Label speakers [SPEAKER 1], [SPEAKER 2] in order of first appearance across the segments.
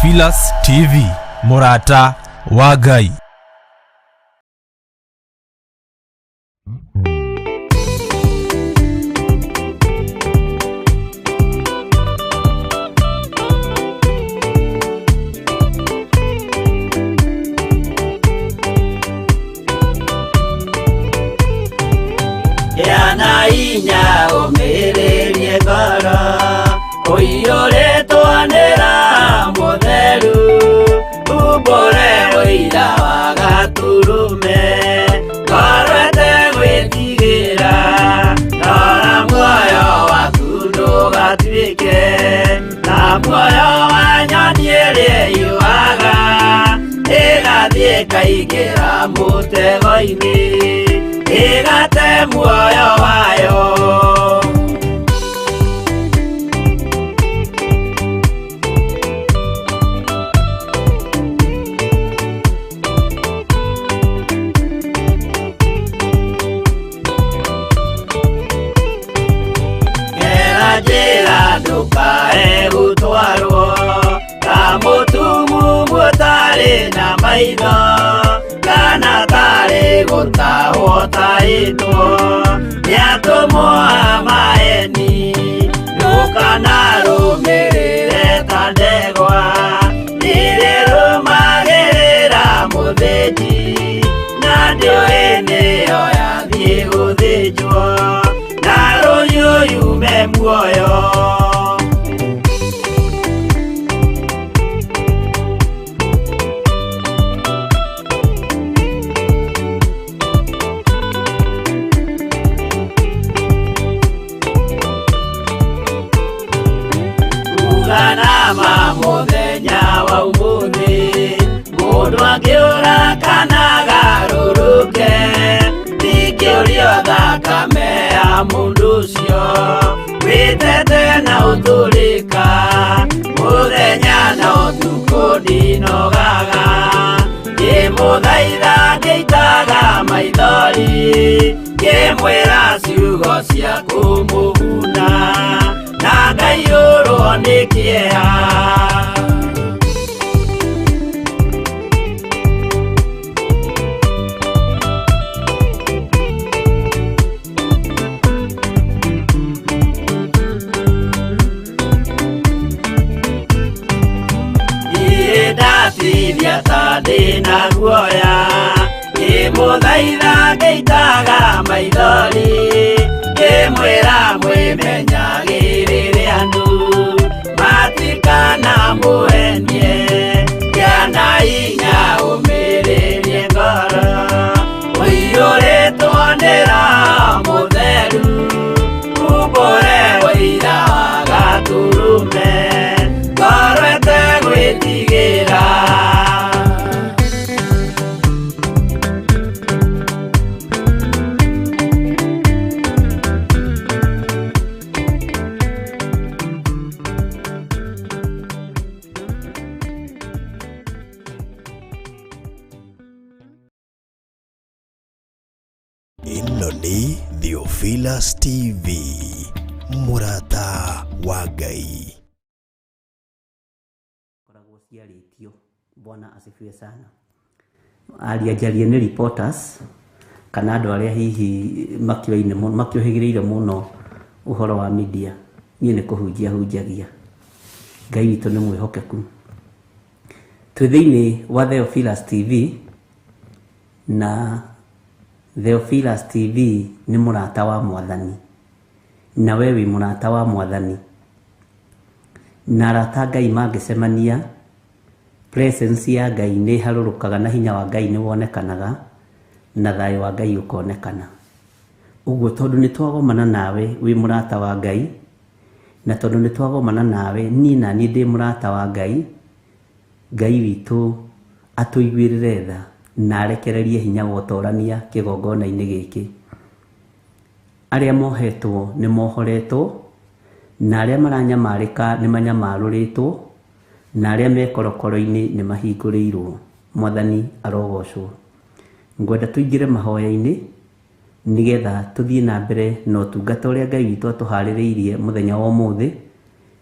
[SPEAKER 1] Theophilus TV, mũrata wa Ngai.
[SPEAKER 2] Gĩa na hinya ũmĩrĩrie ngoro ũiyũrĩtwo nĩ Roho Mũtheru, umbũre ũira wa Gatũrũme, ngoro ĩtegwĩtigĩra, rora muoyo waku ndũgatuĩke ta muoyo wa nyoni ĩrĩa ĩyũaga, ĩgathiĩ ĩkaingĩra mũtego-inĩ, ĩgate muoyo wayo. Gera njĩra ndũkae gũtwarwo ta mũtumumu ũtarĩ na maitho, kana tarĩ gũtahwo tahĩtwo nĩ atũmwo a maeni. Ndũkanarũmĩrĩre ta ndegwa ĩrĩrũmagĩrĩra mũthĩnji, na ndĩũĩ nĩyo yathiĩ gũthĩnjwo, na rũhiũ yume muoyo. Uga na ma mũthenya wa ũmũthĩ, mũndũ angĩũra kana agarũrũke, ndingĩũrio thakame ya mũndũ ũcio, wĩtete na ũtũrĩka, mũthenya na ũtukũ ndinogaga, ngĩmũthaitha ngĩitaga maithori, ngĩmwĩra ciugo cia kũmũguna, na ngaiyũrwo nĩ kĩeha. Niĩ ndatithia ta ndĩna guoya, ngĩmũthaitha ngĩitaga maithori, ngĩmwĩra mwĩmenyagĩrĩre andũ matikanamũhenie, gĩa na hinya ũmĩrĩrie ngoro, ũiyũrĩtwo nĩ Roho Mũtheru, umbũre ũira wa Gatũrũme, ngoro ĩtegwĩtigĩra.
[SPEAKER 3] Ĩno nĩ Theophilus TV, mũrata wa Ngai.
[SPEAKER 4] Koragwo ciarĩtio. Bwana asifiwe sana. Aria njarie nĩ reporters kana andũ arĩa hihi makĩoine makĩũhĩgĩrĩire mũno ũhoro wa media. Niĩ nĩ kũhunjia hunjagia. Ngai witũ nĩ mwĩhokeku. Twĩ thĩinĩ wa Theophilus TV, na Theophilus TV nĩ mũrata wa Mwathani, na we wĩ mũrata wa Mwathani. Na arata Ngai mangĩcemania, presence ya Ngai nĩ ĩharũrũkaga na hinya wa Ngai nĩ wonekanaga, na thayũ wa Ngai ũkonekana. Ũguo tondũ nĩ twagomana nawe wĩ mũrata wa Ngai, na tondũ nĩ twagomana nawe niĩ na niĩ ndĩ mũrata wa Ngai, Ngai witũ atũiguĩrĩre tha na arekererie hinya wa ũtorania kĩgongona-inĩ gĩkĩ. Arĩa mohetwo nĩ mohoretwo, na arĩa maranyamarĩka nĩ manyamarũrĩtwo, na arĩa me korokoro-inĩ nĩ mahingũrĩirwo. Mwathani arogocwo. Ngwenda tũingĩre mahoya-inĩ nĩgetha tũthiĩ na mbere na ũtungata ũrĩa Ngai witũ atũharĩrĩirie mũthenya wa ũmũthĩ,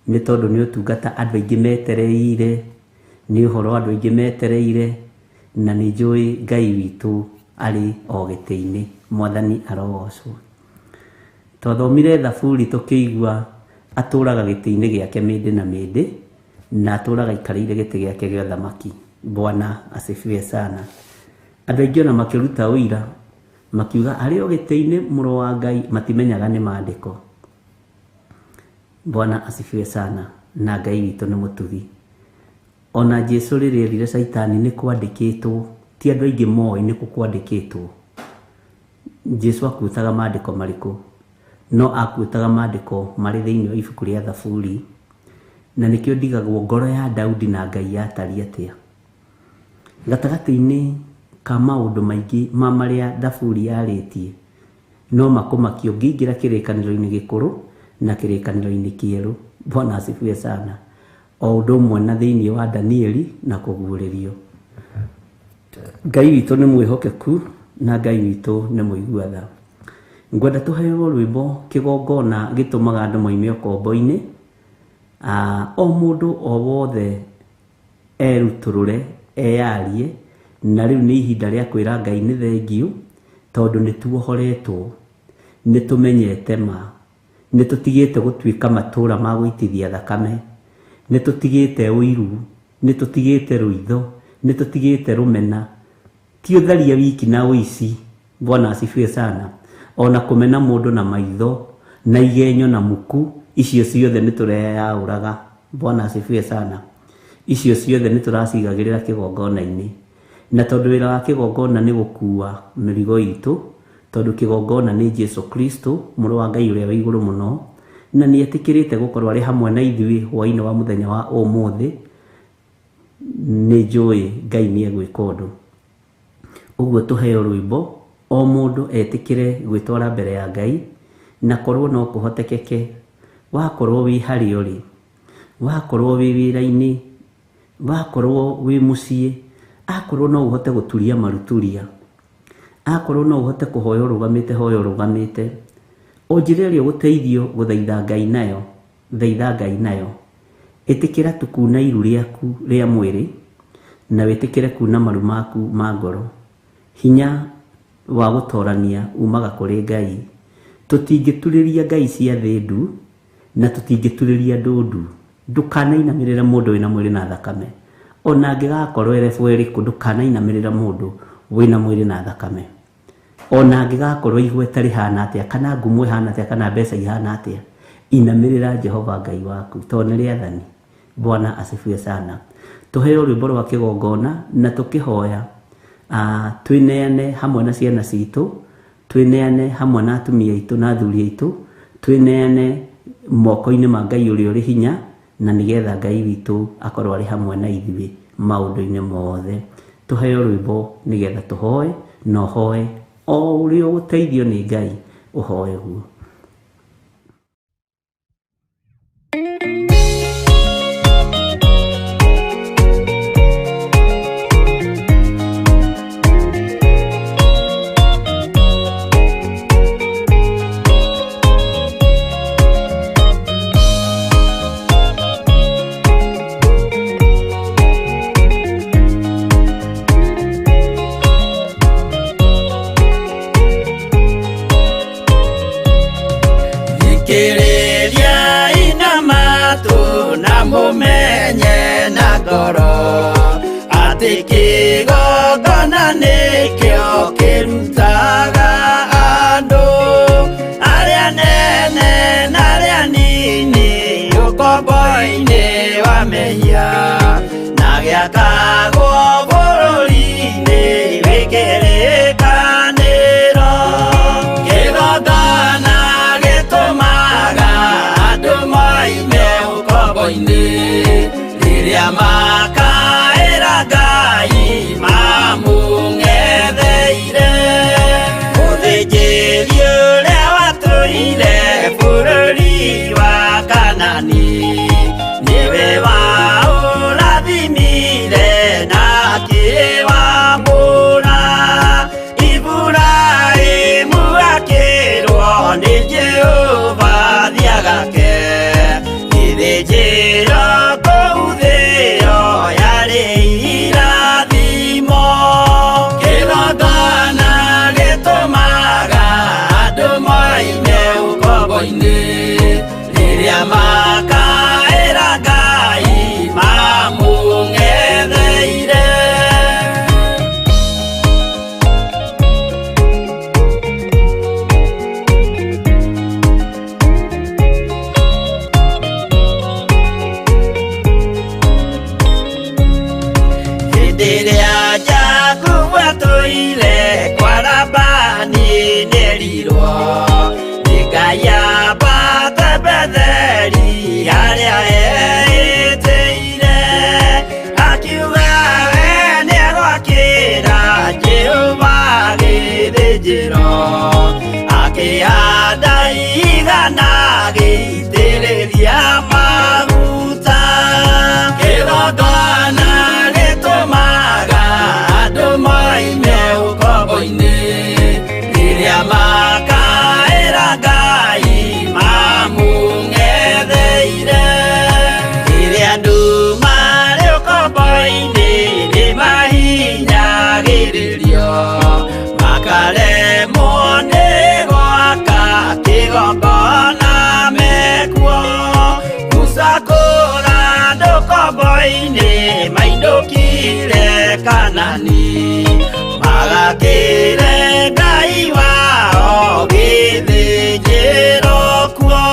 [SPEAKER 4] nĩ tondũ nĩ ũtungata andũ aingĩ metereire. Nĩ ũhoro andũ aingĩ metereire, na nĩ njũĩ Ngai witũ arĩ o gĩtĩ-inĩ. Mwathani arogocwo. Twathomire Thaburi tũkĩigua atũraga gĩtĩ-inĩ gĩake mĩndĩ na mĩndĩ, na atũraga aikarĩire gĩtĩ gĩake gĩa ũthamaki. Bwana asifiwe sana. Andũ aingĩ ona makĩruta ũira makiuga arĩ o gĩtĩ-inĩ mũrũ wa Ngai, matimenyaga nĩ maandĩko. Bwana asifiwe sana. Na Ngai witũ nĩ mũtugi. Ona Jesu rĩrĩa erire Caitani nĩ kwandĩkĩtwo, ti andũ aingĩ moĩ nĩ kũ kwandĩkĩtwo. Jesu akuĩtaga maandĩko marĩkũ? No akuĩtaga maandĩko marĩ thĩinĩ wa ibuku rĩa Thaburi, na nĩkĩo ndigagwo ngoro ya Daudi na Ngai yatariĩ atĩa. Gatagatĩ-inĩ ka maũndũ maingĩ ma marĩa Thaburi yarĩtie, no makũmakia ũngĩingĩra kĩrĩkanĩro-inĩ gĩkũrũ na kĩrĩkanĩro-inĩ kĩerũ. Bwana asifiwe sana. O ũndũ ũmwe na thĩinĩ wa Danieli na kũguũrĩrio. Ngai witũ nĩ mwĩhokeku na Ngai witũ nĩ mũigua tha. Ngwenda tũheo rwĩmbo kĩgongona gĩtũmaga andũ moime ũkombo-inĩ. O mũndũ o wothe erutũrũre, eyarie, na rĩu nĩ ihinda rĩa kwĩra Ngai nĩ thengiũ, tondũ nĩ tuohoretwo, nĩ tũmenyete ma, nĩ tũtigĩte gũtuĩka matũra ma gũitithia thakame, nĩ tũtigĩte ũiru, nĩ tũtigĩte rũitho, nĩ tũtigĩte rũmena, ti ũtharia wiki na ũici. Bwana asifiwe sana. Ona kũmena mũndũ na maitho, na igenyo na muku, icio ciothe nĩ tũreyaũraga. Bwana asifiwe sana. Icio ciothe nĩ tũracigagĩrĩra kĩgongona-inĩ. Na tondũ wĩra wa kĩgongona nĩ gũkua mĩrigo itũ, tondũ kĩgongona nĩ Jesu Kristo, mũrũ wa Ngai ũrĩa wĩ igũrũ mũno, na nĩ etĩkĩrĩte gũkorwo arĩ hamwe na ithuĩ hwaĩ-inĩ wa mũthenya wa ũmũthĩ, nĩ njũĩ Ngai nĩ egwĩka ũndũ. Ũguo tũheo rwĩmbo, o mũndũ etĩkĩre gwĩtwara mbere ya Ngai, na korwo no kũhotekeke, wakorwo wĩ harĩa ũrĩ, wakorwo wĩ wĩra-inĩ, wakorwo wĩ mũciĩ, akorwo no ũhote gũturia maruturia, akorwo no ũhote kũhoya ũrũgamĩte, hoya ũrũgamĩte. O njĩra ĩrĩa ũgũteithio gũthaitha Ngai nayo, thaitha Ngai nayo. Ĩtĩkĩra tu kuna iru rĩaku rĩa mwĩrĩ, na wĩtĩkĩre kuna maru maku ma ngoro. Hinya wa gũtorania umaga kũrĩ Ngai. Tũtingĩturĩria Ngai cia thĩ ndu, na tũtingĩturĩria andũ ndu. Ndũkanainamĩrĩre mũndũ wĩna mwĩrĩ na thakame. Ona angĩgakorwo erebu ĩrĩkũ, ndũkanainamĩrĩre mũndũ wĩna mwĩrĩ na thakame. Ona angĩgakorwo igweta rĩhana atĩa, kana ngumo ĩhana atĩa, kana mbeca ihana atĩa, inamĩrĩra Jehova Ngai waku, tondũ nĩ rĩathani. Bwana asifiwe sana. Tũheo rwĩmbo rwa kĩgongona na tũkĩhoya, twĩneane hamwe na ciana citũ, twĩneane hamwe na atumia aitũ na athuri aitũ, twĩneane moko-inĩ ma Ngai ũrĩa ũrĩ hinya, na nĩgetha Ngai witũ akorwo arĩ hamwe na ithuĩ maũndũ-inĩ mothe. Tũheo rwĩmbo nĩgetha tũhoe, na ũhoe o ũrĩa ũgũteithio nĩ Ngai, ũhoe guo.
[SPEAKER 2] Thikĩrĩria ina matũ na mũmenye na ngoro atĩ kĩgongona nĩkĩo kĩrutaga andũ arĩa nene na arĩa nini ũkombo-inĩ wa mehia, na gĩakagwo bũrũri-inĩ wĩ kĩrĩkanĩro. Kĩgongona gĩtũmaga andũ moime ũkombo-inĩ rĩrĩa makaĩra Ngai mamũng'etheire. moime ũkombo-inĩ rĩrĩa makaĩra Ngai mamũng'etheire. Hĩndĩ ĩrĩa Jakubu atũire kwa Labani nĩerirwo nĩ Ngai ambate Betheli harĩa eĩtĩire, akiuga we nĩegwakĩra Jehova gĩthĩnjĩro, akĩhanda igana agĩitĩrĩria maguta. Kĩgongona gĩtũmaga andũ moime ũkombo-inĩ rĩrĩa makaĩra Ngai mamũng'etheire. Rĩrĩa andũ marĩ ũkombo-inĩ nĩmahinyagĩrĩrio, makaremwo nĩ gwaka kĩgongona mekuo. Musa kũra andũ ũkombo-inĩ mainũkire Kanani, magakĩre Ngai wao gĩthĩnjĩro kuo.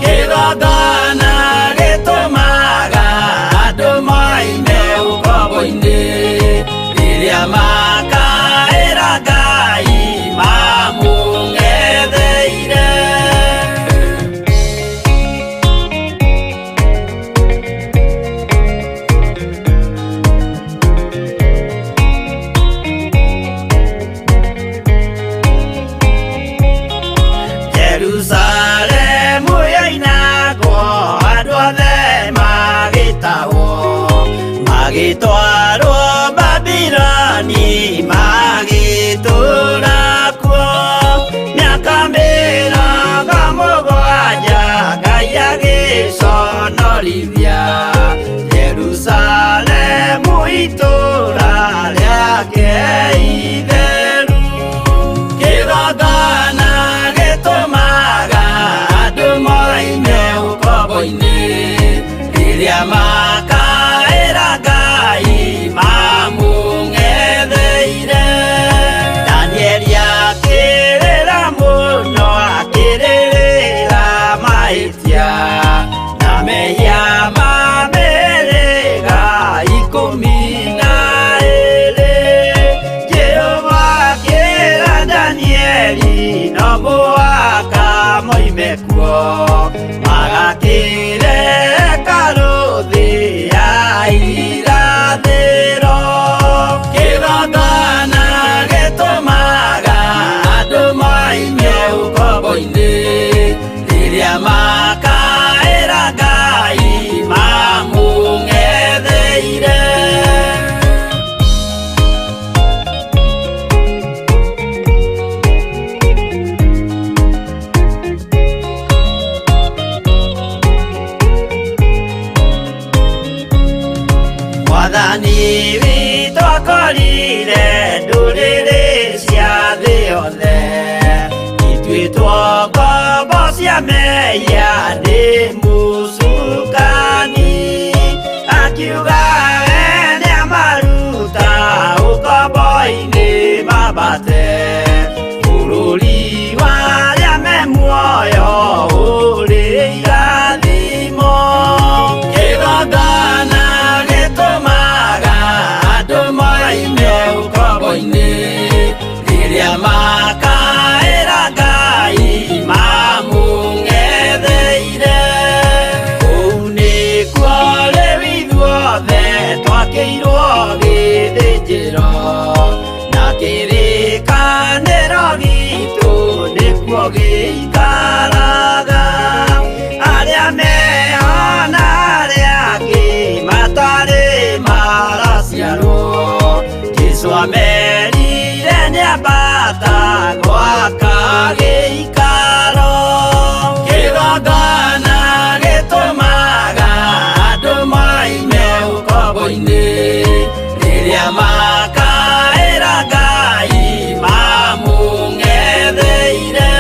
[SPEAKER 2] Kĩgongona gĩtũmaga andũ moime ũkombo-inĩ rĩrĩa makaĩra Ngai mamũng'etheire. Jerusalemu yoinagwo andũ othe magĩtahwo, magĩtwarwo Babiloni magĩtũũra kuo. Mĩaka mĩrongo mũgwanja Ngai agĩconorithia Jerusalemu itũũra rĩake itheru. Kĩgongona gĩtũmaga andũ moime ũkombo-inĩ rĩrĩa makaĩra Ngai mamũng'etheire. Danieli akĩrĩra mũno akĩrĩrĩra mahĩtia na mehia ma mĩhĩrĩga 12. Jehova akĩra Danieli no mũhaka moime kuo, magakĩre hekarũ thĩ ya irathĩro. Kĩgongona gĩtũmaga andũ moime ũkombo-inĩ rĩrĩa makaĩra Ngai mamũng'etheire. Mwathani witũ akorire ndũrĩrĩ cia thĩ yothe ituĩtwo ngombo cia mehia nĩ mũcukani, akiuga we nĩamaruta ũkombo-inĩ mambate bũrũri wa arĩa me muoyo ũrĩ irathimo. Kĩgongona gĩtũmaga andũ moime ũkombo-inĩ rĩrĩa makaĩra Ngai mamũng'etheire. Kũu nĩkuo rĩu ithuothe twakĩirwo gĩthĩnjĩro, na kĩrĩkanĩro gitũ nĩkuo gĩikaraga. Arĩa meho na arĩa angĩ matarĩ maraciarwo, Jesũ amerire nĩambata gwaka gĩikaro. Kĩgongona gĩtũmaga andũ moime ũkombo-inĩ rĩrĩa makaĩra Ngai mamũng'etheire.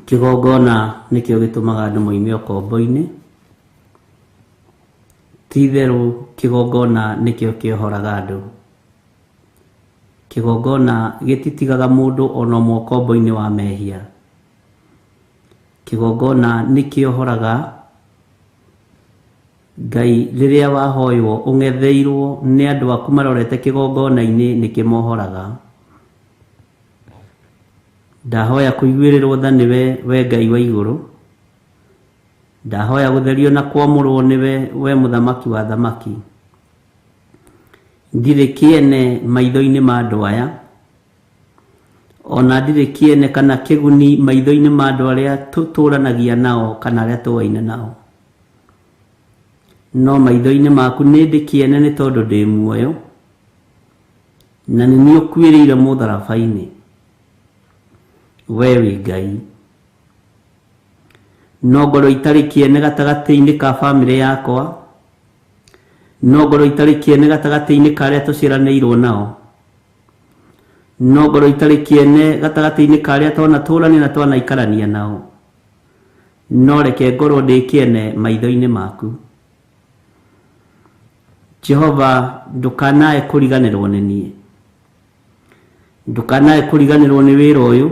[SPEAKER 4] Kĩgongona nĩkĩo gĩtũmaga andũ moime ũkombo-inĩ. Ti-itherũ kĩgongona nĩkĩo kĩohoraga andũ. Kĩgongona gĩtitigaga mũndũ ona ũmwe ũkombo-inĩ wa mehia. Kĩgongona nĩkĩohoraga. Ngai rĩrĩa wahoywo ũng'etheirwo nĩ andũ aku marorete kĩgongona-inĩ nĩkĩmohoraga. Ndahoya kũiguĩrĩrwo tha nĩwe, we Ngai wa igũrũ. Ndahoya gũtherio na kwamũrwo nĩwe, we Mũthamaki wa athamaki. Ndirĩ kĩene maitho-inĩ ma andũ aya, o na ndirĩ kĩene kana kĩguni maitho-inĩ ma andũ arĩa tũtũranagia nao kana arĩa tũwaine nao. No maitho-inĩ maku nĩ ndĩ kĩene nĩ tondũ ndĩ muoyo, na nĩ niĩ ũkuĩrĩire mũtharaba-inĩ. Wee wĩ Ngai. No ngorwo itarĩ kĩene gatagatĩ-inĩ ka bamĩrĩ yakwa, no ngorwo itarĩ kĩene gatagatĩ-inĩ ka arĩa tũciaranĩirwo nao, no ngorwo itarĩ kĩene gatagatĩ-inĩ ka arĩa twanatũrania na twanaikarania nao, no reke ngorwo ndĩ kĩene maitho-inĩ maku. Jehova, ndũkanae kũriganĩrwo nĩ niĩ. Ndũkanae kũriganĩrwo nĩ wĩra ũyũ.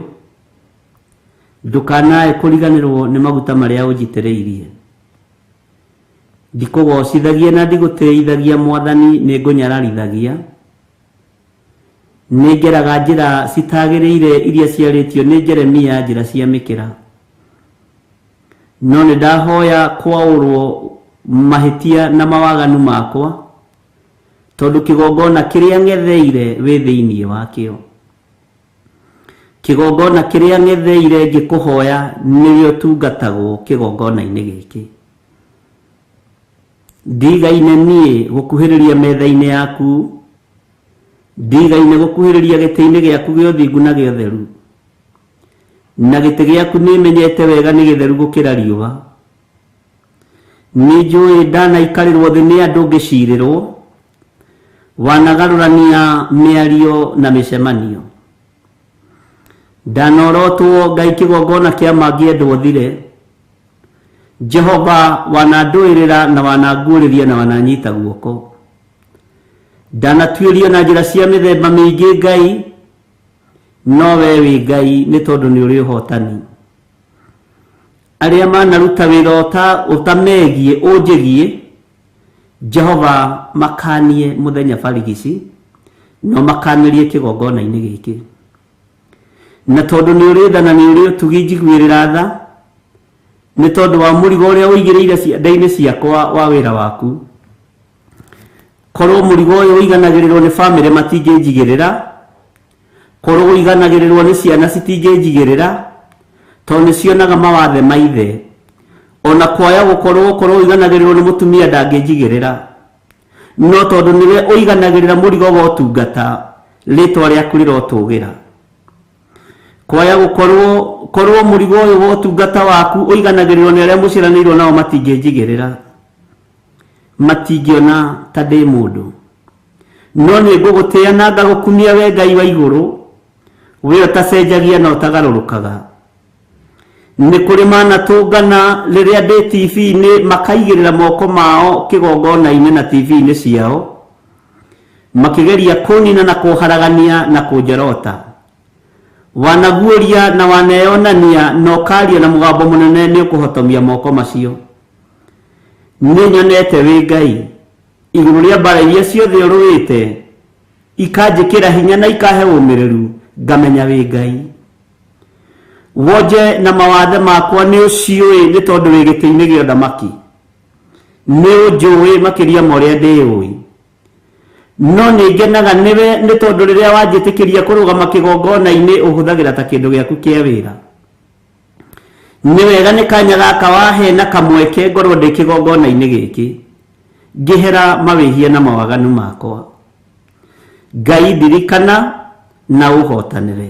[SPEAKER 4] Ndũkanae kũriganĩrwo nĩ maguta marĩa ũnjitĩrĩirie. Ndikũgocithagia na ndigũtĩithagia Mwathani, nĩ ngũnyararithagia. Nĩ ngeraga njĩra citagĩrĩire iria ciarĩtio nĩ Jeremia, njĩra cia mĩkĩra. No nĩ ndahoya kwaũrwo mahĩtia na mawaganu makwa, tondũ kĩgongona kĩrĩa ng'etheire wĩ thĩinĩ wakĩo. Kĩgongona kĩrĩa ng'etheire ngĩkũhoya nĩwe ũtungatagwo kĩgongona-inĩ gĩkĩ. Ndigaine niĩ gũkuhĩrĩria metha-inĩ yaku, ndigaine gũkuhĩrĩria gĩtĩ-inĩ gĩaku gĩa ũthingu na gĩa ũtheru. Na gĩtĩ gĩaku nĩmenyete wega nĩ gĩtheru gũkĩra riũa. Nĩ njũĩ ndanaikarĩrwo thĩ nĩ andũ ngĩcirĩrwo, wanagarũrania mĩario na mĩcemanio. Ndanorotwo Ngai kĩgongona kĩa mangĩendwo thire, Jehova wanandũĩrĩra na wananguũrĩria na wananyita guoko. Ndanatuĩrio na njĩra cia mĩthemba mĩingĩ Ngai, no we wĩ Ngai nĩ tondũ nĩ ũrĩ ũhotani. Arĩa manaruta wĩra ũtamegiĩ ũnjĩgiĩ, Jehova makanie mũthenya barigici, no makanĩrie kĩgongona-inĩ gĩkĩ. Na tondũ nĩ ũrĩ tha na nĩ ũrĩ ũtugi njiguĩrĩra tha, nĩ tondũ wa mũrigo ũrĩa ũigĩrĩire ciande-inĩ ciakwa wa wĩra waku. Korwo mũrigo ũyũ ũiganagĩrĩrwo nĩ bamĩrĩ matingĩnjigĩrĩra, korwo ũiganagĩrĩrwo nĩ ciana citingĩnjigĩrĩra, tondũ nĩ cionaga mawathe ma ithe. Ona kwaya gũkorwo korwo ũiganagĩrĩrwo nĩ mũtumia ndangĩnjigĩrĩra. No tondũ nĩwe ũiganagĩrĩra mũrigo wa ũtungata, rĩtwa rĩaku rĩrotũgĩra. Kwaya gũkorwo korwo mũrigo ũyũ wa ũtungata waku ũiganagĩrĩrwo nĩ arĩa mũciaranĩirwo nao matingĩnjigĩrĩra. Matingĩona ta ndĩ mũndũ. No nĩ ngũgũtĩĩa na ngagũkumia we Ngai wa igũrũ, we ũtacenjagia na ũtagarũrũkaga. Nĩ kũrĩ manatũngana rĩrĩa ndĩ TV-inĩ makaigĩrĩra moko mao kĩgongona-inĩ na TV-inĩ ciao, makĩgeria kũnina na kũharagania na kũnjorota. Wanaguũria na waneyonania na ũkaria na mũgambo mũnene nĩ ũkũhotomia moko macio. Nĩ nyonete wĩ Ngai, igũrũ rĩa mbara iria ciothe ũrũĩte, ikanjĩkĩra hinya na ikahe ũmĩrĩru, ngamenya wĩ Ngai. Wonje na mawathe makwa nĩ ũciũĩ nĩ tondũ wĩ gĩtĩ-inĩ gĩa ũthamaki. Nĩ ũnjũĩ makĩria ma ũrĩa ndĩũĩ. No nĩ ngenaga nĩwe nĩ tondũ rĩrĩa wanjĩtĩkĩria kũrũgama kĩgongona-inĩ ũhũthagĩra ta kĩndũ gĩaku kĩa wĩra. Nĩ wega nĩ kanya gaka wahe na kamweke ngorwo ndĩ kĩgongona-inĩ gĩkĩ ngĩhera mawĩhia na mawaganu makwa. Ngai ndirikana na ũhotanĩre.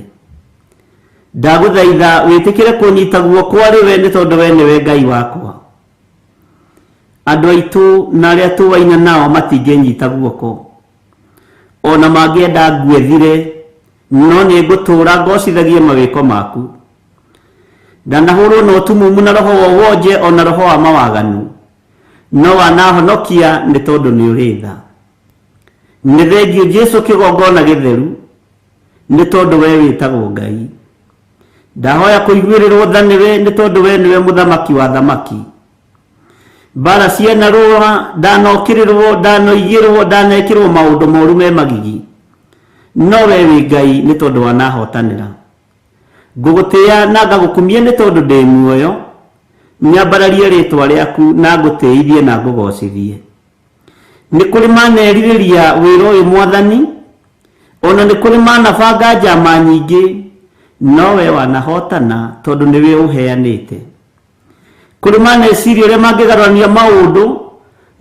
[SPEAKER 4] Ndagũthaitha wĩtĩkĩre kũnyita guoko arĩ we nĩ tondũ we nĩwe Ngai wakwa. Andũ aitũ na arĩa tũwaina nao matingĩnyita guoko. Ona mangĩenda ngue thire, no nĩ ngũtũũra ngocithagie mawĩko maku. Ndanahũrwo na ũtumumu na roho wa wonje ona roho wa mawaganu, no wanahonokia nĩ tondũ nĩ ũrĩ tha. Nĩ thengiũ Jesu kĩgongona gĩtheru, nĩ tondũ we wĩtagwo Ngai. Ndahoya kũiguĩrĩrwo tha nĩwe, nĩ tondũ we nĩwe mũthamaki wa thamaki. Mbara cianarũa, ndanokĩrĩrwo, ndanoigĩrwo, ndanekĩrwo maũndũ moru me magigi, no we wĩ Ngai nĩ tondũ wanahotanĩra. Ngũgũtĩĩa na ngagũkumia nĩ tondũ ndĩ muoyo, nyambararie rĩtwa rĩaku na ngũtĩithie na ngũgocithie. Nĩ kũrĩ manerirĩria wĩra ũyũ Mwathani, ona nĩ kũrĩ manabanga njama nyingĩ, no we wanahotana tondũ nĩwe ũheanĩte. Kũrĩ maneciria ũrĩa mangĩgarũrania maũndũ,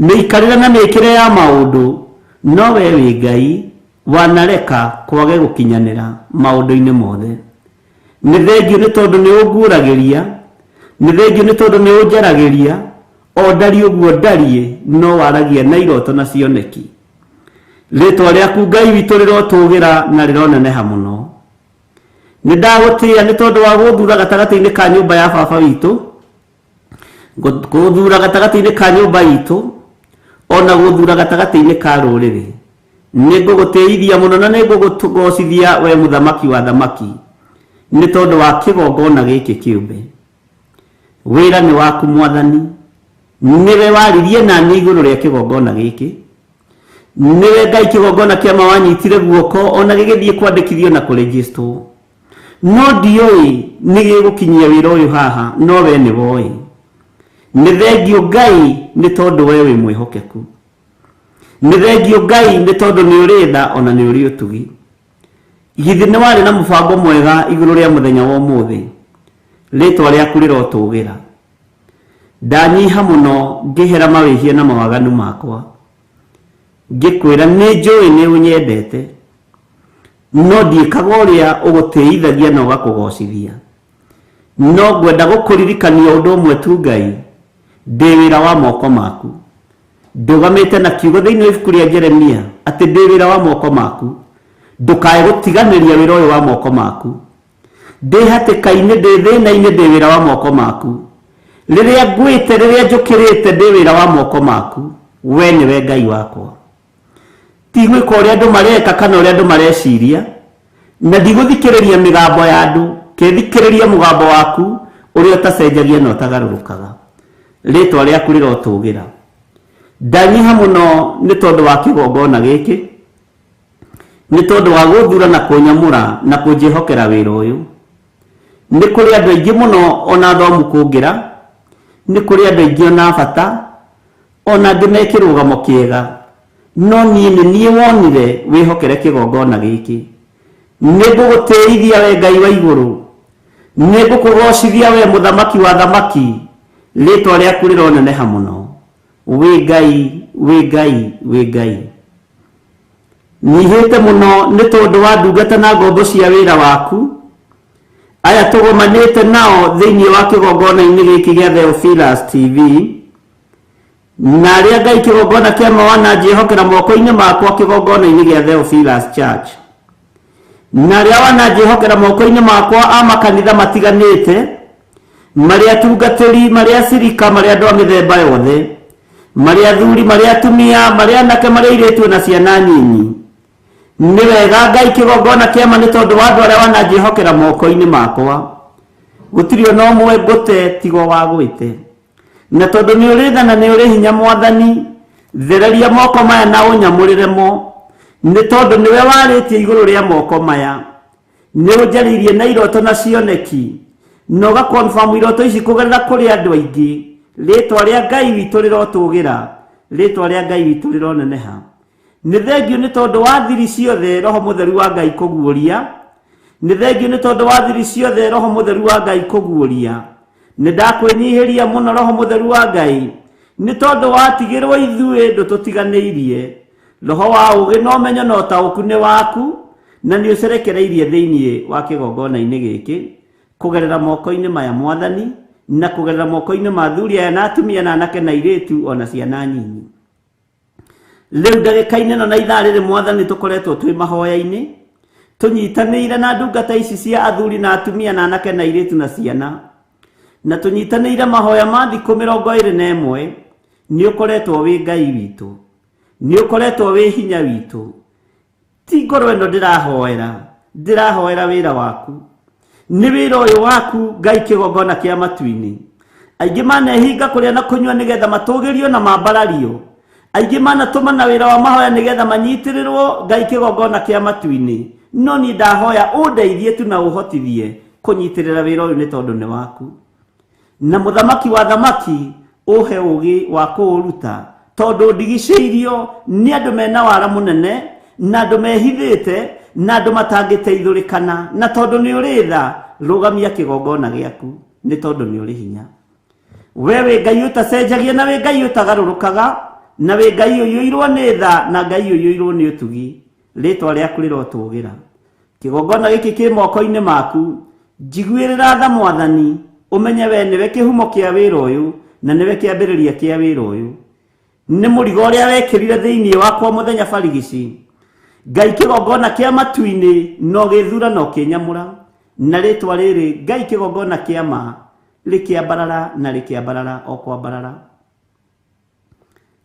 [SPEAKER 4] mĩikarĩre na mĩkĩre ya maũndũ, no we wĩ Ngai wanareka kwage gũkinyanĩra maũndũ-inĩ mothe. Nĩ thengiũ nĩ tondũ nĩ ũnguũragĩria, nĩ thengiũ nĩ tondũ nĩ ũnjaragĩria, o ndariĩ ũguo ndariĩ, no waragia na iroto na cioneki. Rĩtwa rĩaku Ngai witũ rĩrotũgĩra na rĩroneneha mũno. Nĩ ndagũtĩĩa nĩ tondũ wa gũthura gatagatĩ-inĩ ka nyũmba ya baba witũ, gũthura gatagatĩ-inĩ ka nyũmba itũ, ona gũthura gatagatĩ-inĩ ka rũrĩrĩ. Nĩ ngũgũtĩithia mũno na nĩ ngũgũgocithia we mũthamaki wa thamaki, nĩ tondũ wa kĩgongona gĩkĩ kĩũmbe. Wĩra nĩ waku Mwathani, nĩwe waririe na niĩ igũrũ rĩa kĩgongona gĩkĩ. Nĩwe Ngai kĩgongona kĩa ma wanyitire guoko ona gĩgĩthiĩ kwandĩkithio na kũrĩnjĩstwo. No ndiũĩ nĩ gĩgũkinyia wĩra ũyũ haha, no we nĩ woĩ. Nĩ thengiũ Ngai nĩ tondũ we wĩ mwĩhokeku. Nĩ thengiũ Ngai nĩ tondũ nĩ ũrĩ tha ona nĩ ũrĩ ũtugi. Githĩ nĩ warĩ na mũbango mwega igũrũ rĩa mũthenya wa ũmũthĩ? Rĩtwa rĩaku rĩrotũgĩra. Ndanyiha mũno ngĩhera mawĩhia na mawaganu makwa. Ngĩkwĩra nĩ njũĩ nĩ ũnyendete, no ndiĩkaga ũrĩa ũgũtĩithagia na ũgakũgocithia. No ngwenda gũkũririkania ũndũ ũmwe tu Ngai, ndĩ wĩra wa moko maku. Ndũgamĩte na kiugo thĩinĩ wa ibuku rĩa Jeremia atĩ ndĩ wĩra wa moko maku. Ndũkae gũtiganĩria wĩra ũyũ wa moko maku. Ndĩ hatĩka-inĩ, ndĩ thĩna-inĩ, ndĩ wĩra wa moko maku. Rĩrĩa ngwĩte, rĩrĩa njũkĩrĩte, ndĩ wĩra wa moko maku. We nĩwe Ngai wakwa. Ti gwĩka ũrĩa andũ mareka kana ũrĩa andũ mareciria, na ndigũthikĩrĩria mĩgambo ya andũ, kĩthikĩrĩria mũgambo waku ũrĩa ũtacenjagia na ũtagarũrũkaga. Rĩtwa rĩaku rĩrotũgĩra. Ndanyiha mũno nĩ tondũ wa kĩgongona gĩkĩ, nĩ tondũ wa gũthura na kũnyamũra na kũnjĩhokera wĩra ũyũ. Nĩ kũrĩ andũ aingĩ mũno ona athomu kũngĩra, nĩ kũrĩ andũ aingĩ ona bata, ona angĩ me kĩrũgamo kĩega, no niĩ nĩ niĩ wonire wĩhokere kĩgongona gĩkĩ. Nĩ ngũgũtĩithia we Ngai wa igũrũ, nĩ ngũkũgocithia we mũthamaki wa thamaki, rĩtwa rĩaku rĩroneneha mũno. Wĩ Ngai, wĩ Ngai, wĩ Ngai. Nyihĩte mũno nĩ tondũ wa ndungata na ngombo cia wĩra waku, aya tũgomanĩte nao thĩinĩ wa kĩgongona-inĩ gĩkĩ gĩa Theophilus TV, na arĩa Ngai kĩgongona kĩa ma wananjĩhokera moko-inĩ makwa kĩgongona-inĩ gĩa Theophilus Church, na arĩa wananjĩhokera moko-inĩ makwa a makanitha matiganĩte, marĩ atungatĩri, marĩ acirika, marĩ andũ a mĩthemba yothe, marĩ athuri, marĩ atumia, marĩ anake, marĩ airĩtu na ciana nyinyi. Nĩ wega Ngai kĩgongona kĩa ma nĩ tondũ wa andũ arĩa wananjĩhokera moko-inĩ makwa. Gũtirĩ ona ũmwe ngũte tigo wagwĩte. Na tondũ nĩ ũrĩ tha na nĩ ũrĩ hinya Mwathani, thereria moko maya na ũnyamũrĩre mo, nĩ tondũ nĩwe warĩtie igũrũ rĩa moko maya. Nĩ ũnjarĩirie na iroto na cioneki, na ũga confirm iroto ici kũgerera kũrĩ andũ aingĩ. Rĩtwa rĩa Ngai witũ rĩrotũgĩra, rĩtwa rĩa Ngai witũ rĩroneneha. Nĩ thengiũ nĩ tondũ wa thiri ciothe Roho Mũtheru wa Ngai kũguũria. Nĩ thengiũ nĩ tondũ wa thiri ciothe Roho Mũtheru wa Ngai kũguũria. Nĩ ndakwĩnyihĩria mũno Roho Mũtheru wa Ngai, nĩ tondũ watigĩrwo ithuĩ ndũtũtiganĩirie. Roho wa ũũgĩ na ũmenyo na ũtaũku nĩ waku, na nĩ ũcerekereirie thĩinĩ wa kĩgongona-inĩ gĩkĩ, kũgerera moko-inĩ maya Mwathani, na kũgerera moko-inĩ ma athuri aya na atumia na anake na airĩtu o na ciana nyinyi. Rĩu ndagĩka-inĩ ĩno na ithaa rĩrĩ Mwathani tũkoretwo twĩ mahoya-inĩ, tũnyitanĩire na ndungata ici cia athuri na atumia na anake na airĩtu na ciana. Na tũnyitanĩire mahoya ma thikũ 21, nĩ ũkoretwo wĩ Ngai witũ, nĩ ũkoretwo wĩ hinya witũ. Ti ngoro ĩno ndĩrahoera, ndĩrahoera wĩra waku. Nĩ wĩra ũyũ waku Ngai kĩgongona kĩa matu-inĩ. Aingĩ manehinga kũrĩa na kũnyua nĩgetha matũgĩrio na mambarario. Aingĩ manatũmana wĩra wa mahoya nĩgetha manyitĩrĩrwo Ngai kĩgongona kĩa matu-inĩ. No niĩ ndahoya ũndeithie tu na ũhotithie kũnyitĩrĩra wĩra ũyũ nĩ tondũ nĩ waku. Na mũthamaki wa thamaki ũhe ũgĩ wa kũũruta, tondũ ndigicĩirio nĩ andũ mena wara mũnene, na andũ mehithĩte, na andũ matangĩteithũrĩkana. Na tondũ nĩ ũrĩ tha, rũgamia kĩgongona gĩaku nĩ tondũ nĩ ũrĩ hinya. We wĩ Ngai ũtacenjagia na wĩ Ngai ũtagarũrũkaga, na wĩ Ngai ũiyũirwo nĩ tha na Ngai ũiyũirwo nĩ ũtugi. Rĩtwa rĩaku rĩrotũgĩra. Kĩgongona gĩkĩ kĩ moko-inĩ maku, njiguĩrĩra tha Mwathani, ũmenye we nĩwe kĩhumo kĩa wĩra ũyũ na nĩwe kĩambĩrĩria kĩa wĩra ũyũ. Nĩ mũrigo ũrĩa wekĩrire thĩinĩ wakwa mũthenya barigici. Ngai kĩgongona kĩa matu-inĩ na ũgĩthura na ũkĩnyamũra, na rĩtwa rĩrĩ Ngai kĩgongona kĩa ma rĩkĩambarara na rĩkĩambarara o kwambarara.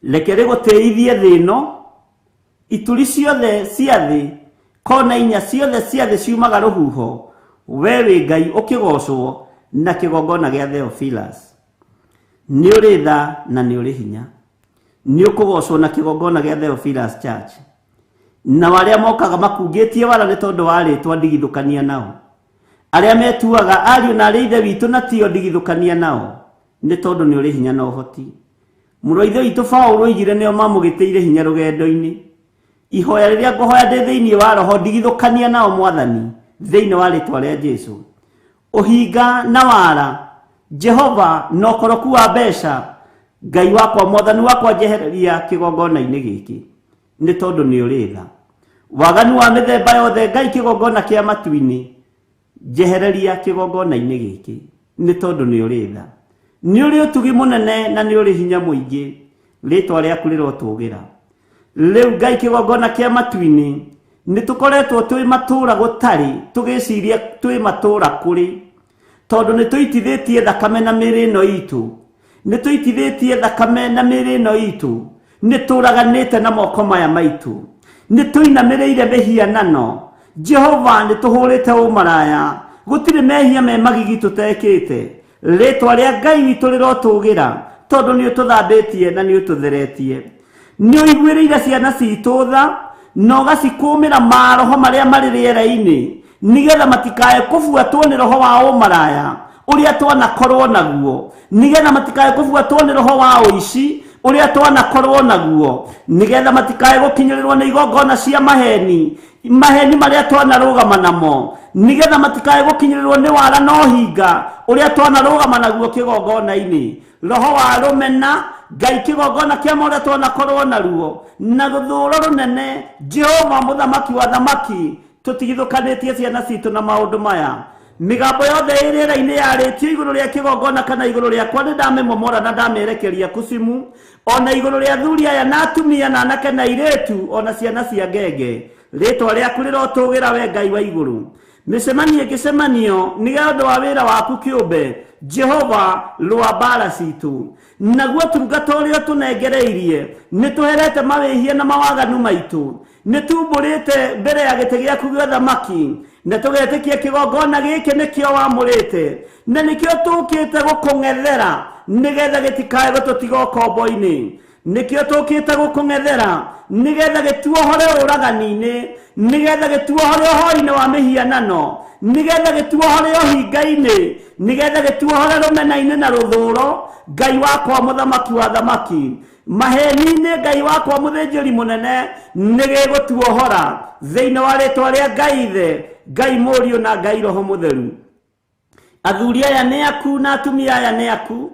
[SPEAKER 4] Reke rĩgũtĩithie thĩ ĩno, ituri ciothe cia thĩ, kona inya ciothe cia thĩ ciumaga rũhuho, we wĩ Ngai ũkĩgocwo na kĩgongona gĩa Theophilus. Nĩ ũrĩ tha na nĩ ũrĩ hinya. Nĩ ũkũgocwo na kĩgongona gĩa Theophilus Church. Na arĩa mokaga makungĩtie wara nĩ tondũ wa rĩtwa ndigithũkania nao. Arĩa metuaga ariũ na arĩa ithe witũ na tio ndigithũkania nao, nĩ tondũ nĩ ũrĩ hinya na ũhoti. Mũrũ wa ithe witũ Paũlũ oigire nĩo mamũgĩtĩire hinya rũgendo-inĩ. Ihoya rĩrĩa ngũhoya ndĩ thĩinĩ wa roho ndigithũkania nao Mwathani, thĩinĩ wa rĩtwa rĩa Jesũ. Ũhinga na wara, Jehova na ũkoroku wa mbeca, Ngai wakwa Mwathani wakwa njehereria kĩgongona-inĩ gĩkĩ, nĩ tondũ nĩ ũrĩ tha. Waganu wa mĩthemba yothe Ngai kĩgongona kĩa matu-inĩ, njehereria kĩgongona-inĩ gĩkĩ, nĩ tondũ nĩ ũrĩ tha. Nĩ ũrĩ ũtugi mũnene na nĩ ũrĩ hinya mũingĩ, rĩtwa rĩaku rĩrotũgĩra. Rĩu Ngai kĩgongona kĩa matu-inĩ, nĩ tũkoretwo twĩ matũũra gũtarĩ, tũgĩciria twĩ matũũra kũrĩ, tondũ nĩ tũitithĩtie thakame na mĩĩrĩ ĩno itũ, nĩ tũitithĩtie thakame na mĩĩrĩ ĩno itũ, nĩ tũraganĩte na moko maya maitũ, nĩ tũinamĩrĩire mĩhianano. Jehova nĩ tũhũrĩte ũmaraya, gũtirĩ mehia me magigi tũtekĩte. Rĩtwa rĩa Ngai witũ rĩrotũgĩra, tondũ nĩ ũtũthambĩtie na nĩ ũtũtheretie. Nĩ ũiguĩrĩire ciana citũ tha na ũgacikũmĩra maroho marĩa marĩ rĩera-inĩ, nĩgetha matikae kũbuatwo nĩ roho wa ũmaraya ũrĩa twanakorwo naguo, nĩgetha matikae kũbuatwo nĩ roho wa ũici ũrĩa twanakorwo naguo, nĩgetha matikae gũkinyĩrĩrwo nĩ igongona cia maheni, maheni marĩa twanarũgama namo, nĩgetha matikae gũkinyĩrĩrwo nĩ wara na ũhinga ũrĩa twanarũgama naguo kĩgongona-inĩ. Roho wa rũmena Ngai kĩgongona kĩa ma ũrĩa twanakorwo naruo, na rũthũũro rũnene. Jehova mũthamaki wa thamaki, tũtigithũkanĩtie ciana citũ na maũndũ maya. Mĩgambo yothe ĩ rĩera-inĩ yarĩtio igũrũ rĩa kĩgongona kana igũrũ rĩakwa nĩ ndamĩmomora na ndamĩerekeria kucimu, ona igũrũ rĩa athuri aya na atumia na anake na airĩtu ona ciana cia ngenge. Rĩtwa rĩaku rĩrotũgĩra we Ngai wa igũrũ. Mĩcemanio ĩngĩcemanio nĩ ũndũ wa wĩra waku kĩũmbe, Jehova rũa mbara citũ. Naguo tungata ũrĩa ũtũnengereirie, nĩ tũherete mawĩhia na mawaganu maitũ, nĩ tumbũrĩte mbere ya gĩtĩ gĩaku gĩa ũthamaki, na tũgetĩkia kĩgongona gĩkĩ nĩkĩo wamũrĩte, na nĩkĩo tũkĩte gũkũng'ethera, nĩgetha gĩtikae gũtũtiga ũkombo-inĩ. Nĩkĩo tũkĩte gũkũng'ethera, nĩgetha gĩtuohore ũragani-inĩ, nĩgetha gĩtuohore ũhoi-inĩ wa mĩhianano, nĩgetha gĩtuohore ũhinga-inĩ, nĩgetha gĩtuohore rũmena-inĩ na rũthũũro. Ngai wakwa mũthamaki wa thamaki, maheni-inĩ Ngai wakwa mũthĩnjĩri mũnene, nĩ gĩgũtuohora thĩinĩ wa rĩtwa rĩa Ngai Ithe, Ngai Mũriũ na Ngai Roho Mũtheru. Athuri aya nĩ aku na atumia aya nĩ aku,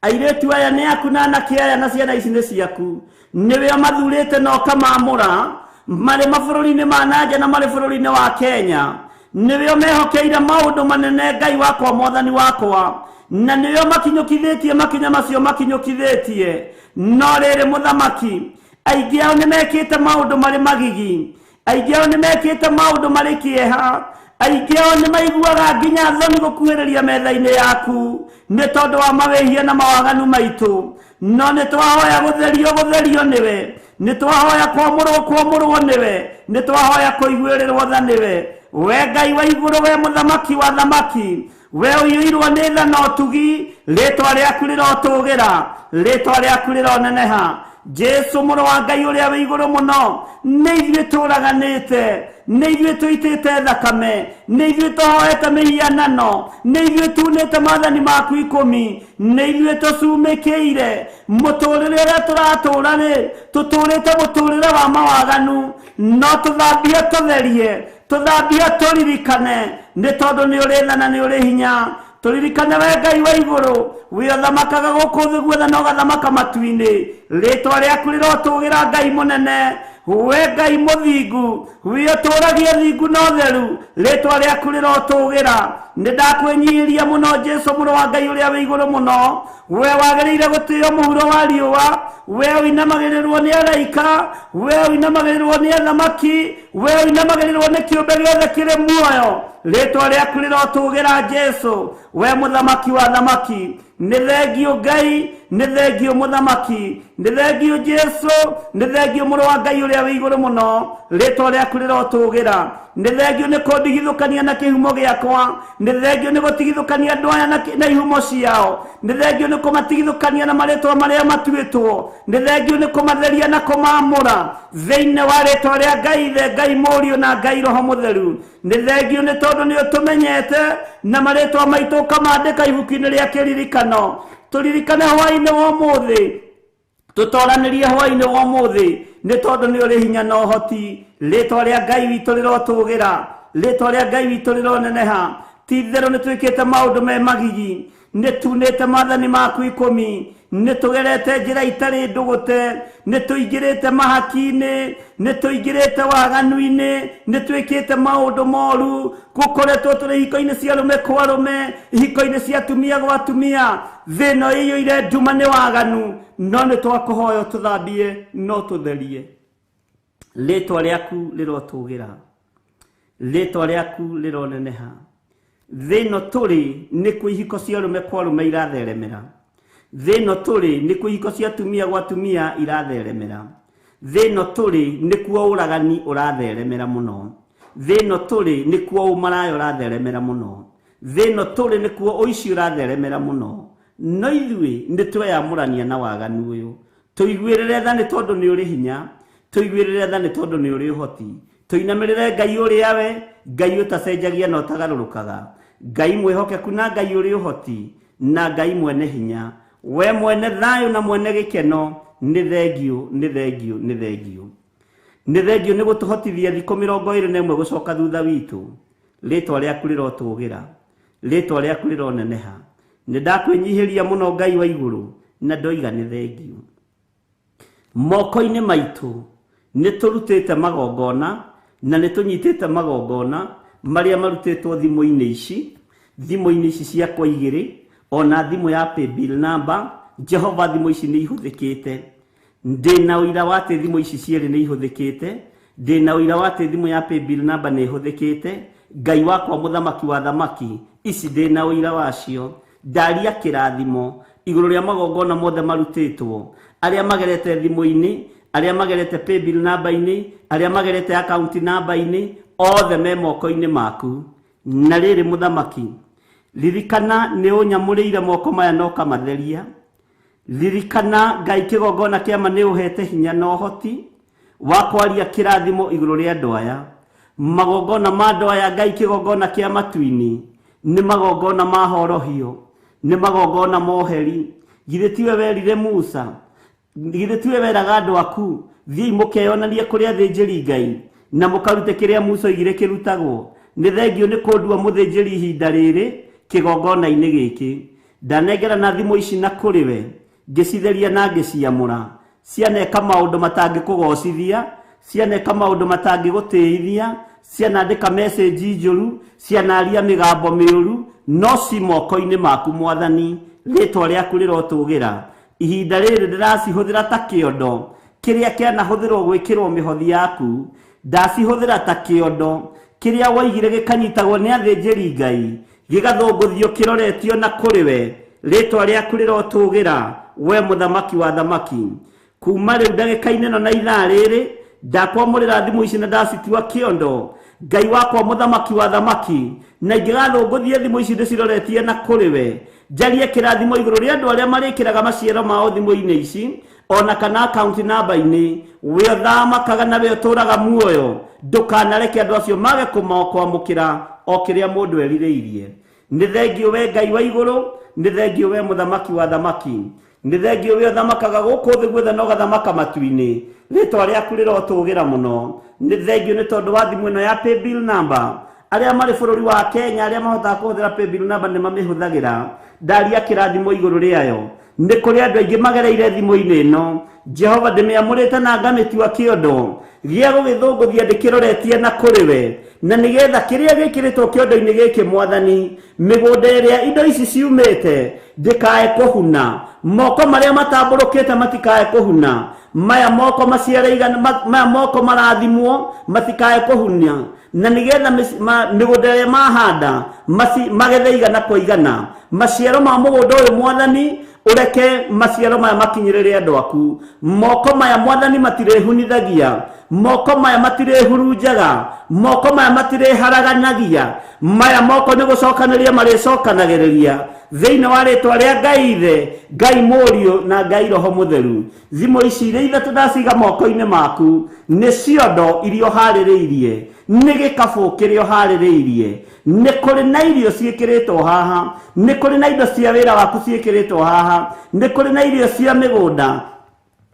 [SPEAKER 4] airĩtu aya nĩ aku na anake aya na ciana ici nĩ ciaku. Nĩwe ũmathurĩte na ũkamaamũra marĩ mabũrũri-inĩ ma nanja na marĩ bũrũri-inĩ wa Kenya. Nĩwe ũmehokeire maũndũ manene Ngai wakwa Mwathani wakwa, na nĩwe ũmakinyũkithĩtie makinya macio makinyũkithĩtie. No rĩrĩ mũthamaki, aingĩ ao nĩ mekĩte maũndũ marĩ magigi, aingĩ ao nĩ mekĩte maũndũ marĩ kĩeha,
[SPEAKER 2] Aingĩ ao nĩ maiguaga nginya thoni gũkuhĩrĩria metha-inĩ yaku nĩ tondũ wa mawĩhia na mawaganu maitũ. No nĩ twahoya gũtherio gũtherio nĩwe, nĩ twahoya kwamũrwo kwamũrwo nĩwe, nĩ twahoya kũiguĩrĩrwo tha nĩwe. We Ngai wa igũrũ, we mũthamaki wa thamaki, we ũiyũirwo nĩ tha na ũtugi, rĩtwa rĩaku rĩrotũgĩra, rĩtwa rĩaku rĩroneneha. Jesu mũrũ wa Ngai ũrĩa wĩ igũrũ mũno, nĩ ithuĩ tũraganĩte, nĩ ithuĩ tũitĩte thakame, nĩ ithuĩ tũhoete mĩhianano, nĩ ithuĩ tunĩte maathani maku ikũmi, nĩ ithuĩ tũcumĩkĩire mũtũrĩre ũrĩa tũratũra rĩ, tũtũrĩte mũtũrĩre wa mawaganu. No tũthambie tũtherie, tũthambie tũririkane, nĩ tondũ nĩ ũrĩ tha na nĩ ũrĩ hinya. Tũririkane we Ngai wa igũrũ, we ũthamakaga gũkũ thĩ guothe na ũgathamaka matu-inĩ. Rĩtwa rĩaku rĩrotũgĩra Ngai mũnene, we Ngai mũthingu, we ũtũragia thingu na ũtheru, rĩtwa rĩaku rĩrotũgĩra. Nĩ ndakwĩnyihĩria mũno Jesu mũrũ wa Ngai ũrĩa wĩ igũrũ mũno, we wagĩrĩire gũtĩo mũhuro wa riũa, we ũinamagĩrĩrwo nĩ araika, we ũinamagĩrĩrwo nĩ athamaki, we ũinamagĩrĩrwo nĩ kĩũmbe gĩothe kĩrĩ muoyo. Rĩtwa rĩaku rĩrotũgĩra Jesu, we mũthamaki wa thamaki. Nĩ thengio Ngai, nĩ thengio mũthamaki, nĩ thengio Jesu, nĩ thengio mũrũ wa Ngai ũrĩa wĩ igũrũ mũno, rĩtwa rĩaku rĩrotũgĩra. Nĩ thengio nĩ kũndigithũkania na kĩhumo gĩakwa, nĩ thengio nĩ gũtigithũkania andũ aya na ihumo ciao, nĩ thengio nĩ kũmatigithũkania na marĩtwa marĩa matuĩtwo, nĩ thengio nĩ kũmatheria na kũmaamũra thĩinĩ wa rĩtwa rĩa Ngai Ithe, Ngai Mũriũ na Ngai Roho Mũtheru. Nĩ thengio nĩ tondũ nĩ ũtũmenyete na marĩtwa maitũ ũkamandĩka ibuku-inĩ rĩa kĩririkano. Tũririkane hwaĩ-inĩ wa ũmũthĩ, tũtoranĩrie hwaĩ-inĩ wa ũmũthĩ, nĩ tondũ nĩ ũrĩ hinya na ũhoti. Rĩtwa rĩa Ngai witũ rĩrotũgĩra, rĩtwa rĩa Ngai witũ rĩroneneha. Ti itherũ nĩ twĩkĩte maũndũ me magigi, nĩ tunĩte maathani maku ikũmi, nĩ tũgerete njĩra itarĩ ndũgũte, nĩ tũingĩrĩte mahaki-inĩ, nĩ tũingĩrĩte waganu-inĩ, nĩ twĩkĩte maũndũ moru, gũkoretwo tũrĩ ihiko-inĩ cia arũme kwa arũme, ihiko-inĩ cia atumia gwa atumia. Thĩ ĩno ĩiyũire nduma nĩ waganu, no nĩ twakũhoya ũtũthambie no tũtherie. Rĩtwa rĩaku rĩrotũgĩra, rĩtwa rĩaku rĩroneneha. Thĩ ĩno tũrĩ nĩkuo ihiko cia arũme kwa arũme iratheremera. Thĩ ĩno tũrĩ nĩkuo ihiko cia atumia gwa atumia iratheremera. Thĩ ĩno tũrĩ nĩkuo ũragani ũratheremera mũno. Thĩ ĩno tũrĩ nĩkuo ũmaraya ũratheremera mũno. Thĩ ĩno tũrĩ nĩkuo ũici ũratheremera mũno. No ithuĩ nĩ tweyamũrania na waganu ũyũ. Tũiguĩrĩre tha nĩ tondũ nĩ ũrĩ hinya, tũiguĩrĩre tha nĩ tondũ nĩ ũrĩ ũhoti. Tũinamĩrĩre Ngai ũrĩa we, Ngai ũtacenjagia na ũtagarũrũkaga, Ngai mwĩhokeku na Ngai ũrĩ ũhoti na Ngai mwene hinya, we mwene thayũ na mwene gĩkeno. Nĩ thengio, nĩ thengio, nĩ thengio. Nĩ thengio nĩ gũtũhotithia thikũ 21 gũcoka thutha witũ. Rĩtwa rĩaku rĩrotũgĩra, rĩtwa rĩaku rĩroneneha. Nĩ ndakwĩnyihĩria mũno Ngai wa igũrũ, na ndoiga nĩ thengio. Moko-inĩ maitũ nĩ tũrutĩte magongona na nĩ tũnyitĩte magongona marĩa marutĩtwo thimũ-inĩ ici, thimũ-inĩ ici ciakwa igĩrĩ, ona thimũ ya paybill number. Jehova, thimũ ici nĩ ihũthĩkĩte. Ndĩna ũira wa atĩ thimũ ici cierĩ nĩ ihũthĩkĩte. Ndĩna ũira wa atĩ thimũ ya paybill number nĩ ihũthĩkĩte. Ngai wakwa mũthamaki wa thamaki, ici ndĩna ũira wacio. Ndaria kĩrathimo igũrũ rĩa magongona mothe marutĩtwo, arĩa magerete thimũ-inĩ, arĩa magerete paybill number-inĩ, arĩa magerete account number-inĩ, othe me moko-inĩ maku. Na rĩrĩ mũthamaki, ririkana nĩ ũnyamũrĩire moko maya na ũkamatheria. Ririkana Ngai kĩgongona kĩama nĩ ũhete hinya na ũhoti wa kwaria kĩrathimo igũrũ rĩa andũ aya. Magongona ma andũ aya Ngai kĩgongona kĩa matu-inĩ nĩ magongona ma horohio, nĩ magongona moheri. Githĩ tiwe werire Musa, githĩ tiwe weraga andũ aku, thiĩi mũkeyonanie kũrĩ athĩnjĩri Ngai na mũkarute kĩrĩa Musa oigire kĩrutagwo. Nĩ thengio nĩ kũndua mũthĩnjĩri ihinda rĩrĩ kĩgongona-inĩ gĩkĩ. Ndanengerana thimũ ici na kũrĩ we, ngĩcitheria na ngĩciamũra. Cianeka maũndũ matangĩkũgocithia, cianeka maũndũ matangĩgũtĩithia, cianandĩka message njũru, cianaria mĩgambo mĩũru, no ci moko-inĩ maku Mwathani. Rĩtwa rĩaku rĩrotũgĩra. Ihinda rĩrĩ ndĩracihũthĩra ta kĩondo kĩrĩa kĩanahũthĩrwo gwĩkĩrwo mĩhothi yaku. Ndacihũthĩra ta kĩondo Kĩrĩa woigire gĩkanyitagwo nĩ athĩnjĩri Ngai, gĩgathũngũthio kĩroretio na kũrĩ we. Rĩtwa rĩaku rĩrotũgĩra, we mũthamaki wa thamaki. Kuma rĩu ndagĩka-inĩ ĩno na ithaa rĩrĩ, ndakwamũrĩra thimũ ici na ndacitua kĩondo. Ngai wakwa mũthamaki wa thamaki, na ingĩgathũngũthie thimũ ici ndĩciroretie na kũrĩ we, njarie kĩrathimo igũrũ rĩa andũ arĩa marĩkĩraga maciaro mao thimũ-inĩ ici, ona kana akaunti namba-inĩ. We ũthamakaga na we ũtũraga muoyo, ndũkanareke andũ acio mage kwamũkĩra o kĩrĩa mũndũ erirĩirie. Nĩ thengio we Ngai wa igũrũ, nĩ thengio we mũthamaki wa thamaki, nĩ thengio we ũthamakaga gũkũ thĩ guothe na ũgathamaka matu-inĩ. Rĩtwa rĩaku rĩrotũgĩra mũno. Nĩ thengio nĩ tondũ wa thimũ ĩno ya paybill number. Arĩa marĩ bũrũri wa Kenya, arĩa mahotaga kũhũthĩra paybill number nĩ mamĩhũthagĩra. Ndaria kĩrathimo igũrũ rĩayo. Nĩ kũrĩ andũ aingĩ magereire thimũ-inĩ ĩno. Jehova, ndĩmĩamũrĩte na ngamĩtua kĩondo gĩa gũgĩthũngũthia ndĩkĩroretie na kũrĩ we, na nĩgetha kĩrĩa gĩkĩrĩtwo kĩondo-inĩ gĩkĩ mwathani, mĩgũnda ĩrĩa indo ici ciumĩte ndĩkae kũhuna, moko marĩa matambũrũkĩte matikae kũhuna, maya moko maciare igana, maya moko marathimwo matikae kũhuna, na nĩgetha mĩgũnda ĩrĩa mahanda magethe igana kwa igana. Maciaro ma mũgũnda ũyũ mwathani, ũreke maciaro maya makinyĩrĩre andũ aku. Moko maya mwathani matirĩhunithagia, moko maya matirĩhurunjaga, moko maya matirĩharaganagia, maya moko nĩ gũcokanĩria marĩcokanagĩrĩria thĩinĩ wa rĩtwa rĩa Ngai Ithe, Ngai Mũriũ na Ngai Roho Mũtheru. Thimũ ici iria ithatũ ndaciga moko-inĩ maku nĩ ciondo iria ũharĩrĩirie, nĩ gĩkabũ kĩrĩa ũharĩrĩirie. Nĩ kũrĩ na irio ciĩkĩrĩtwo haha, nĩ kũrĩ na indo cia wĩra waku ciĩkĩrĩtwo haha, nĩ kũrĩ na irio cia mĩgũnda,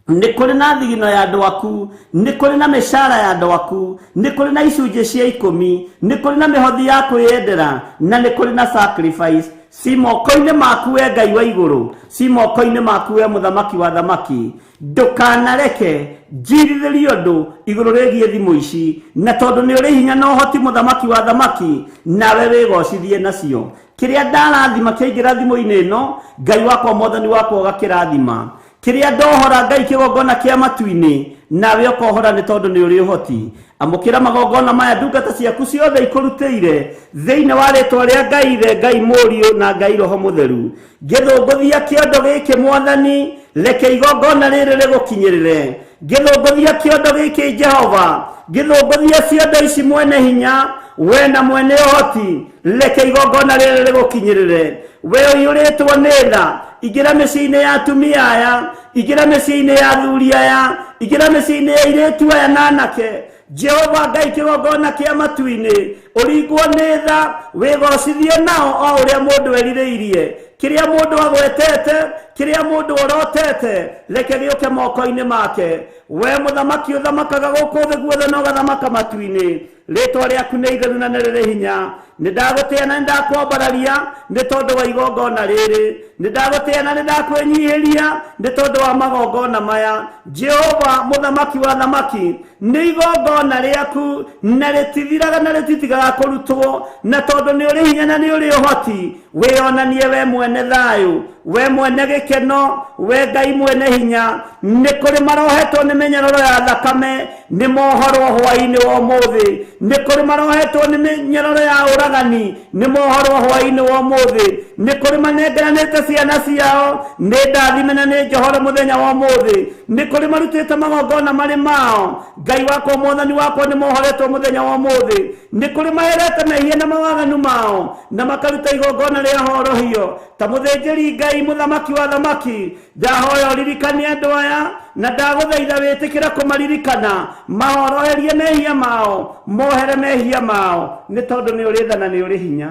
[SPEAKER 2] nĩ kũrĩ na thigino ya andũ aku, nĩ kũrĩ na mĩcara ya andũ aku, nĩ kũrĩ na icunjĩ cia ikũmi, nĩ kũrĩ na mĩhothi ya kwĩyendera, na nĩ kũrĩ na sacrifice. Ci moko-inĩ maku we Ngai wa igũrũ, ci moko-inĩ maku we mũthamaki wa thamaki. Ndũkanareke njirithĩrie ũndũ igũrũ rĩgiĩ thimũ ici, na tondũ nĩ ũrĩ hinya na ũhoti mũthamaki wa thamaki, nawe wĩgocithie nacio. Kĩrĩa ndarathima kĩaingĩra thimũ-inĩ ĩno, Ngai wakwa mwathani wakwa ũgakĩrathima. Kĩrĩa ndohora Ngai kĩgongona kĩa matu-inĩ, nawe ũkohora nĩ tondũ nĩ ũrĩ ũhoti. Amũkĩra magongona maya ndungata ciaku ciothe ikũrutĩire thĩinĩ wa rĩtwa rĩa Ngai Ithe, Ngai Mũriũ na Ngai Roho Mũtheru. Ngĩthũngũthia kĩondo gĩkĩ mwathani, reke igongona rĩrĩ rĩgũkinyĩrĩre. Ngĩthũngũthia kĩondo gĩkĩ Jehova, ngĩthũngũthia ciondo ici mwene hinya, we na mwene ũhoti, reke igongona rĩrĩ rĩgũkinyĩrĩre. We ũiyũrĩtwo nĩ tha, ingĩra mĩciĩ-inĩ ya atumia aya, ingĩra mĩciĩ-inĩ ya athuri aya, ingĩra mĩciĩ-inĩ ya airĩtu aya na anake. Jehova Ngai kĩgongona kĩa matu-inĩ, ũringwo nĩ tha, wĩgocithie nao o ũrĩa mũndũ erirĩirie. Kĩrĩa mũndũ agwetete, kĩrĩa mũndũ orotete, reke gĩũke moko-inĩ make. We mũthamaki ũthamakaga gũkũ thĩ guothe na ũgathamaka matu-inĩ, rĩtwa rĩaku nĩ itheru na nĩ rĩrĩ hinya. Nĩ ndagũtĩa na nĩ ndakwambararia nĩ tondũ wa igongona rĩrĩ, nĩ ndagũtĩa na nĩ ndakwĩnyihĩria nĩ tondũ wa magongona maya. Jehova mũthamaki wa thamaki, nĩ igongona rĩaku na rĩtithiraga na rĩtitigaga kũrutwo, na tondũ nĩ ũrĩ hinya na nĩ ũrĩ ũhoti, wĩonanie we mwene thayũ, we mwene gĩkeno, we Ngai mwene hinya. Nĩ kũrĩ marohetwo nĩ mĩnyororo ya thakame, nĩ mohorwo hwaĩ-inĩ wa ũmũthĩ. Nĩ kũrĩ marohetwo nĩ mĩnyororo ya ũragani, nĩ mohorwo hwaĩ-inĩ wa ũmũthĩ. Nĩ kũrĩ manengeranĩte ciana ciao, nĩ ndathime na nĩ njohore mũthenya wa ũmũthĩ. Nĩ kũrĩ marutĩte magongona marĩ mao, Ngai wakwa mwathani wakwa nĩ mohoretwo mũthenya wa ũmũthĩ. Nĩ kũrĩ maherete mehia na mawaganu mao, na makaruta igongona rĩa horohio. Ta mũthĩnjĩri Ngai mũthamaki wa thamaki, ndahoya ũririkane andũ aya, na ndagũthaitha wĩtĩkĩre kũmaririkana, mahoroherie mehia mao, mohere mehia mao, nĩ tondũ nĩ ũrĩ tha na nĩ ũrĩ hinya.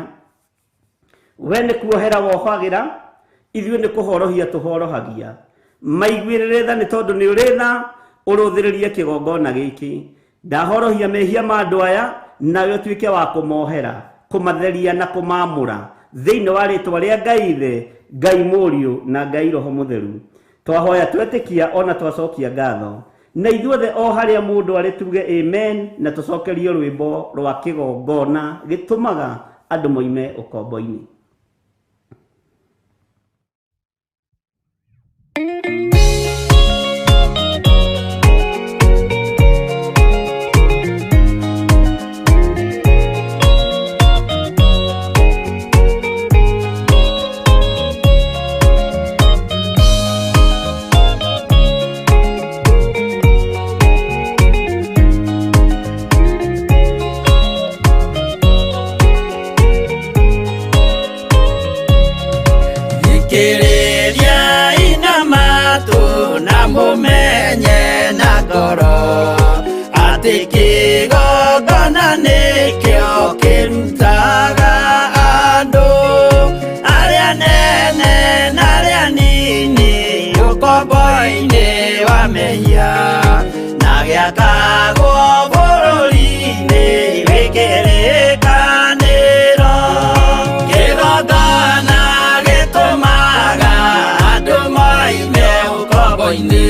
[SPEAKER 2] We nĩ kuohera wohagĩra, ithuĩ nĩ kũhorohia tũhorohagia. Maiguĩrĩre tha nĩ tondũ nĩ ũrĩ tha, ũrũthĩrĩrie kĩgongona gĩkĩ. Ndahorohia mehia ma andũ aya, nawe ũtuĩke wa kũmohera, kũmatheria na kũmamũra thĩinĩ wa rĩtwa rĩa Ngai Ithe, Ngai Mũriũ na Ngai Roho Mũtheru. Twahoya twetĩkia ona twacokia ngatho. Na ithuothe o harĩa mũndũ arĩ tuge amen, na tũcokerio rwĩmbo rwa kĩgongona gĩtũmaga andũ moime ũkombo-inĩ. Ngoro atĩ kĩgongona nĩkĩo kĩrutaga andũ arĩa nene na arĩa nini ũkombo-inĩ wa mehia na gĩakagwo bũrũri-inĩ wĩ kĩrĩkanĩro. Kĩgongona gĩtũmaga andũ moime ũkombo-inĩ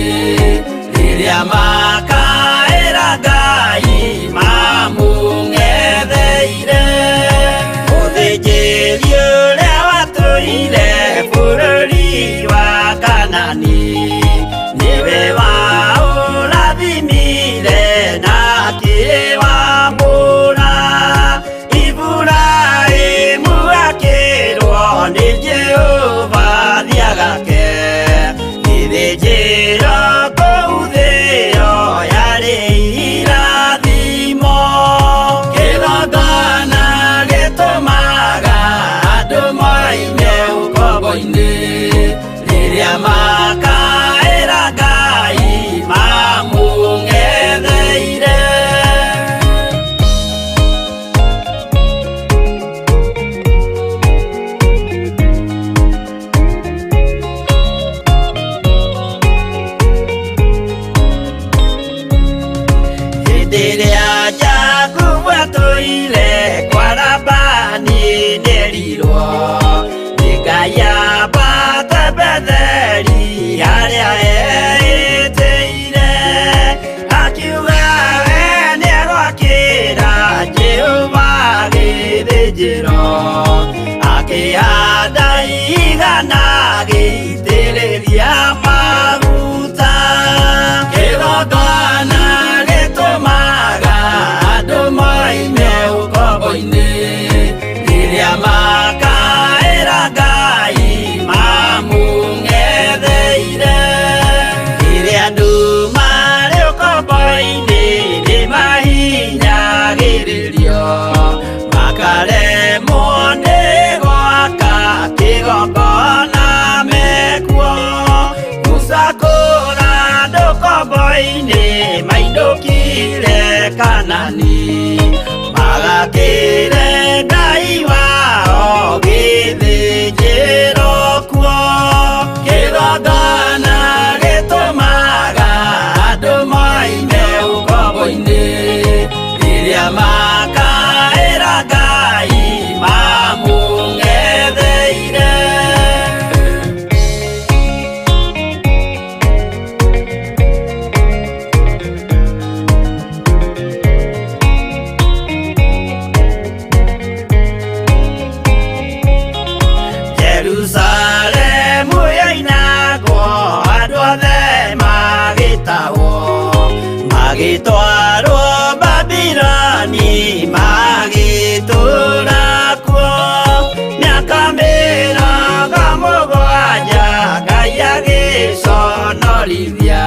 [SPEAKER 2] rĩrĩa makaĩra Ngai mamũng'etheire. Mũthĩnjĩri ũrĩa watũire bũrũri wa Kanani nĩwe waũrathimire na akĩwamũra. Iburahĩmu akĩrwo nĩ Jehova thiagake gĩthĩnjĩro kũu thĩo yarĩ irathimo. Kĩgongona gĩtũmaga andũ moime ũkombo-inĩ rĩrĩa makaĩra Ngai mamũng'etheire. Hĩndĩ ĩrĩa Jakubu atũire kwa Labani nĩerirwo nĩ Ngai ambate Betheli harĩa eĩtĩire. Akiuga we nĩegwakĩra Jehova gĩthĩnjĩro, akĩhanda igana agĩitĩrĩria maguta. Kĩgongona gĩtũmaga andũ moime ũkombo-inĩ rĩrĩa makaĩra Ngai mamũng'etheire. Rĩrĩa andũ marĩ ũkombo-inĩ nĩmahinyagĩrĩrio makaremwo nĩ gwaka kĩgongona mekuo. Musa kũra andũ ũkombo-inĩ mainũkire Kanani magakĩre Ngai wao gĩthĩnjĩro kuo. Kĩgongona gĩtũmaga andũ moime ũkombo-inĩ rĩrĩa makaĩra Ngai mamũng'etheire. Jerusalemu yoinagwo andũ othe magĩtahwo magĩtwarwo Babiloni magĩtũũra kuo mĩaka mĩrongo mũgwanja Ngai agĩconorithia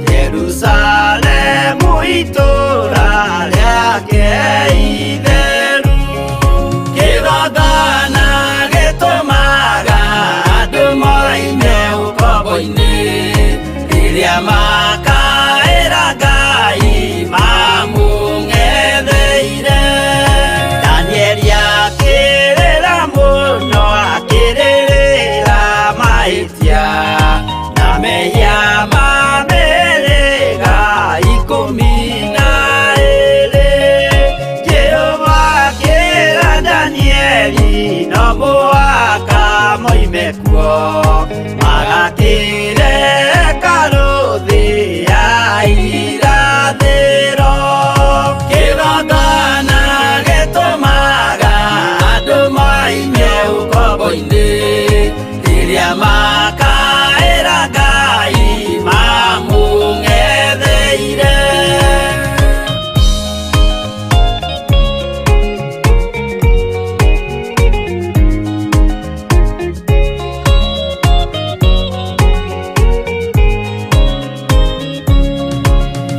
[SPEAKER 2] Jerusalemu itũũra rĩake itheru. Kĩgongona gĩtũmaga andũ moime ũkombo-inĩ rĩrĩa makaĩra Ngai mamũng'etheire. Danieli akĩrĩra mũno akĩrĩrĩra mahĩtia na mehia ma mĩhĩrĩga 12. Jehova akĩra Danieli no mũhaka moime kuo magakĩre hekarũ thĩ ya irathĩro. Kĩgongona gĩtũmaga andũ moime ũkombo-inĩ rĩrĩa makaĩra Ngai mamũng'etheire.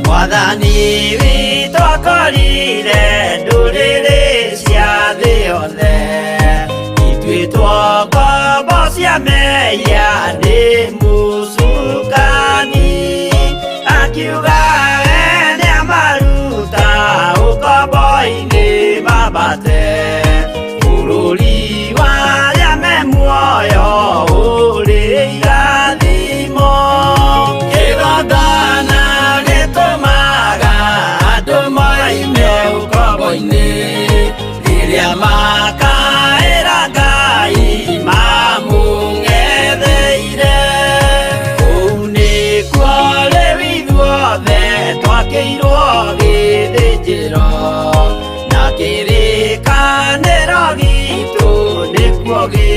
[SPEAKER 2] Mwathani witũ akorire ndũrĩrĩ cia thĩ yothe ituĩtwo ngombo cia mehia nĩ mũcukani. Akiuga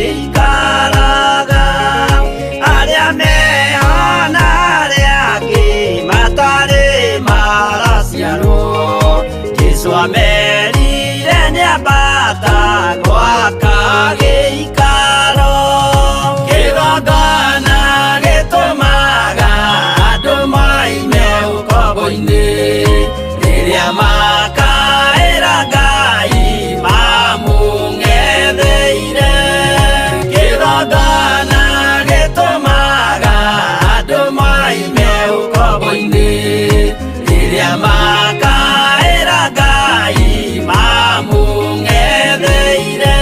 [SPEAKER 2] ĩikaraga arĩa mehana arĩa angĩ matarĩ maraciarwo Jesũ amerire nĩambata gwaka gĩikaro kĩgongona gĩtũmaga andũ moime ũkombo-inĩ rĩrĩa makaĩra Ngai mamũng'etheire kĩgongona gĩtũmaga andũ moime ũkombo-inĩ rĩrĩa makaĩra Ngai mamũng'etheire.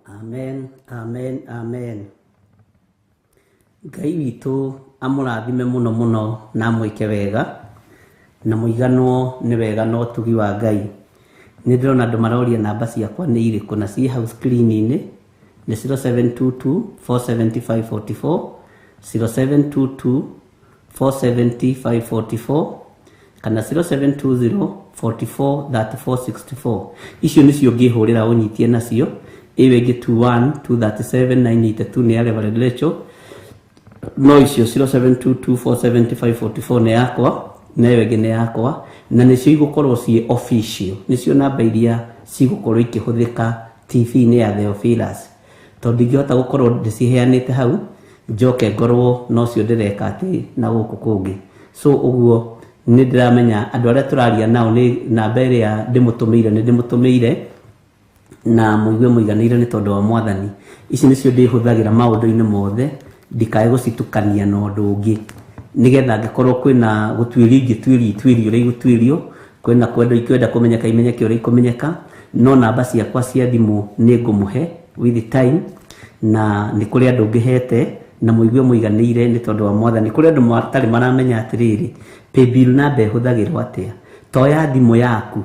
[SPEAKER 4] Amen, amen, amen. Ngai witũ amũrathime mũno mũno na amwĩke wega na mũiganwo nĩ wega na ũtugi wa Ngai. Nĩ ndĩrona andũ maroria namba ciakwa nĩ irĩkũ na ciĩ hau screen-inĩ nĩ 0722 475 44 0722 470 544 kana 0720 44 34 64. Icio nĩcio ngĩhũrĩra ũnyitie nacio. Ĩyo ĩngĩ 21 237 982 nĩ ya Reverend Rachel, no icio 0722470544 nĩ yakwa na ĩyo ĩngĩ nĩ yakwa, na nĩcio igũkorwo ciĩ official, nĩcio namba iria cigũkorwo ikĩhũthĩka TV-inĩ ya Theophilus, tondũ ndingĩhota gũkorwo ndĩciheanĩte hau njoke ngorwo nocio ndĩreka atĩ na gũkũ kũngĩ. So ũguo nĩ ndĩramenya andũ arĩa tũraria nao nĩ namba ĩrĩa ndĩmũtũmĩire nĩ ndĩmũtũmĩire na mũigue mũiganĩire nĩ tondũ wa Mwathani. Ici nĩcio ndĩhũthagĩra maũndũ-inĩ mothe, ndikae gũcitukania na ũndũ ũngĩ, nĩgetha angĩkorwo kwĩna gũtuĩrio ingĩtuĩrio ituĩrio ũrĩa igũtuĩrio, kwĩna kwenda ikwenda kũmenyeka imenyeke ũrĩa ikũmenyeka, no namba ciakwa cia thimũ nĩ ngũmũhe with time, na nĩ kũrĩ andũ ngĩhete na mũigue mũiganĩire nĩ tondũ wa Mwathani. Kũrĩ andũ matarĩ maramenya atĩrĩrĩ, paybill namba ĩhũthagĩrwo atĩa. Toya thimũ yaku,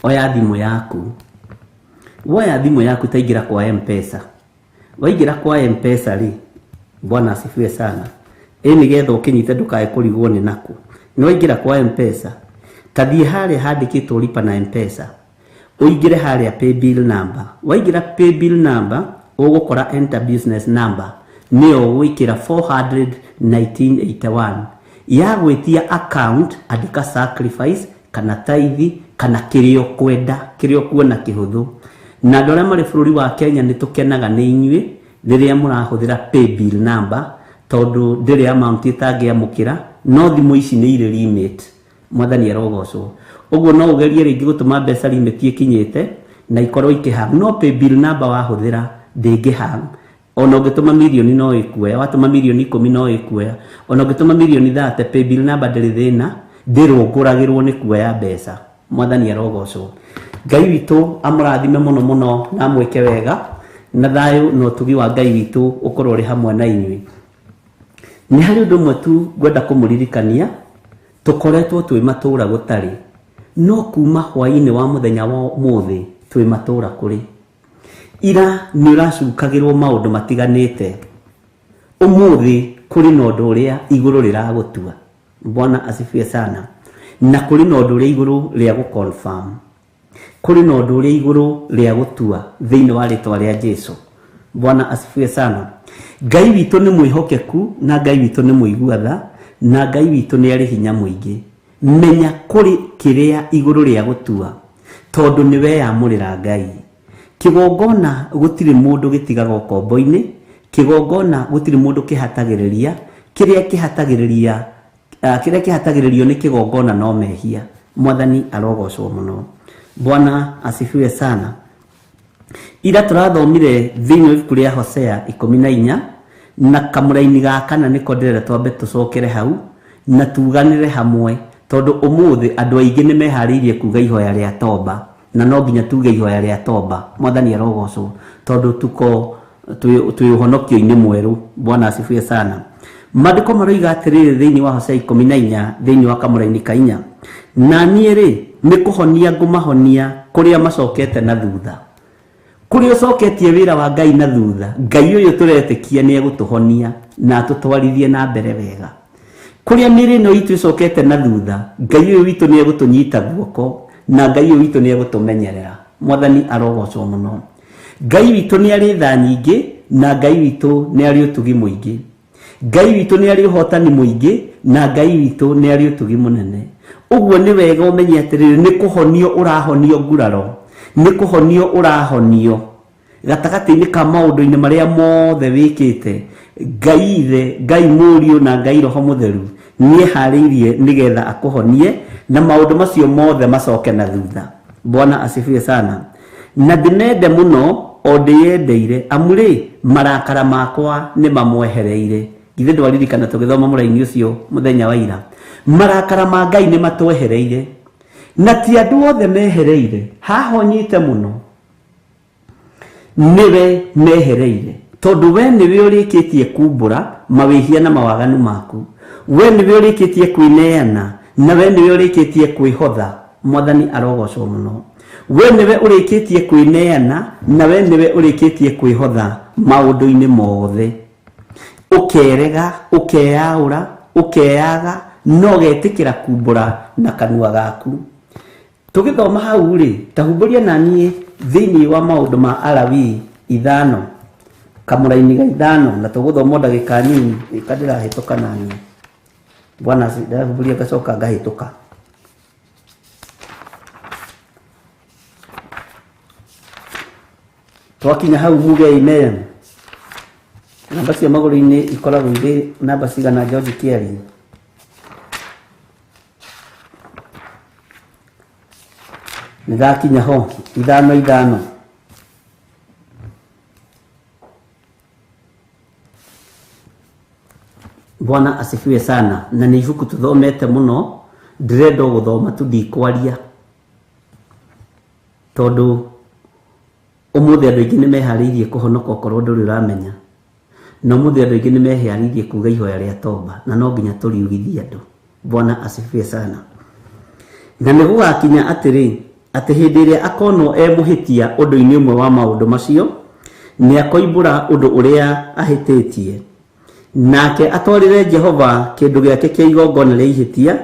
[SPEAKER 4] oya thimũ yaku, woya thimũ yaku taingĩra kwa M-Pesa. Waingĩra kwa M-Pesa rĩ, Bwana asifiwe sana, ĩ nĩgetha ũkĩnyite ndũkae kũrigwo nĩ nakũ. Nĩ waingĩra kwa M-Pesa, tathiĩ harĩa handĩkĩtwo lipa na M-Pesa, ũingĩre harĩa paybill number. Waingĩra paybill number ũgũkora enter business number, nĩyo ũgwĩkĩra 41981. Ya gwĩtia account andĩka sacrifice kana tithe kana kĩrĩa ũkwenda, kĩrĩa ũkuona kĩhũthũ. Na andũ arĩa marĩ bũrũri wa Kenya nĩ tũkenaga nĩ inyuĩ rĩrĩa mũrahũthĩra paybill number, tondũ ndĩrĩ amount ĩtangĩamũkĩra, no thimũ ici nĩ irĩ limit. Mwathani arogocwo. Ũguo no ũgerie rĩngĩ gũtũma mbeca limit ĩkinyĩte na ikorwo ikĩhang, no paybill number wahũthĩra ndĩngĩhang. Ona ũngĩtũma mirioni no ĩkuoya, watũma mirioni 10 no ĩkuoya, ona ũngĩtũma mirioni 30 paybill number ndĩrĩ thĩna, ndĩrũngũragĩrwo nĩ kuoya mbeca. Mwathani arogocwo. Ngai witũ amũrathime mũno mũno na amwĩke wega, na thayũ na ũtugi wa Ngai witũ ũkorwo ũrĩ hamwe na inyuĩ. Nĩ harĩ ũndũ ũmwe tu ngwenda kũmũririkania, tũkoretwo twĩ matũũra gũtarĩ, no kuma hwaĩ-inĩ wa mũthenya wa ũmũthĩ twĩ matũũra kũrĩ. Ira nĩ ũracukagĩrwo maũndũ matiganĩte, ũmũthĩ kũrĩ na ũndũ ũrĩa igũrũ rĩragũtua. Bwana asifiwe sana. Na kũrĩ na ũndũ ũrĩa igũrũ rĩa gũ-confirm, kũrĩ na ũndũ ũrĩa igũrũ rĩa gũtua thĩinĩ wa rĩtwa rĩa Jesu. Bwana asifiwe sana. Ngai witũ nĩ mwĩhokeku na Ngai witũ nĩ mũigua tha na Ngai witũ nĩ arĩ hinya mũingĩ. Menya kũrĩ kĩrĩa igũrũ rĩa gũtua, tondũ nĩ weyamũrĩra Ngai. Kĩgongona gũtirĩ mũndũ gĩtigaga ũkombo-inĩ, kĩgongona gũtirĩ mũndũ kĩhatagĩrĩria, kĩrĩa kĩhatagĩrĩria kĩrĩa kĩhatagĩrĩrio nĩ kĩgongona no mehia. Mwathani arogocwo mũno. Bwana asifiwe sana. Ira tũrathomire thĩinĩ wa ibuku rĩa Hosea 14 na kamũraini ga kana nĩko ndĩrenda twambe tũcokere hau, Na tuganĩre hamwe tondũ ũmũthĩ andũ aingĩ nĩ meharĩirie kuga ihoya rĩa toba, na no nginya tuge ihoya rĩa toba. Mwathani arogocwo tondũ tuko twĩ ũhonokio-inĩ mwerũ. Bwana asifiwe sana. Maandĩko maroiga atĩrĩrĩ thĩinĩ wa Hosea 14 thĩinĩ wa kamũraini ka 4, na niĩ rĩ nĩ kũhonia ngũmahonia kũrĩa macokete na thutha. Kũrĩa ũcoketie wĩra wa Ngai na thutha, Ngai ũyũ tũretĩkia nĩ egũtũhonia na atũtwarithie na mbere wega. Kũrĩa mĩĩrĩ ĩno itũ ĩcokete na thutha, Ngai ũyũ witũ nĩ egũtũnyita guoko na Ngai ũyũ witũ nĩ egũtũmenyerera. Mwathani arogocwo mũno. Ngai witũ nĩ arĩ tha nyingĩ na Ngai witũ nĩ arĩ ũtugi mũingĩ. Ngai witũ nĩ arĩ ũhotani mũingĩ na Ngai witũ nĩ arĩ ũtugi mũnene. Ũguo nĩ wega ũmenye atĩrĩrĩ, nĩ kũhonio ũrahonio nguraro, nĩ kũhonio ũrahonio gatagatĩ-inĩ ka maũndũ-inĩ marĩa mothe wĩkĩte. Ngai Ithe, Ngai Mũriũ na Ngai Roho Mũtheru nĩeharĩirie nĩgetha akũhonie na maũndũ macio mothe macoke na thutha. Bwana asifiwe sana. Na ndĩmende mũno o ndĩyendeire, amu rĩ marakara makwa nĩ mamwehereire. Githĩ ndwaririkana tũgĩthoma mũraini ũcio mũthenya wa ira? Marakara ma Ngai nĩ matwehereire, na ti andũ othe mehereire. Hahonyite mũno nĩwe mehereire, tondũ we nĩwe ũrĩkĩtie kumbũra mawĩhia na mawaganu maku, we nĩwe ũrĩkĩtie kwĩneana na we nĩwe ũrĩkĩtie kwĩhotha. Mwathani arogocwo mũno. We nĩwe ũrĩkĩtie kwĩneana na we nĩwe ũrĩkĩtie kwĩhotha maũndũ-inĩ mothe. Ũkerega, ũkeyaũra, ũkeyaga, no ũgetĩkĩra kumbũra na kanua gaku. Tũgĩthoma hau rĩ, ta humbũria na niĩ thĩinĩ wa maũndũ ma Alawii 5 kamũraini ga 5, na tũgũthoma ndagĩka nini ĩka ndĩrahĩtũka na niĩ. Bwana ndĩrahumbũria ngacoka ngahĩtũka. Twakinya hau muge amen. Namba cia magũrũ-inĩ ikoragwo irĩ namba cigana George Kiarie? Nĩndakinya ho 5 5. Bwana asifiwe sana. Na nĩ ibuku tũthomete mũno, ndĩrenda gũthoma tu ndikwaria, tondũ ũmũthĩ andũ aingĩ nĩ meharĩirie kũhonoka okorwo ndũrĩ ũramenya, na ũmũthĩ andũ aingĩ nĩ meharĩirie kuga ihoya rĩa toba, na no nginya tũriugithie andũ. Bwana asifiwe sana. Na nĩ gũgakinya atĩrĩ, atĩ hĩndĩ ĩrĩa akonwo e mũhĩtia ũndũ-inĩ ũmwe wa maũndũ macio, nĩ akoimbũra ũndũ ũrĩa ahĩtĩtie, nake atwarĩre Jehova kĩndũ gĩake kĩa igongona rĩa ihĩtia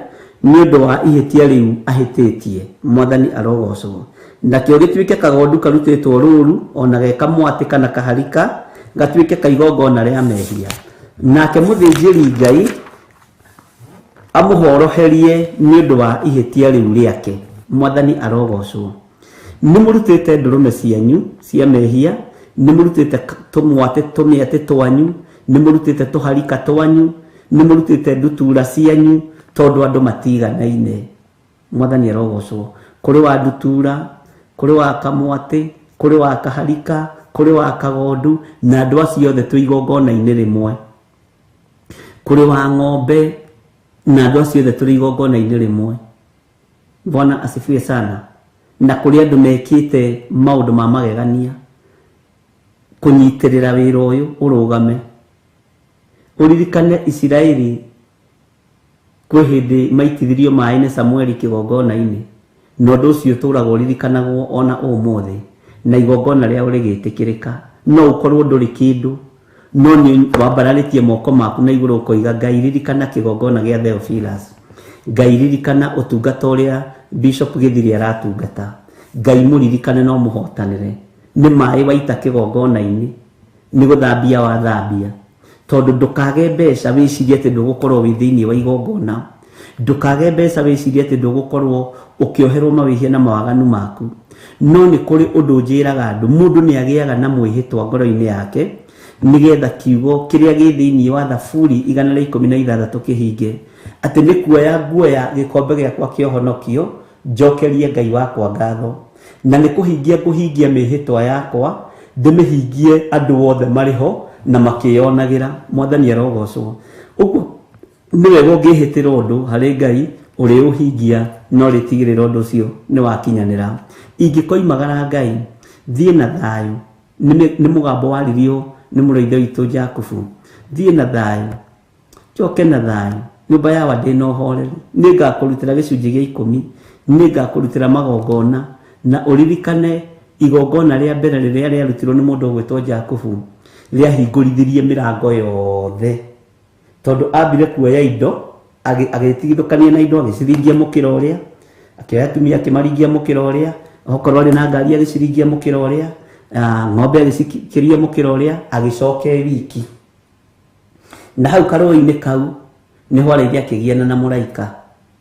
[SPEAKER 4] nĩ ũndũ wa ihĩtia rĩu ahĩtĩtie. Mwathani arogocwo. Nakĩo gĩtuĩke kagondu karutĩtwo rũũru, ona ge kamwatĩ kana kaharika, gatuĩke ka igongona rĩa mehia. Nake mũthĩnjĩri Ngai amũhoroherie nĩ ũndũ wa ihĩtia rĩu rĩake. Mwathani arogocwo. Nĩ mũrutĩte ndũrũme cianyu cia mehia, nĩ mũrutĩte tũmwatĩ tũmĩatĩ twanyu, nĩ mũrutĩte tũharika twanyu, nĩ mũrutĩte ndutura cianyu, tondũ andũ matiganaine. Mwathani arogocwo. Kũrĩ wa ndutura, kũrĩ wa kamwatĩ, kũrĩ wa kaharika, kũrĩ wa kagondu, na andũ acio othe twĩ igongona-inĩ rĩmwe. Kũrĩ wa ng'ombe, na andũ acio othe tũrĩ igongona-inĩ rĩmwe. Bwana asifiwe sana. Na kũrĩ andũ mekĩte maũndũ ma magegania kũnyitĩrĩra wĩra ũyũ ũrũgame. Ũririkane Isiraeli kwĩ hĩndĩ maitithirio maĩ nĩ Samueli kĩgongona-inĩ, na ũndũ ũcio ũtũraga ũririkanagwo ona ũmũthĩ, na igongona rĩao rĩgĩtĩkĩrĩka. No ũkorwo ndũrĩ kĩndũ, no nĩ wambararĩtie moko maku na igũrũ ũkoiga, Ngai ririkana kĩgongona gĩa Theophilus, Ngai ririkana ũtungata ũrĩa Bishop Gĩthiri aratungata, Ngai mũririkane no mũhotanĩre. Nĩ maĩ waita kĩgongona-inĩ, nĩ gũthambia wathambia, tondũ ndũkage mbeca wĩcirie atĩ ndũgũkorwo wĩ thĩinĩ wa igongona, ndũkage mbeca wĩcirie atĩ ndũgũkorwo ũkĩoherwo mawĩhia na mawaganu maku. No nĩ kũrĩ ũndũ njĩraga andũ, mũndũ nĩ agĩaga na mwĩhĩtwa ngoro-inĩ yake nĩgetha kiugo kĩrĩa gĩ thĩinĩ wa Thaburi 116 kĩhinge, atĩ nĩ kuoya nguoya gĩkombe gĩakwa kĩa ũhonokio njokerie Ngai wakwa ngatho, na nĩ kũhingia ngũhingia mĩhĩtwa yakwa, ndĩmĩhingie andũ othe marĩ ho na makĩyonagĩra. Mwathani arogocwo. Ũguo Nĩ wega ũngĩhĩtĩra ũndũ harĩ Ngai ũrĩũhingia na ũrĩtigĩrĩra ũndũ ũcio nĩ wakinyanĩra. Ingĩkoimagara Ngai thiĩ na thayũ, nĩ mũgambo waririo nĩ mũrũ witũ Jakubu, thiĩ na thayũ, njoke na thayũ, nyũmba yawa ndĩna ũhoreri, nĩngakũrutĩra gĩcunjĩ gĩa 10, nĩngakũrutĩra magongona, na ũririkane igongona rĩa mbere rĩrĩa rĩarutirwo nĩ mũndũ ũgwĩtwo Jakubu rĩahingũrithirie mĩrango yothe, tondũ ambire kuoya indo agĩtigithũkania na indo agĩciringia mũkĩra ũrĩa, akĩoya atumia akĩmaringia mũkĩra ũrĩa, okorwo arĩ na ngari agĩciringia mũkĩra ũrĩa, ng'ombe agĩcikiria mũkĩra ũrĩa, agĩcoka wiki. Na hau karũĩ-inĩ kau nĩho arĩithi akĩgiana na mũraika.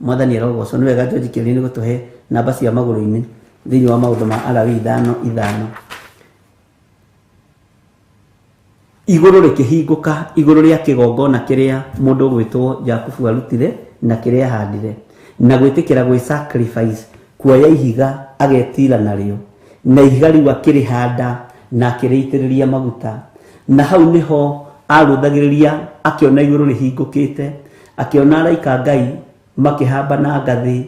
[SPEAKER 4] Mwathani arogocwo. Nĩ wega George Kĩoni nĩ gũtũhe namba cia magũrũ-inĩ thĩinĩ wa maũndũ ma Alawii 5:5. Igũrũ rĩkĩhingũka igũrũ rĩa kĩgongona kĩrĩa mũndũ ũgwĩtwo Jakubu arutire na kĩrĩa ahandire, na gwĩtĩkĩra gwĩ sacrifice, kuoya ihiga agetira narĩo, na ihiga rĩu akĩrĩhanda na akĩrĩitĩrĩria maguta. Na hau nĩho arũthagĩrĩria akĩona igũrũ rĩhingũkĩte, akĩona araika Ngai makĩhamba na ngathĩ,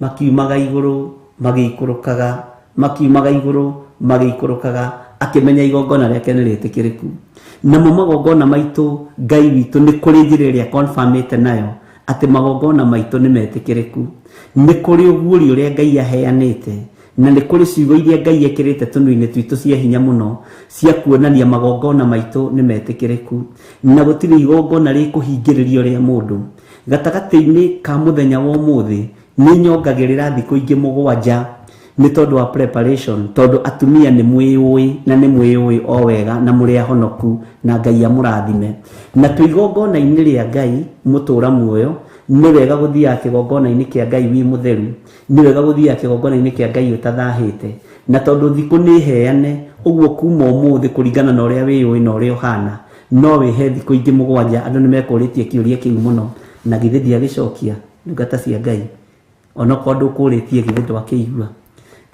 [SPEAKER 4] makiumaga igũrũ magĩikũrũkaga, makiumaga igũrũ magĩikũrũkaga, akĩmenya igongona rĩake nĩ rĩtĩkĩrĩku. Namo magongona maitũ Ngai witũ nĩ kũrĩ njĩra ĩrĩa confirmĩte nayo atĩ magongona maitũ nĩ metĩkĩrĩku. Nĩ kũrĩ ũguũrio ũrĩa Ngai aheanĩte, na nĩ kũrĩ ciugo iria Ngai ekĩrĩte tũnua-inĩ twitũ cia hinya mũno cia kuonania magongona maitũ nĩ metĩkĩrĩku, na gũtirĩ igongona rĩkũhingĩrĩrio rĩa mũndũ. Gatagatĩ-inĩ ka mũthenya wa ũmũthĩ nĩ nyongagĩrĩra thikũ ingĩ 7 nĩ tondũ wa preparation, tondũ atumia nĩ mwĩũĩ na nĩ mwĩũĩ o wega na mũrĩ ahonoku na Ngai amũrathime. Na twĩ igongona-inĩ rĩa Ngai mũtũra muoyo, nĩ wega gũthiaga kĩgongona-inĩ kĩa Ngai wĩ mũtheru, nĩ wega gũthiaga kĩgongona-inĩ kĩa Ngai ũtathahĩte, na tondũ thikũ nĩ heane ũguo kuma ũmũthĩ kũringana na ũrĩa wĩũĩ na ũrĩa ũhana, no wĩhe thikũ ingĩ 7. Andũ nĩ mekũrĩtie kĩũria kĩu mũno, na githĩ ndiagĩcokia ndungata cia Ngai, onokorwo ndũkũrĩtie githĩ ndwakĩigua.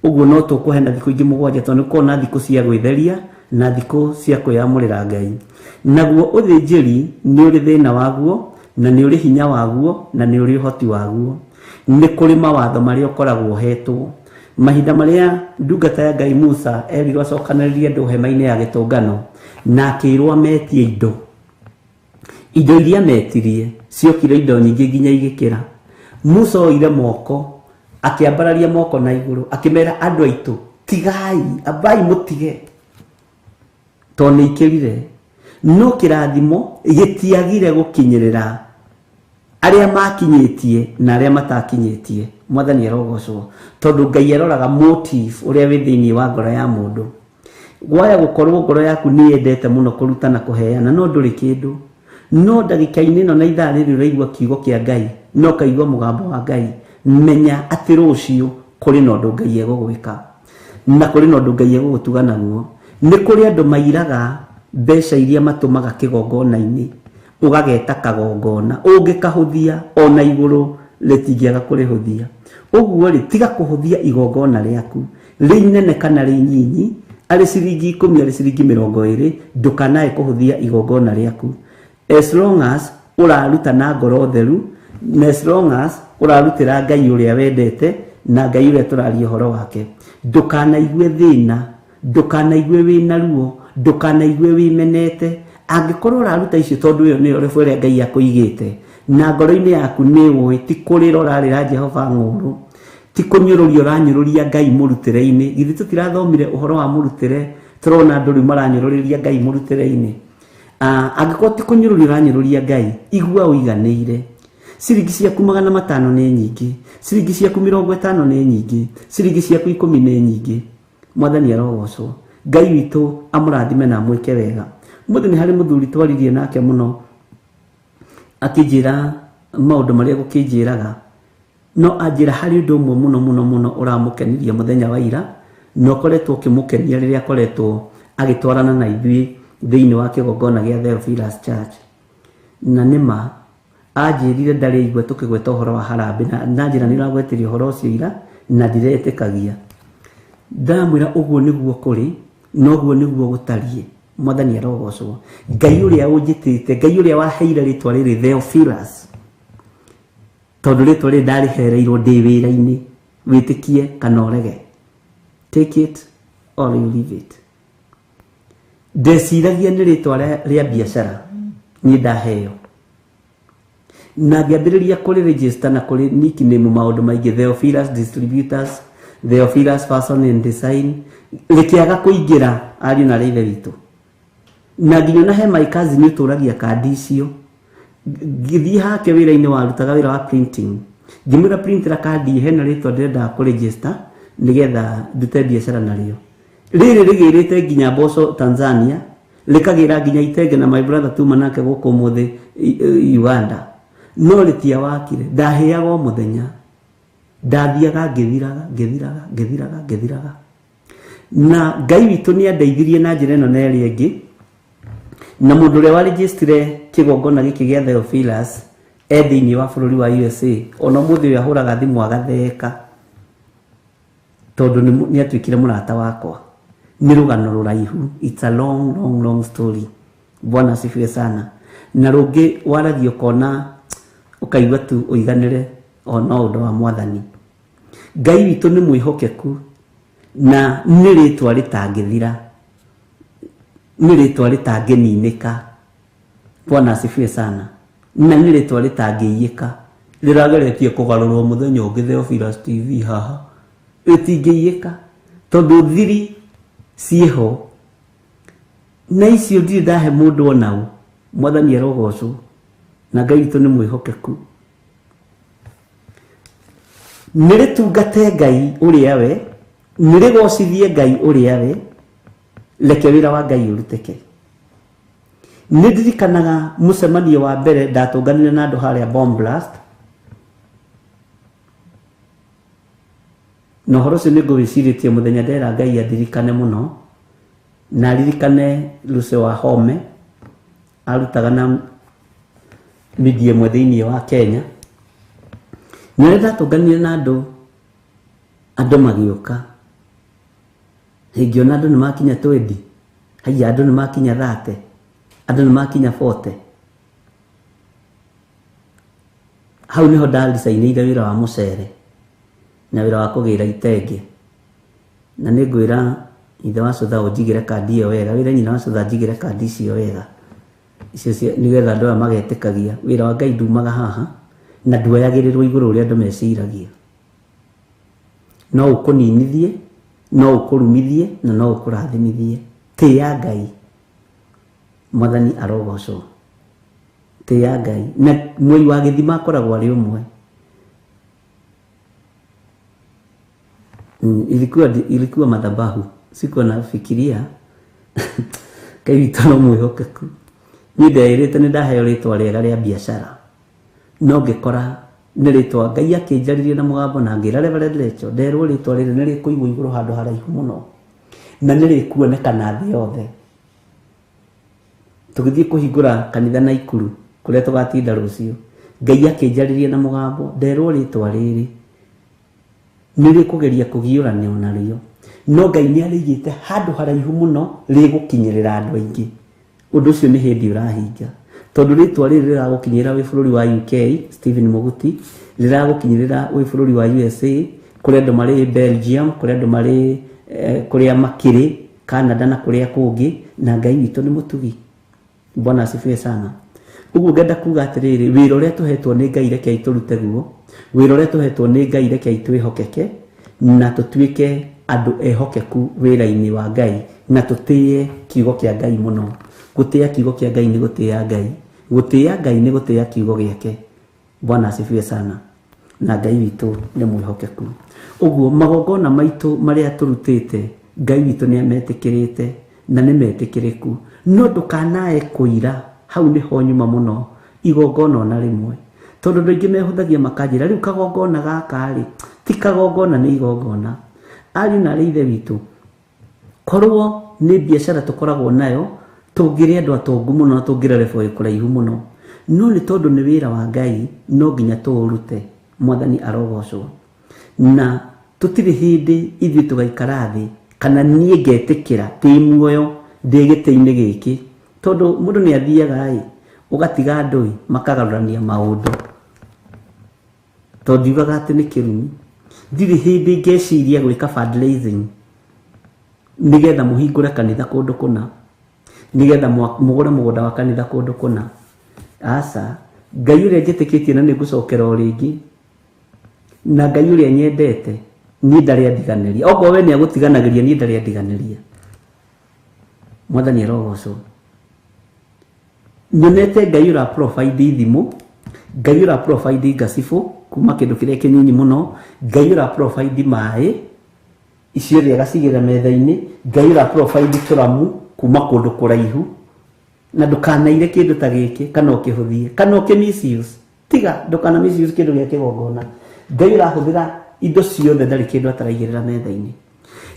[SPEAKER 4] Ũguo no tũkũhe na thikũ ingĩ 7, tondũ nĩ kuona thikũ cia gwĩtheria na thikũ cia kwĩyamũrĩra Ngai. Naguo ũthĩnjĩri nĩ ũrĩ thĩna waguo, na nĩ ũrĩ hinya waguo, na nĩ ũrĩ ũhoti waguo. Nĩ kũrĩ mawatho marĩa ũkoragwo ũhetwo. Mahinda marĩa ndungata ya Ngai Musa erirwo acokanĩrĩrie andũ hema-inĩ ya gĩtũngano, na akĩrwo ametie indo. Indo iria metirie ciokire indo nyingĩ nginya igĩkĩra. Musa oire moko, akĩambararia moko na igũrũ, akĩmera andũ aitũ, tigai, ambai mũtige, tondũ nĩ ikĩrire. No kĩrathimo gĩtiagire gũkinyĩrĩra arĩa makinyĩtie na arĩa matakinyĩtie. Mwathani arogocwo, tondũ Ngai aroraga motive ũrĩa wĩ thĩinĩ wa ngoro ya mũndũ. Gwaya gũkorwo ngoro yaku nĩ yendete mũno kũruta na kũheana, no ndũrĩ kĩndũ. No ndagĩka-inĩ ĩno na ithaa rĩrĩ ũraigua kiugo kĩa Ngai, no ũkaigua mũgambo wa Ngai, menya atĩ rũciũ kũrĩ na ũndũ Ngai egũgwĩka, na kũrĩ na ũndũ Ngai egũgũtuga naguo. Nĩ kũrĩ andũ mairaga mbeca iria matũmaga kĩgongona-inĩ, ũgageta kagongona, ũngĩkahũthia ona igũrũ rĩtingĩaga kũrĩhũthia. Ũguo rĩ, tiga kũhũthia igongona rĩaku, rĩ inene kana rĩ inyinyi, arĩ ciringi 10, arĩ ciringi 20, ndũkanae kũhũthia igongona rĩaku. As long as ũraruta na ngoro theru, na as long as ũrarutĩra Ngai ũrĩa wendete na Ngai ũrĩa tũraria ũhoro wake. Ndũkanaigue thĩna, ndũkanaigue wĩna ruo, ndũkanaigue wĩmenete. Angĩkorwo ũraruta icio tondũ ĩyo nĩyo rebu ĩrĩa Ngai akũigĩte, na ngoro-inĩ yaku nĩ ũĩ ti kũrĩra ũrarĩra Jehova ng'ũũrũ, ti kũnyũrũria ũranyũrũria Ngai mũrutĩre-inĩ. Githĩ tũtirathomire ũhoro wa mũrutĩre, tũrona andũ rĩu maranyũrũrĩria Ngai mũrutĩre-inĩ. Angĩkorwo ti kũnyũrũria ũranyũrũria Ngai, igua ũiganĩire. Ciringi ciaku 500 nĩ nyingĩ, ciringi ciaku 50 nĩ nyingĩ, ciringi ciaku 10 nĩ nyingĩ. Mwathani arogocwo. Ngai witũ amũrathime na amwĩke wega. Mũthĩ nĩ harĩ mũthuri twaririe nake mũno, akĩnjĩra maũndũ marĩa gũkĩnjĩraga, no anjĩra harĩ ũndũ ũmwe mũno mũno mũno ũramũkenirie mũthenya wa ira, na ũkoretwo ũkĩmũkenia rĩrĩa akoretwo agĩtwarana na ithuĩ thĩinĩ wa kĩgongona gĩa Theophilus Church. Na nĩma anjĩrire ndarĩ aigua tũkĩgweta ũhoro wa harambĩ, na njĩra nĩ ũragwetirie ũhoro ũcio ira, na ndiretĩkagia. Ndamwĩra ũguo nĩguo kũrĩ, na ũguo nĩguo gũtariĩ. Mwathani arogocwo. Ngai ũrĩa ũnjĩtĩte, Ngai ũrĩa waheire rĩtwa rĩrĩ Theophilus, Tondũ rĩtwa rĩrĩ ndarĩhereirwo ndĩ wĩra-inĩ, wĩtĩkie kana ũrege, take it or you leave it. Ndeciragia nĩ rĩtwa rĩa biacara niĩ ndaheo, na ngĩambĩrĩria kũrĩ register na kũrĩ nickname maũndũ maingĩ, Theophilus Distributors, Theophilus Fashion and Design, rĩkĩaga kũingĩra ariũ na arĩa ithe witũ. Na nginya ona he my cousin ũtũragia kandi icio, ngĩthiĩ hake wĩra-inĩ warutaga wĩra wa printing, ngĩmwĩra printera kandi hena rĩtwa ndĩrendaga kũ register nĩgetha ndute biacara narĩo. Rĩrĩ rĩgĩrĩte nginya Mboco Tanzania, rĩkagĩra nginya Itenge na my brother tuma nake gũkũ ũmũthĩ Uganda, no rĩtiawakire. Ndahĩaga o mũthenya, ndathiaga ngĩthiraga ngĩthiraga ngĩthiraga ngĩthiraga, na Ngai witũ nĩ andeithirie na njĩra ĩno na ĩrĩa ĩngĩ. Na mũndũ ũrĩa warejistire kĩgongona gĩkĩ gĩa Theophilus e thĩinĩ wa bũrũri wa USA, ona ũmũthĩ ũyũ ahũraga thimũ agatheka, tondũ nĩ atuĩkire mũrata wakwa. Nĩ rũgano rũraihu, it's a long long long story. Bwana asifiwe sana. Na rũngĩ waragia ũkona ũkaigua tu ũiganĩre o no ũndũ wa Mwathani. Ngai witũ nĩ mwĩhokeku na nĩ rĩtwa rĩtangĩthira, nĩ rĩtwa rĩtangĩninĩka. Bwana asifiwe sana. Na nĩ rĩtwa rĩtangĩiyĩka, rĩrageretie kũgarũrwo mũthenya ũngĩ Theophilus TV haha, rĩtingĩiyĩka tondũ thiri ciĩho na icio ndirĩ ndahe mũndũ ona ũ. Mwathani arogocwo, na Ngai witũ nĩ mwĩhokeku. Nĩ rĩtungate Ngai ũrĩa we, nĩ rĩgocithie Ngai ũrĩa we, reke wĩra wa Ngai ũrutĩke. Nĩ ndirikanaga mũcemanio wa mbere ndatũnganire na andũ harĩa Bomb Blast, na ũhoro ũcio nĩ ngũwĩcirĩtie mũthenya ndera Ngai andirikane mũno, na aririkane Lucy wa Home, arutaga na media ĩmwe thĩinĩ wa Kenya. Na rĩrĩa ndatũnganire na andũ, andũ magĩũka, ngĩona andũ nĩ makinya 20, haiya andũ nĩ makinya 30, andũ nĩ makinya 40. Hau nĩho ndaricainĩire wĩra wa mũcere na wĩra wa kũgĩra itenge. Na nĩ ngwĩra ithe wa cũtha ũnjigĩre kandi ĩyo wega, wĩre nyina wa cũtha njigĩre kandi icio wega, icio nĩgetha andũ aya magetĩkagia wĩra wa Ngai ndumaga haha na nduoyagĩrĩrwo igũrũ ũrĩa andũ meciragia. No ũkũninithie, no ũkũrumithie, na no ũkũrathimithie. Tĩĩa Ngai, Mwathani arogocwo. Tĩĩa Ngai. Na mwei wa gĩthima akoragwo arĩ ũmwe. Ilikuwa madhabahu, sikuwa nafikiria Ngai witũ no mwĩhokeku. Niĩ ndeĩrĩte nĩ ndaheo rĩtwa rĩega rĩa biacara, no ngĩkora nĩ rĩtwa Ngai akĩnjarĩria na mũgambo na ngĩra Reverend Rachel, nderwo rĩtwa rĩrĩ nĩ rĩkũigwo igũrũ handũ haraihu mũno na nĩ rĩkuonekana thĩ yothe. Tũgĩthiĩ kũhingũra kanitha Naikuru kũrĩa tũgatinda rũciũ, Ngai akĩnjarĩria na mũgambo, nderwo rĩtwa rĩrĩ nĩ rĩkũgeria kũgiũranio narĩo, no Ngai nĩ arĩigĩte handũ haraihu mũno rĩgũkinyĩrĩra andũ aingĩ. Ũndũ ũcio nĩ hĩndĩ ũrahinga, tondũ rĩtwa rĩrĩ rĩragũkinyĩrĩra wĩ bũrũri wa UK, Stephen Muguti, rĩragũkinyĩrĩra wĩ bũrũri wa USA, kũrĩa andũ marĩ Belgium, kũrĩa andũ marĩ kũrĩa makĩrĩ Canada na kũrĩa kũngĩ, na Ngai witũ nĩ mũtugi. Bwana asifiwe sana. Ũguo ngenda kuga atĩrĩrĩ, wĩra ũrĩa tũhetwo nĩ Ngai rekei tũrute guo, wĩra ũrĩa tũhetwo nĩ Ngai rekei twĩhokeke, na tũtuĩke andũ ehokeku wĩra-inĩ wa Ngai, na tũtĩe kiugo kĩa Ngai mũno. Gũtĩa kiugo kĩa Ngai nĩ gũtĩa Ngai, gũtĩa Ngai nĩ gũtĩa kiugo gĩake. Bwana asifiwe sana. Na Ngai witũ nĩ mwĩhokeku. Ũguo magongona maitũ marĩa tũrutĩte, Ngai witũ nĩ ametĩkĩrĩte na nĩ metĩkĩrĩku. No ndũkanae kũira, hau nĩho nyuma mũno, igongona ona rĩmwe. Tondũ andũ aingĩ mehũthagia makanjĩra, rĩu kagongona gaka rĩ, ti kagongona nĩ igongona. Ariũ na arĩ ithe witũ, korwo nĩ biacara tũkoragwo nayo, tũngĩrĩ andũ atongu mũno na tũngĩrere boĩ kũraihu mũno. No nĩ tondũ nĩ wĩra wa Ngai, no nginya tũũrute. Mwathani arogocwo. Na tũtirĩ hĩndĩ ithuĩ tũgaikara thĩ, kana niĩ ngetĩkĩra ndĩ muoyo ndĩ gĩtĩ-inĩ gĩkĩ. Tondũ mũndũ nĩ athiaga ĩ, ũgatiga andũ ĩ, makagarũrania maũndũ. Tondũ ndiugaga atĩ nĩ kĩrumi. Ndirĩ hĩndĩ ngeciria gwĩka fundraising nĩgetha mũhingũre kanitha kũndũ kũna, nĩgetha mũgũre mũgũnda wa kanitha kũndũ kũna. Aca, Ngai ũrĩa njĩtĩkĩtie na nĩngũcokera o rĩngĩ, na Ngai ũrĩa nyendete, niĩ ndarĩ andiganĩria. Okorwo we nĩagũtiganagĩria, niĩ ndarĩ andiganĩria. Mwathani arogocwo. Nyonete Ngai ũra provide ithimo, Ngai ũra provide ngacibũ kuma kĩndũ kĩrĩa kĩnini mũno, Ngai ũra provide maĩ icio agacigĩrĩra metha-inĩ, Ngai ũra provide tũramu kuma kũndũ kũraihu, na ndũkanaire kĩndũ ta gĩkĩ kana ũkĩhũthie kana ũkĩ misuse. Tiga ndũkana misuse kĩndũ gĩa kĩgongona. Ngai ũrahũthĩra indo ciothe, ndarĩ kĩndũ ataraigĩrĩra metha-inĩ.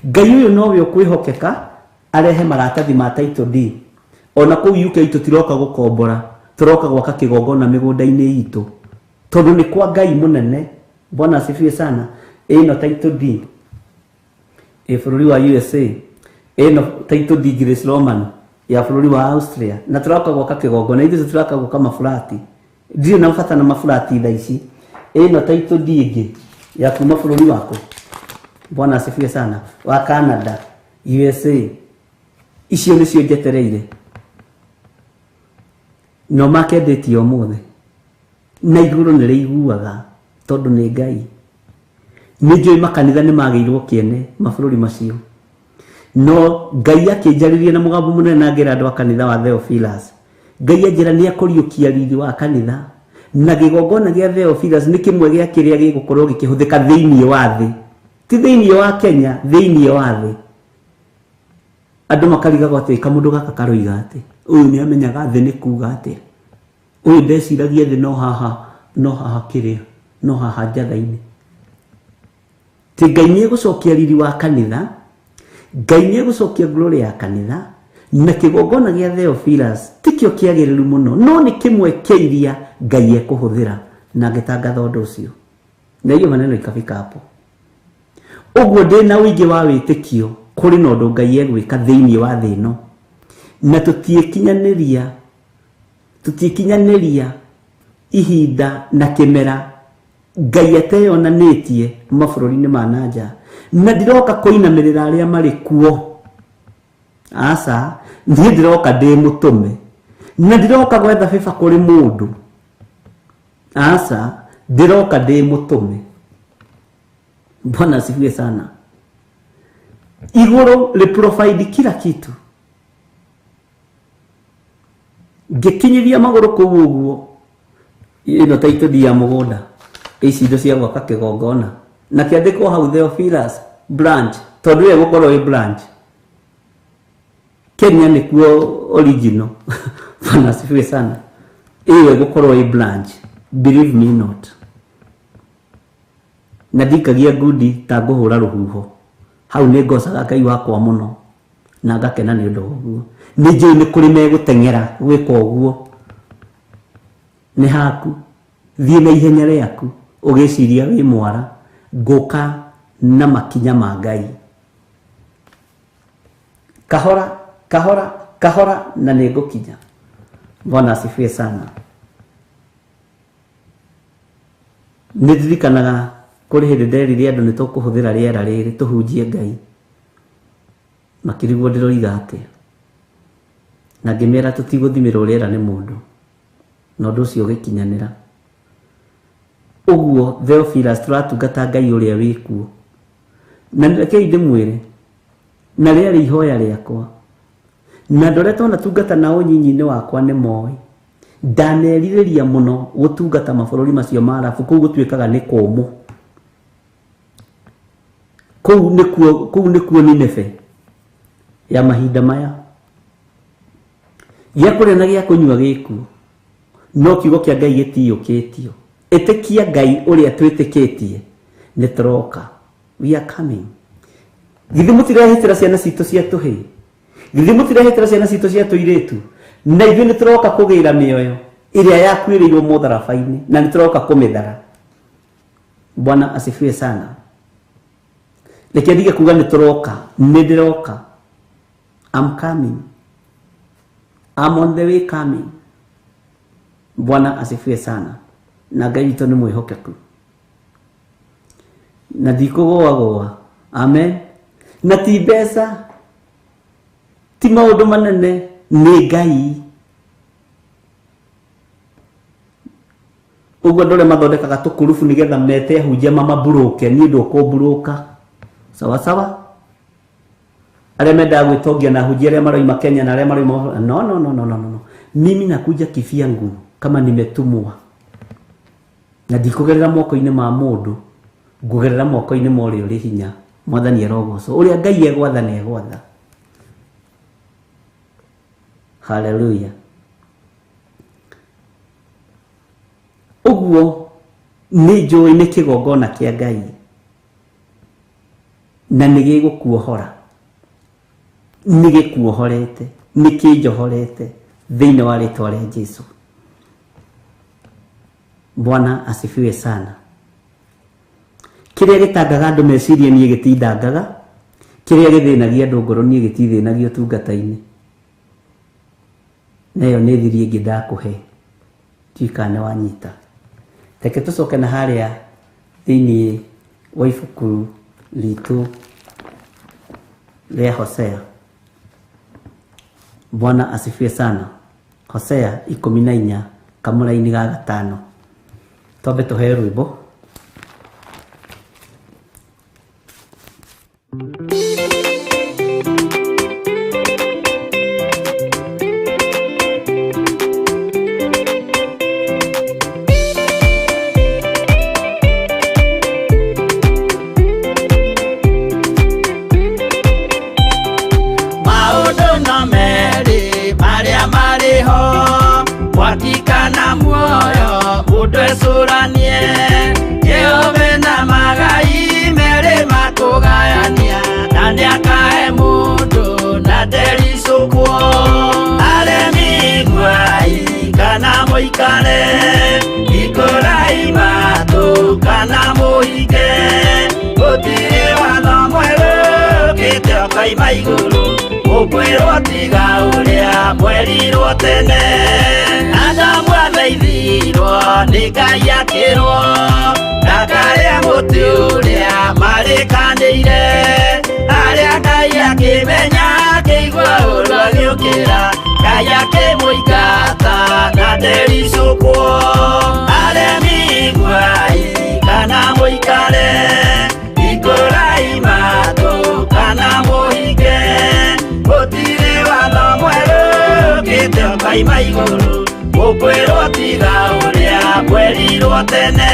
[SPEAKER 4] Ngai ũyũ nowe ũkwĩhokeka arehe maratathi ma title deed. Ona kũu UK tũtiroka gũkombora, tũroka gwaka kĩgongona mĩgũnda-inĩ itũ, tondũ nĩ kwa Ngai mũnene. Bwana asifiwe sana. Ĩno title deed ĩ bũrũri wa USA, ĩno title deed Grace Roman ya bũrũri wa Austria, na tũroka gwaka kĩgongona. Ithuĩ tũtiroka gwaka maburati, ndirĩ na bata na maburati thaa ici. Ĩno title deed ĩngĩ ya kuma bũrũri waku, Bwana asifiwe sana, wa Canada, USA. Icio nĩcio njetereire no makendĩtie ũmũthĩ, na igũrũ nĩ rĩiguaga tondũ nĩ Ngai. Nĩ njũĩ makanitha nĩ magĩirwo kĩene mabũrũri macio, no Ngai akĩnjarĩria na mũgambo mũnene na ngĩra andũ a kanitha wa Theophilus. Ngai anjĩra nĩ akũriũkia riri wa kanitha, na kĩgongona gĩa Theophilus nĩ kĩmwe gĩa kĩrĩa gĩgũkorwo gĩkĩhũthĩka thĩinĩ wa thĩ, ti thĩinĩ wa Kenya, thĩinĩ wa thĩ. Andũ makarigagwo atĩ kamũndũ gaka karoiga atĩ ũyũ nĩ amenyaga thĩ nĩ kuga atĩa, ũyũ ndeciragia thĩ no haha, no haha kĩrĩa, no haha njatha-inĩ. Ti Ngai nĩ egũcokia riri wa kanitha, Ngai nĩ egũcokia glory ya kanitha, na kĩgongona gĩa Theophilus tikĩo kĩagĩrĩru mũno, no nĩ kĩmwe kĩa iria Ngai ekũhũthĩra. Na ngĩtangatha ũndũ ũcio, na hiyo maneno ikafika hapo. Ũguo ndĩna ũingĩ wa wĩtĩkio kũrĩ na ũndũ Ngai egwĩka thĩinĩ wa thĩ ĩno, na tũtiĩkinyanĩria ihinda na kĩmera Ngai ateyonanĩtie mabũrũri-inĩ ma na nja. Na ndiroka kũinamĩrĩra arĩa marĩ kuo, aca, niĩ ndĩroka ndĩ mũtũme, na ndiroka gwetha bĩba kũrĩ mũndũ, aca, ndĩroka ndĩ mũtũme. Bwana asifiwe sana. Igũrũ rĩ provide kila kitu. Ngĩkinyithia magũrũ kũu ũguo, ĩno title deed ya mũgũnda, ici indo cia gwaka kĩgongona, na kĩandĩkwo hau Theophilus branch, tondũ ĩyo ĩgũkorwo ĩ branch Kenya nĩkuo original. Bwana asifiwe sana. Ĩyo ĩgũkorwo ĩ branch, believe me not. Na ndikagia ngundi ta ngũhũra rũhuho hau, nĩ ngocaga Ngai wakwa mũno na ngakena nĩ ũndũ wa ũguo. Nĩ njũĩ nĩ kũrĩ megũteng'era gwĩka ũguo. Nĩ haku, thiĩ na ihenya rĩaku ũgĩciria wĩ mwara. Ngũka na makinya ma Ngai kahora kahora kahora, na nĩ ngũkinya. Bwana asifiwe sana. Nĩ ndirikanaga kũrĩ hĩndĩ nderire andũ nĩ tũkũhũthĩra rĩera rĩrĩ tũhunjie Ngai, makĩrigwo ndĩroiga atĩa, na ngĩmera tũtigũthimĩrwo rĩera nĩ mũndũ, na ũndũ ũcio ũgĩkinyanĩra. Ũguo Theophilus tũratungata Ngai ũrĩa wĩ kuo, na rekei ndĩmwĩre, na rĩarĩ ihoya rĩakwa, na andũ arĩa twanatungata nao nyinyi-inĩ wakwa nĩ moĩ, ndanerirĩria mũno gũtungata mabũrũri macio ma Arabu. Kũu gũtuĩkaga nĩ kũmũ, kũu nĩkuo, kũu nĩkuo Nineve ya mahinda maya. Gĩa kũrĩa na gĩa kũnyua gĩkuo, no kiugo kĩa Ngai gĩtiyũkĩtio. Ĩtĩkia Ngai ũrĩa twĩtĩkĩtie, nĩ tũroka. We are coming. Githĩ mũtirehĩtĩra ciana citũ cia tũhĩĩ? Githĩ mũtirehĩtĩra ciana citũ cia tũirĩtu? Na ithuĩ nĩ tũroka kũgĩra mĩoyo ĩrĩa yakuĩrĩirwo mũtharaba-inĩ, na nĩ tũroka kũmĩthara. Bwana asifiwe sana. Reke ndige kuga nĩ tũroka, nĩ ndĩroka. I'm coming. I'm on the way coming. Bwana asifiwe sana. Na Ngai witũ nĩ mwĩhokeku. Na ndikũgũagũa. Amen. Na ti mbeca, ti maũndũ manene, nĩ Ngai. Ũguo andũ arĩa mathondekaga tũkurubu nĩgetha mete ahunjia mamaburũke, niĩ ndũkũmburũka. Sawa sawa. Arĩa mendaga gwĩtongia na ahunjia arĩa maroima Kenya na arĩa maroima, no no no no no no. Mimi nakuja kivyangu kama nimetumwa. Na ndikũgerera moko-inĩ ma mũndũ, ngũgerera moko-inĩ ma ũrĩa ũrĩ hinya. Mwathani arogocwo. Ũrĩa Ngai egwatha nĩ egwatha. Haleluya. Ũguo nĩ njũĩ nĩ kĩgongona kĩa Ngai na nĩ gĩgũkuohora, nĩ gĩkuohorete, nĩ kĩnjohorete thĩinĩ wa rĩtwa rĩa Jesu. Bwana asifiwe sana. Kĩrĩa gĩtangaga andũ meciria niĩ gĩtindangaga, kĩrĩa gĩthĩnagia andũ ngoro niĩ gĩtithĩnagia ũtungata-inĩ. Na ĩyo nĩ thiri ĩngĩ ndakũhe, ndiũĩ kana nĩ wanyita. Reke tũcoke na harĩa thĩinĩ wa ibuku ritũ rĩa Hosea. Bwana asifiwe sana. Hosea 14 kamũraini ga gatano. Twambe tũheo rwĩmbo.
[SPEAKER 2] Maũndũ no merĩ marĩa marĩ ho, mwaki kana muoyo, mũndũ ecũranie. Jehova na magai merĩ makũgayania, na nĩakahe mũndũ na ndericũkwo. Aremi iguai kana mũikare, hingũrai matũ kana mũhinge. Gũtirĩ watho mwerũ ũkĩte ũkoima igũrũ, ũkwĩrwo tiga ũrĩa mwerirwo tene. Adamu athaithirwo nĩ Ngai akĩrwo, ndakarĩe mũtĩ ũrĩa marĩkanĩire. Harĩa Ngai akĩmenya akĩigua ũũru agĩũkĩra, Ngai akĩmũingata na ndericũkwo. Aremi iguai kana mũikare, hingũrai matũ kana mũhinge. Gũtirĩ watho mwerũ ũkĩte ũkoima igũrũ, ũkwĩrwo tiga ũrĩa mwerirwo tene.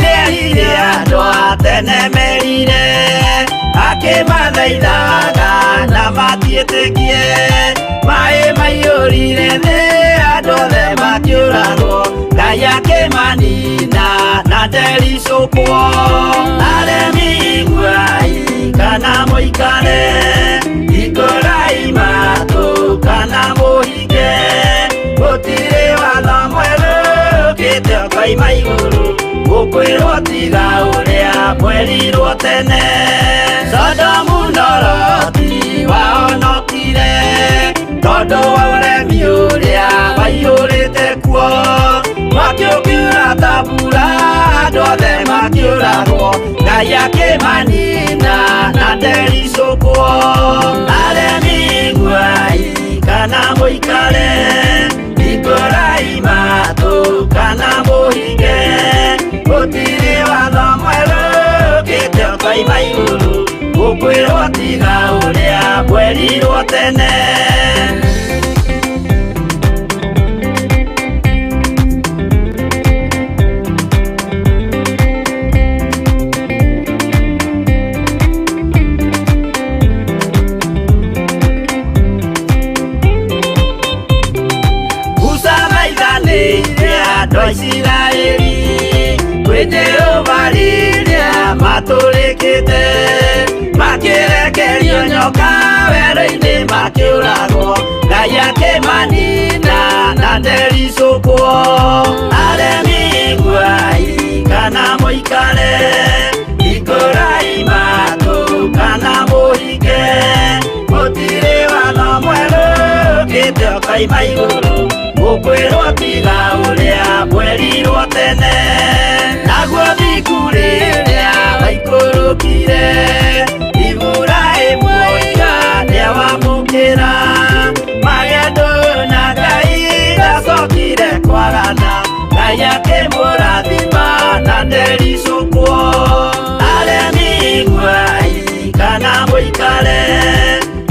[SPEAKER 2] Nĩerire andũ a tene merire, akĩmathaithaga na matiĩtĩkie. Maĩ maiyũrire thĩ, andũ othe makĩũragwo, Ngai akĩmanina na ndericũkwo. Aremi iguai kana mũikare, hingũrai matũ kana mũhinge. Gũtirĩ watho mwerũ ũkĩte ũkoima igũrũ, ũkwĩrwo tiga ũrĩa mwerirwo tene. Sodomu na Loti wahonokire, tondũ wa ũremi ũrĩa waiyũrĩte kuo. Mwaki ũkiura ta mbura, andũ othe makĩũragwo, Ngai akĩmanina na ndericũkwo. Aremi iguai kana mũikare, hingũrai matũ kana mũhinge. Gũtirĩ watho mwerũ ũkĩte ũkoima igũrũ, ũkwĩrwo tiga ũrĩa mwerirwo tene. Musa maithanĩire andũ a Isiraeli kwĩ Jehova rĩrĩa matũrĩkĩte, makĩrekerio nyoka werũ-inĩ makĩũragwo, Ngai akĩmanina na ndericũkwo. Aremi iguai ũkoima igũrũ gũkwĩrwo tiga ũrĩa mwerirwo tene naguo thingu rĩrĩa waikũrũkire Iburahĩmu oiga nĩawamũkĩra magendo na Ngai ndacokire kwagana Ngai akĩmũrathima na ndericũkwo aremi iguai kana mũikare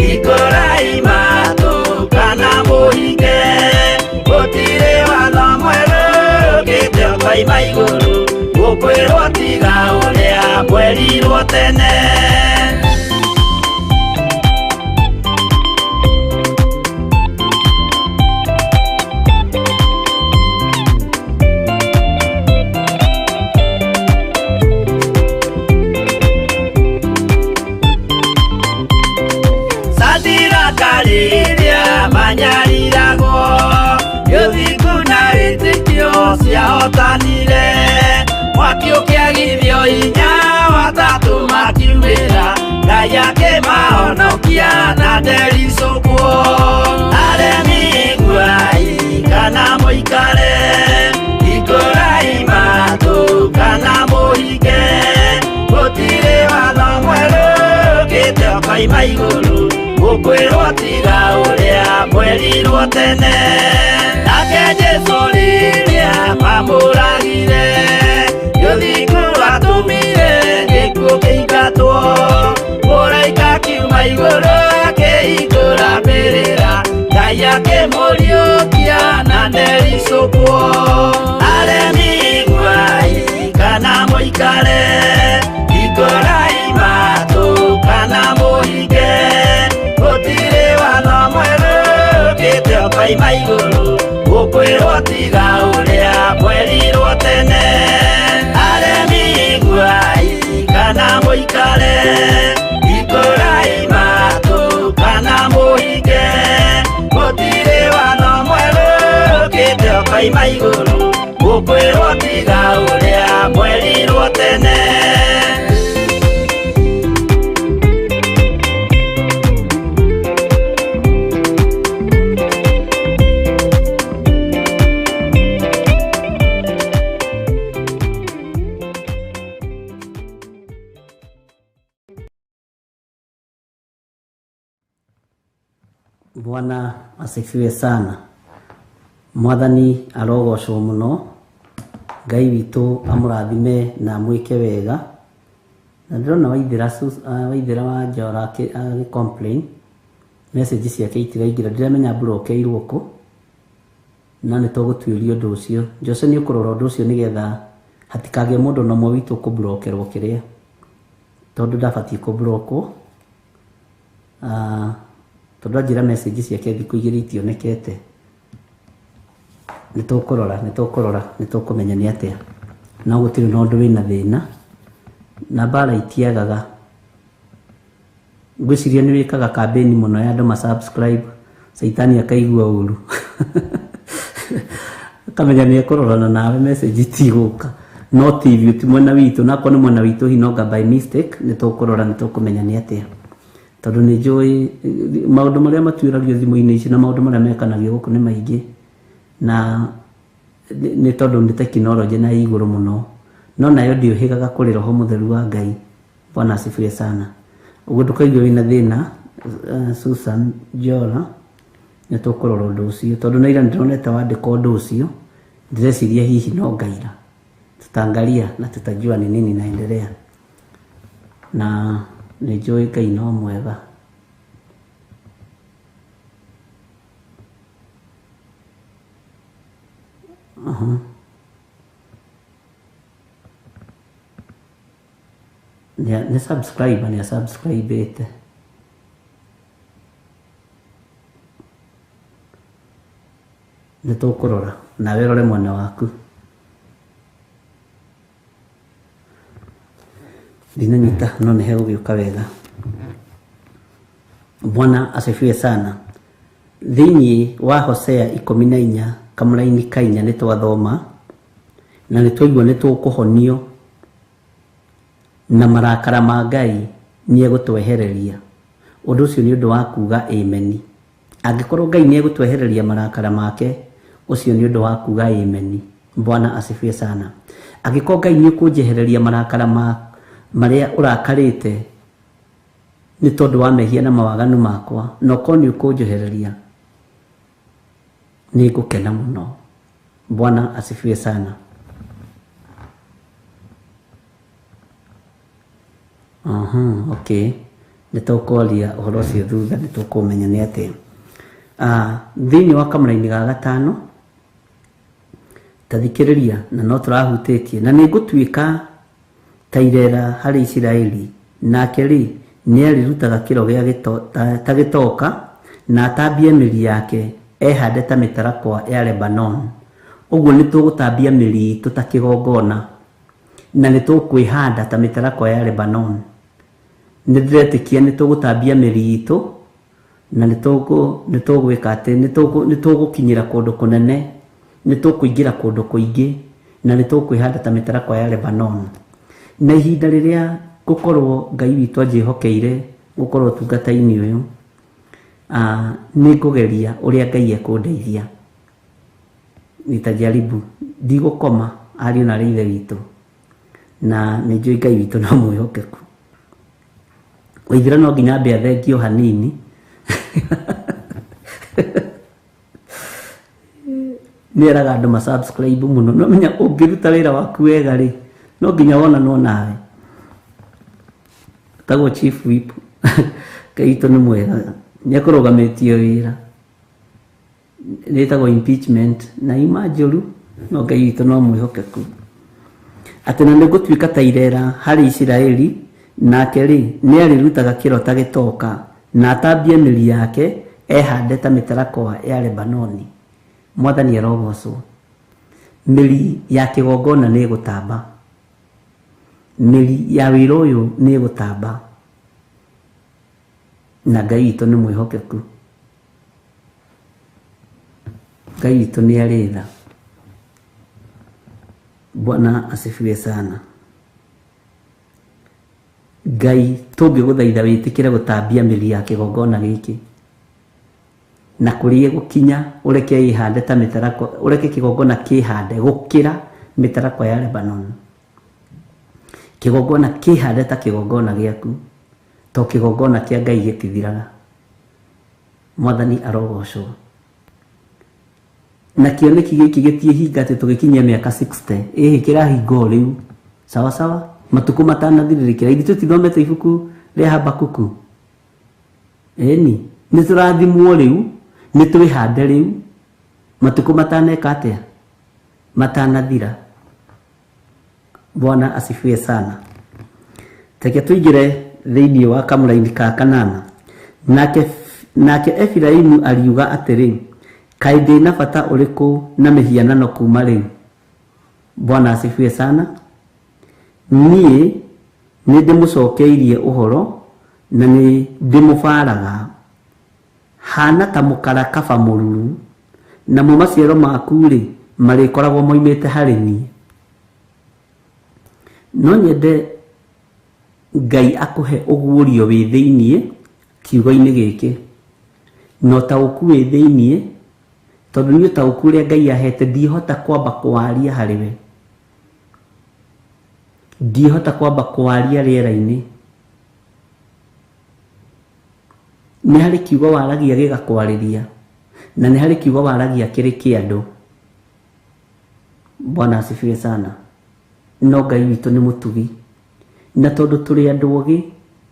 [SPEAKER 2] ikũrai matũ kana mũhinge gũtirĩ watho mwerũ ũkĩte ũkoima igũrũ gũkwĩrwo tiga ũrĩa mwerirwo tene. Rĩrĩa manyariragwo gĩthingu na wĩtĩkio ciahotanire mwaki ũkĩagithio hinya watatũ makiumĩra Ngai akĩmahonokia na ndericũkwo aremi iguai kana mũikare ikũrai matũ kana mũhinge gũtirĩ watho mwerũ ũkĩte ũkoima igũrũ gũkwĩrwo tiga ũrĩa mwerirwo tene nake Jesũ rĩrĩa mamũragire gĩthingu atũmire gĩkuũ kĩingatwo mũraika akiuma igũrũ akĩhingũra mbĩrĩra Ngai akĩmũriũkia na ndericũkwo aremi iguai kana mũikare ikũrai matũ kana mũhinge gũtirĩ watho mwerũ ũkĩte ũkoima igũrũ gũkwĩrwo tiga ũrĩa mwerirwo tene aremi iguai kana mũikare ikũrai matũ kana mũhinge gũtirĩ watho mwerũ ũkĩte ũkoima igũrũ gũkwĩrwo tiga ũrĩa mwerirwo tene.
[SPEAKER 4] Bwana asifiwe sana. Mwathani arogocwo muno. Ngai witũ amũrathime na amwĩke wega. Na ndĩrona Waithera wa Njora agĩ complain message ciake itiraingĩra, ndiramenya mburokeirwo kũ, na nĩ tũgũtuĩria ũndũ ũcio. Jose nĩ ũkũrora ũndũ ũcio nĩgetha hatikagĩe mũndũ na ũmwe witũ kũblokerwo kĩrĩa, tondũ ndabatiĩ kũblokwo. Tondũ anjĩra message ciake thikũ igĩrĩ itionekete. Nĩ tũkũrora, nĩ tũkũrora, nĩ tũkũmenya nĩ atĩa. No gũtirĩ na ũndũ wĩna thĩna na mbara itiagaga. Ngwĩciria nĩ wĩkaga campaign mũno ya andũ ma subscribe, caitani akaigua ũru akamenya nĩ ekũrorana nawe, message itigũka. No ti ti mwena witũ, na akorwo nĩ mwena witũ hihi no by mistake, nĩ tũkũrora, nĩ tũkũmenya nĩ atĩa. Tondũ nĩ njũĩ maũndũ marĩa matuĩragio thimũ-inĩ ici na maũndũ marĩa mekanagio gũkũ nĩ maingĩ, na nĩ tondũ nĩ tekinoronjĩ na ĩ igũrũ mũno, no nayo ndĩũhĩgaga kũrĩ roho mũtheru wa Ngai. Bwana asifiwe sana. Ũguo ndũkaigue wĩna thĩna, Susan Jola, nĩ tũkũrora ũndũ ũcio, tondũ na ira nĩndĩronete wandĩka ũndũ ũcio, ndĩreciria hihi no ngaira. Tutaangalia na tutajua ni nini inaendelea, na nĩ njũĩ Ngai no mwega. Nĩ subscribe, nĩ subscribe-ĩte. Nĩ tũkũrora nawe rore mwena waku. Ndinanyita no nĩ hegũgĩũka wega. Bwana asifiwe sana. Thĩinĩ wa Hosea 14 kamũraini ka 4 nĩ twathoma na nĩ twaigua nĩ tũkũhonio na marakara ma Ngai nĩ egũtwehereria. Ũndũ ũcio nĩ ũndũ wa kuga amen. Angĩkorwo Ngai nĩ egũtwehereria marakara make, ũcio nĩ ũndũ wa kuga amen. Bwana asifiwe sana. Angĩkorwo Ngai nĩ ũkũnjehereria marakara marĩa ũrakarĩte nĩ tondũ wa mehia na mawaganu makwa, na ũkorwo nĩ ũkũnjehereria, nĩ ngũkena mũno. Bwana asifiwe sana. Okay. Nĩ tũkwaria ũhoro ũcio thutha, nĩ tũkũmenya nĩ atĩa. Thĩinĩ wa kamũraini ga gatano, ta thikĩrĩria, na no tũrahutĩtie, na nĩ ngũtuĩka ta irera harĩ Isiraeli, nake rĩ nĩ arĩrutaga kĩro gĩa ta gĩtoka, na atambie mĩri yake ehande ta mĩtarakwa ya Lebanon. Ũguo nĩ tũgũtambia mĩri itũ ta kĩgongona, na nĩ tũkwĩhanda ta mĩtarakwa ya Lebanon. Nĩ ndĩretĩkia nĩ tũgũtambia mĩri itũ, na nĩ tũgwĩka atĩ nĩ tũgũkinyĩra kũndũ kũnene, nĩ tũkũingĩra kũndũ kũingĩ, na nĩ tũkwĩhanda ta mĩtarakwa ya Lebanon. Na ihinda rĩrĩa gũkorwo Ngai witũ anjĩhokeire gũkorwo ũtungata-inĩ ũyũ, nĩ ngũgeria ũrĩa Ngai ekũndeithia. Nitajaribu, ndigũkoma ariũ na arĩ ithe witũ, na nĩ njũĩ Ngai witũ no mwĩhokeku. Waithira no nginya ambe athengio hanini. Nĩ eraga andũ ma subscribe mũno, no menya ũngĩruta wĩra waku wega rĩ, no nginya wonanwo nawe. Tagwo Chief Whip. Ngai witũ nĩ mwega, nĩ akũrũgamĩtie wĩra. Nĩtagwo impeachment, na ima njũru, no Ngai witũ no mwĩhokeku. Atĩ na nĩngũtuĩka ta irera harĩ Isiraeli, nake rĩ nĩ arĩrutaga kĩro ta gĩtoka, na atambie mĩri yake ehande ta mĩtarakwa ya Lebanoni. Mwathani arogocwo. Mĩri ya kĩgongona nĩ ĩgũtamba, mĩri ya wĩra ũyũ nĩ ĩgũtamba, na Ngai witũ nĩ mwĩhokeku. Ngai witũ nĩ arĩ tha. Bwana asifiwe sana. Ngai tũngĩgũthaitha wĩtĩkĩre gũtambia mĩri ya kĩgongona gĩkĩ, na kũrĩa ĩgũkinya ũreke ĩhande ta mĩtarakwa, ũreke kĩgongona kĩhande gũkĩra mĩtarakwa ya Lebanon. Kĩgongona kĩhande ta kĩgongona gĩaku, to kĩgongona kĩa Ngai gĩtithiraga. Mwathani arogocwo. Na kĩoneki gĩkĩ gĩtiĩhinga atĩ tũgĩkinyia mĩaka 60, ĩhĩ kĩrahinga o rĩu. Sawa sawa, matukũ matanathirĩrĩkĩra. Ithuĩ tũtithomete ibuku rĩa Habakuku? Ĩni, nĩ tũrathimwo rĩu, nĩ twĩhande rĩu, matukũ mataneka atĩa? Matanathira. Bwana asifiwe sana. Reke tũingĩre thĩinĩ wa kamũraini ka kanana. Nake Efiraimu ariuga atĩrĩ, kaĩ ndĩ na bata ũrĩkũ na mĩhianano kuma rĩu? Bwana asifiwe sana. Niĩ nĩ ndĩmũcokeirie ũhoro, na nĩ ndĩmũbaraga. Hana ta mũkarakaba mũruru, namo maciaro maku rĩ marĩkoragwo moimĩte harĩ niĩ. No nyende Ngai akũhe ũguũrio wĩ thĩiniĩ kiugo-inĩ gĩkĩ, na ũtaũku wĩ thĩiniĩ, tondũ nĩ ũtaũku ũrĩa Ngai ahete ndihota kwamba kwaria harĩ we, ndihota kwamba kwaria rĩera-inĩ. Nĩ harĩ kiugo waragia gĩgakwarĩria, na nĩ harĩ kiugo waragia kĩrĩ kĩa andũ. Bwana asifiwe sana. No Ngai witũ nĩ mũtugi, na tondũ tũrĩ andũ ogĩ,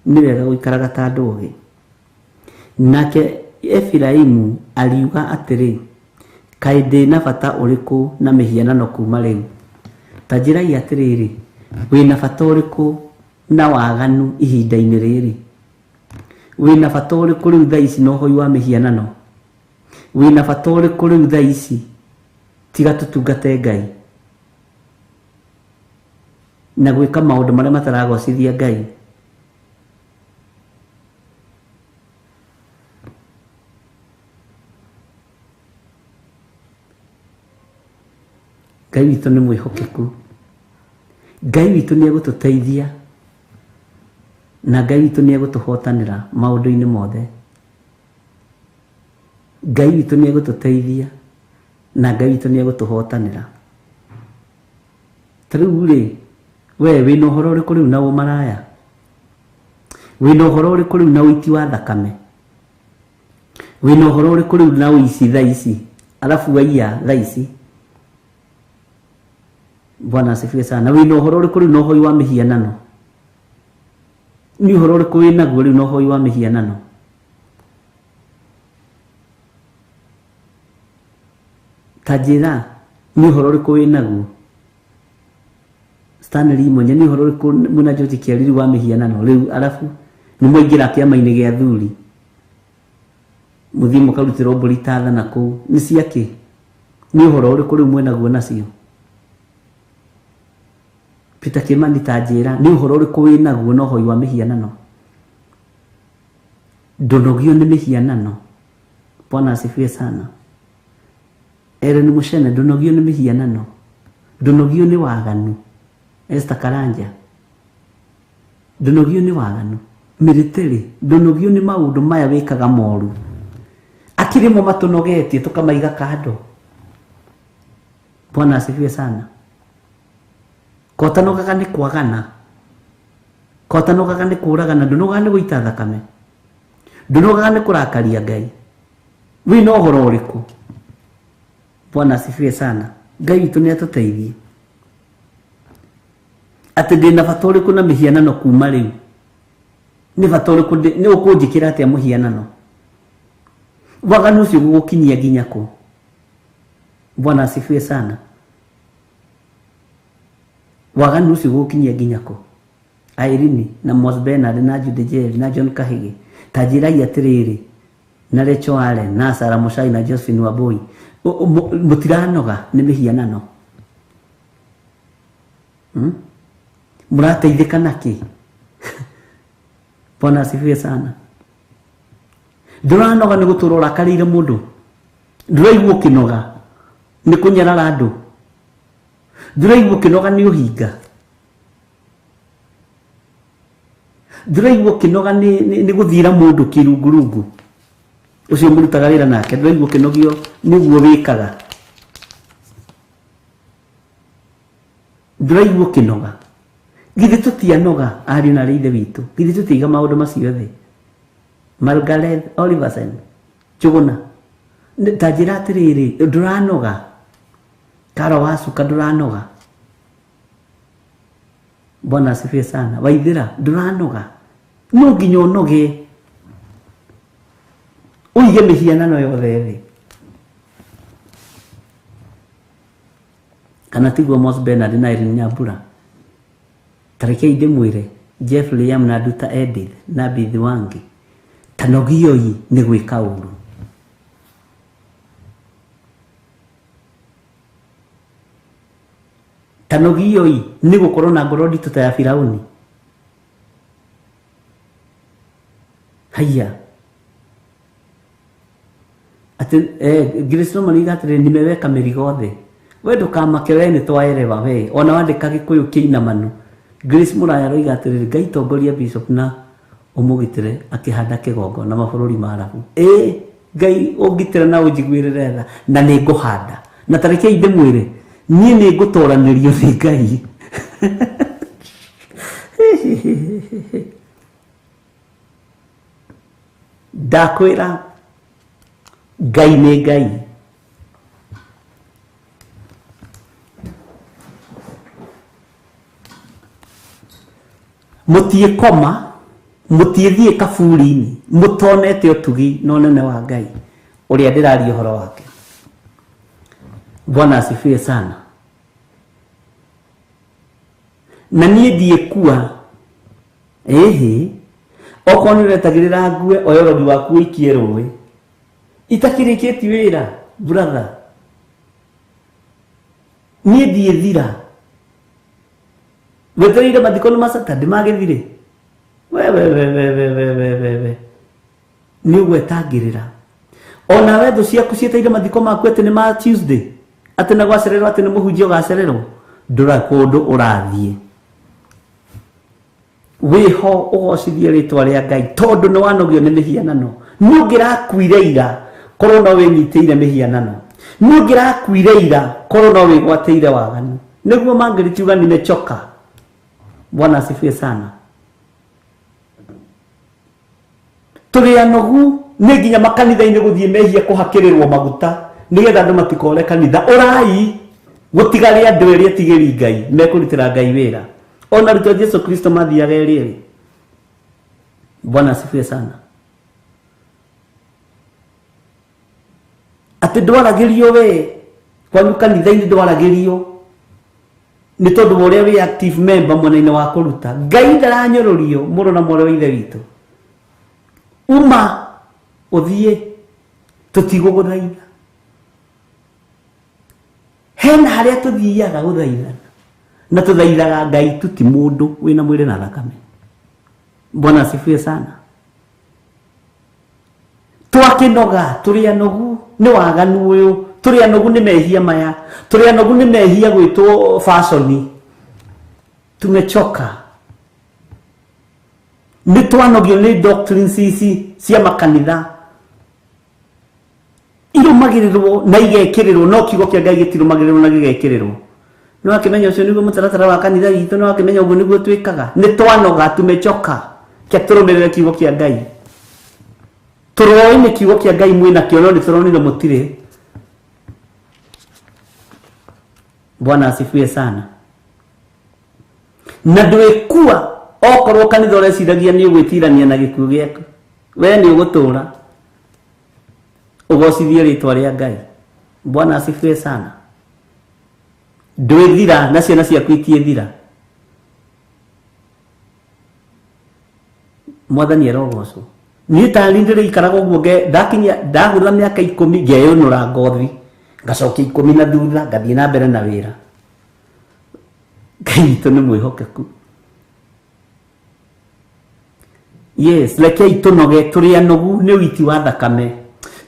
[SPEAKER 4] nĩ wega gũikaraga ta andũ ogĩ. Nake Efiraimu ariuga atĩrĩ, kaĩ ndĩ na bata ũrĩkũ na mĩhianano kuma rĩu? Ta njĩrai atĩrĩrĩ, wĩna bata ũrĩkũ na waganu ihinda-inĩ rĩrĩ? Wĩna bata ũrĩkũ rĩu thaa ici na ũhoi wa mĩhianano? Wĩna bata ũrĩkũ rĩu thaa ici tiga tũtungate Ngai na gwĩka maũndũ marĩa mataragocithia Ngai? Ngai witũ nĩ mwĩhokeku. Ngai witũ nĩ egũtũteithia, na Ngai witũ nĩ egũtũhotanĩra maũndũ-inĩ mothe. Ngai witũ nĩ egũtũteithia na Ngai witũ nĩ egũtũhotanĩra. Ta rĩu rĩ, we wĩna ũhoro ũrĩkũ rĩu na ũmaraya? Wĩna ũhoro ũrĩkũ rĩu na ũiti wa thakame? Wĩna ũhoro ũrĩkũ rĩu na ũici thaa ici? Arabu waiya thaa ici. Bwana asifiwe sana. Wĩna ũhoro ũrĩkũ rĩu na ũhoi wa mĩhianano? Nĩ ũhoro ũrĩkũ wĩnaguo rĩu na ũhoi wa mĩhianano? Ta njĩra, nĩ ũhoro ũrĩkũ wĩnaguo? Stanley Imonye, nĩ ũhoro ũrĩkũ mwĩna George Kĩariri wa mĩhianano rĩu? Arabu nĩ mwaingĩra kĩama-inĩ gĩa athuri, mũthiĩ mũkarutĩrwo mbũri ta thana kũu, nĩ ciakĩ? Nĩ ũhoro ũrĩkũ rĩu mwĩnaguo nacio? Peter Kimani, ta njĩra, nĩ ũhoro ũrĩkũ wĩnaguo na ũhoi wa mĩhianano? Ndũnogio nĩ mĩhianano. Bwana asifiwe sana. Ellen Mushene, ndũnogio nĩ mĩhianano, ndũnogio nĩ waganu. Esther Karanja, ndũnogio nĩ waganu. Mĩrĩtĩrĩ, ndũnogio nĩ maũndũ maya wĩkaga moru. Akĩrĩ mo matũnogetie tũkamaiga kando. Bwana asifiwe sana. Kotanogaga nĩ kwagana, kotanogaga nĩ kũragana, ndũnogaga nĩ gũita thakame, ndũnogaga nĩ kũrakaria Ngai. Wĩna ũhoro ũrĩkũ? Bwana asifiwe sana. Ngai witũ nĩ atũteithie. Atĩ ndĩna bata ũrĩkũ na mĩhianano kuma rĩu? Nĩ bata ũrĩkũ nĩ ũkũnjĩkĩra atĩa mũhianano? Waganu ũcio gũgũkinyia nginya kũ? Bwana asifiwe sana. Waganu ũcio gũgũkinyia nginya kũ? Irene na Mos Bernard na Jude Jerry na John Kahige, ta njĩrai atĩrĩrĩ, na Rachel Allen na Sarah Muchai na Josephine Wambui, mũtiranoga nĩ mĩhianano? Mũrateithĩka nakĩ? Bwana asifiwe sana. Ndũranoga nĩ gũtũra ũrakarĩire mũndũ? Ndũraigua ũkĩnoga nĩ kũnyarara andũ? Ndũraigua ũkĩnoga nĩ ũhinga? Ndũraigua ũkĩnoga nĩ gũthira mũndũ kĩrungurungu ũcio mũrutaga wĩra nake? Ndũraigua ũkĩnogio nĩguo wĩkaga? Ndũraigua ũkĩnoga? Githĩ tũtianoga, ariũ na arĩ ithe witũ? Githĩ tũtiaiga maũndũ macio thĩ? Margaret Oliverson Njũgũna, ta njĩra atĩrĩrĩ, ndũranoga? Karo wacuka, ndũranoga? Bwana asifiwe sana. Waithĩra, ndũranoga? No nginya ũnoge, ũige mĩhianano yothe thĩ, kana tiguo? Mos Bernard na Irene Nyambura, tarekei ndĩmwĩre, Jeff Liam na Nduta Edith na Bithi Wangi, tanogioi nĩ gwĩka ũru. Tanogioi nĩ gũkorwo na ngoro nditũ ta ya Firauni. Haiya, atĩ Grace Norman iga atĩrĩrĩ, nimeweka mĩrigo thĩ. We ndũkamake, we nĩ twaerewa. We ona wandĩka Gĩkũyũ kĩinamanu. Grace Mũraya aroiga atĩrĩrĩ, Ngai tongoria bishop na ũmũgitĩre akĩhanda kĩgongona mabũrũri ma Arabu. Ĩ Ngai ũngitĩra na ũnjiguĩrĩre tha, na nĩ ngũhanda. Na tarekei ndĩmwĩre, niĩ nĩ ngũtoranĩrio nĩ Ngai. Ndakwĩra, Ngai nĩ Ngai. Mũtiĩkoma, mũtiĩthiĩ kaburi-inĩ mũtonete ũtugi na ũnene wa Ngai ũrĩa ndĩraria ũhoro wake. Bwana asifiwe sana. Na niĩ ndiĩkua ĩhĩ, okorwo nĩ ũretagĩrĩra ngue, oya ũrogi waku ũikie rũĩ itakĩrĩkĩti wĩra. Brother, niĩ ndiĩthira. Wetereire mathiko nĩ ma Saturday magĩthire. We we we we we we we we we, nĩ ũgwetangĩrĩra onawe. Thũ ciaku cieteire mathiko maku atĩ nĩ ma Tuesday, atĩ na gwacererwo, atĩ nĩ mũhunjia ũgacererwo. Ndũra kũndũ ũrathiĩ, wĩho ũgocithie rĩtwa rĩa Ngai, tondũ nĩ wanogio nĩ mĩhianano. Nĩ ũngĩrakuire ira.
[SPEAKER 2] Korwo no wĩnyitĩire mĩhianano. Nĩ ũngĩrakuire ira korwo no wĩgwatĩire waganu. Nĩguo mangĩrĩkiuga nimechoka. Bwana asifiwe sana. Tũrĩ anogu nĩ nginya makanitha-inĩ gũthiĩ mehia kũhakĩrĩrwo maguta nĩgetha andũ matikore kanitha. Ũrai gũtigarĩ andũ erĩ etigĩri Ngai mekũrutĩra Ngai wĩra. Ona arutwo a Jesu Kristo mathiaga erĩ erĩ. Bwana asifiwe sana. Atĩ ndwaragĩrio we kwanyu kanitha-inĩ ndwaragĩrio nĩ tondũ wa ũrĩa wĩ active member mwena-inĩ wa kũruta. Ngai ndaranyũrũrio mũrũ na mwarĩ wa ithe witũ. Uma ũthiĩ tũtigũgũthaitha. Hena harĩa tũthiaga gũthaithana na tũthaithaga Ngai tu ti mũndũ wĩna mwĩrĩ na thakame. Bwana asifiwe sana. Twakĩnoga tũrĩ anogu nĩ waganu ũyũ, tũrĩ anogu nĩ mehia maya, tũrĩ anogu nĩ mehia gwĩtwo fashion. Tumechoka. Nĩ twanogio nĩ doctrines ici cia makanitha irũmagĩrĩrwo na igekĩrĩrwo, no kiugo kĩa Ngai gĩtirũmagĩrĩrwo na gĩgekĩrĩrwo. Nĩ wakĩmenya ũcio nĩguo mũtaratara wa kanitha witũ, nĩ wakĩmenya ũguo nĩguo twĩkaga. Nĩ twanoga, tumechoka. Kĩa tũrũmĩrĩre kiugo kĩa Ngai. Tũroĩ nĩ kiugo kĩa Ngai mwĩna kĩo, no nĩ tũronire mũtirĩ. Bwana asifiwe sana. Na ndwĩkua okorwo kanitha ũreciragia nĩ ũgwĩtirania na gĩkuũ gĩaku, we nĩ ũgũtũra ũgocithie rĩtwa rĩa Ngai. Bwana asifiwe sana. Ndwĩthira na ciana ciaku itiĩthira. Mwathani arogocwo. Niĩ tarĩ ndĩrĩikaraga ũguo ndakinyia ndagũra mĩaka 10 ngeyũnũra ngothi ngacokia 10 na thutha ngathiĩ na mbere na wĩra. Ngai witũ nĩ mwĩhokeku. Yes, rekei tũnoge, tũrĩ anogu nĩ ũiti wa thakame,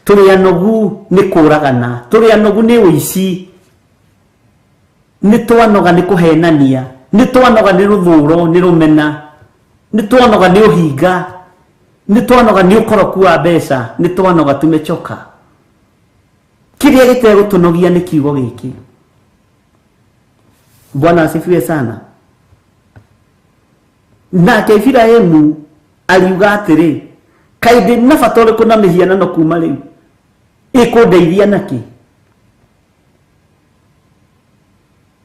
[SPEAKER 2] tũrĩ anogu nĩ kũragana, tũrĩ anogu nĩ ũici, nĩ twanoga nĩ kũhenania, nĩ twanoga nĩ rũthũro, nĩ rũmena, nĩ twanoga nĩ ũhinga, nĩ twanoga nĩ ũkoroku wa mbeca, nĩ twanoga, tumechoka. Kĩrĩa gĩtegũtũnogia nĩ kiugo gĩkĩ. Bwana asifiwe sana. Nake Ibrahimu ariuga atĩrĩ, kaĩ ndĩ na bata ũrĩkũ na mĩhianano kuma rĩu? Ĩkũndeithia nakĩ?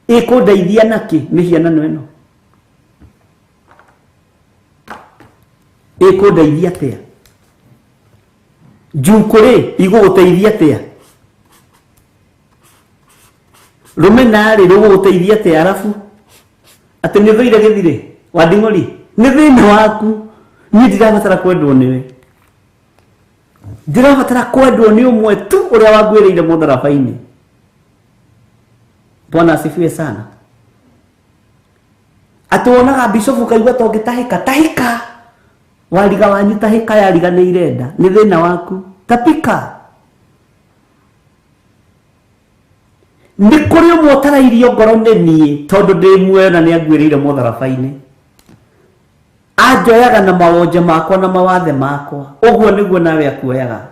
[SPEAKER 2] Ĩkũndeithia nakĩ mĩhianano ĩno? Ĩkũndeithia atĩa? Njukũ rĩ, igũgũteithia atĩa? Rũmena rĩ, rũgũgũteithia atĩa? Arabu atĩ nĩ ũthũire gĩthirĩ wa nding'ori, nĩ thĩna waku. Niĩ ndirabatara kwendwo nĩwe, ndirabatara kwendwo nĩ ũmwe tu ũrĩa wanguĩrĩire mũtharaba-inĩ. Bwana asifiwe sana. Atĩ wonaga bishofu kaigua ta ũngĩtahĩka, tahĩka wariga wanyu, tahĩka yariga nĩ irenda, nĩ thĩna waku, tapika. Nĩ kũrĩ ũmwe ũtarairio ngoro nĩ niĩ tondũ ndĩ muoyo na nĩ anguĩrĩire mũtharaba-inĩ. Anjoyaga na mawonje makwa na mawathe makwa, ũguo nĩguo nawe akuoyaga.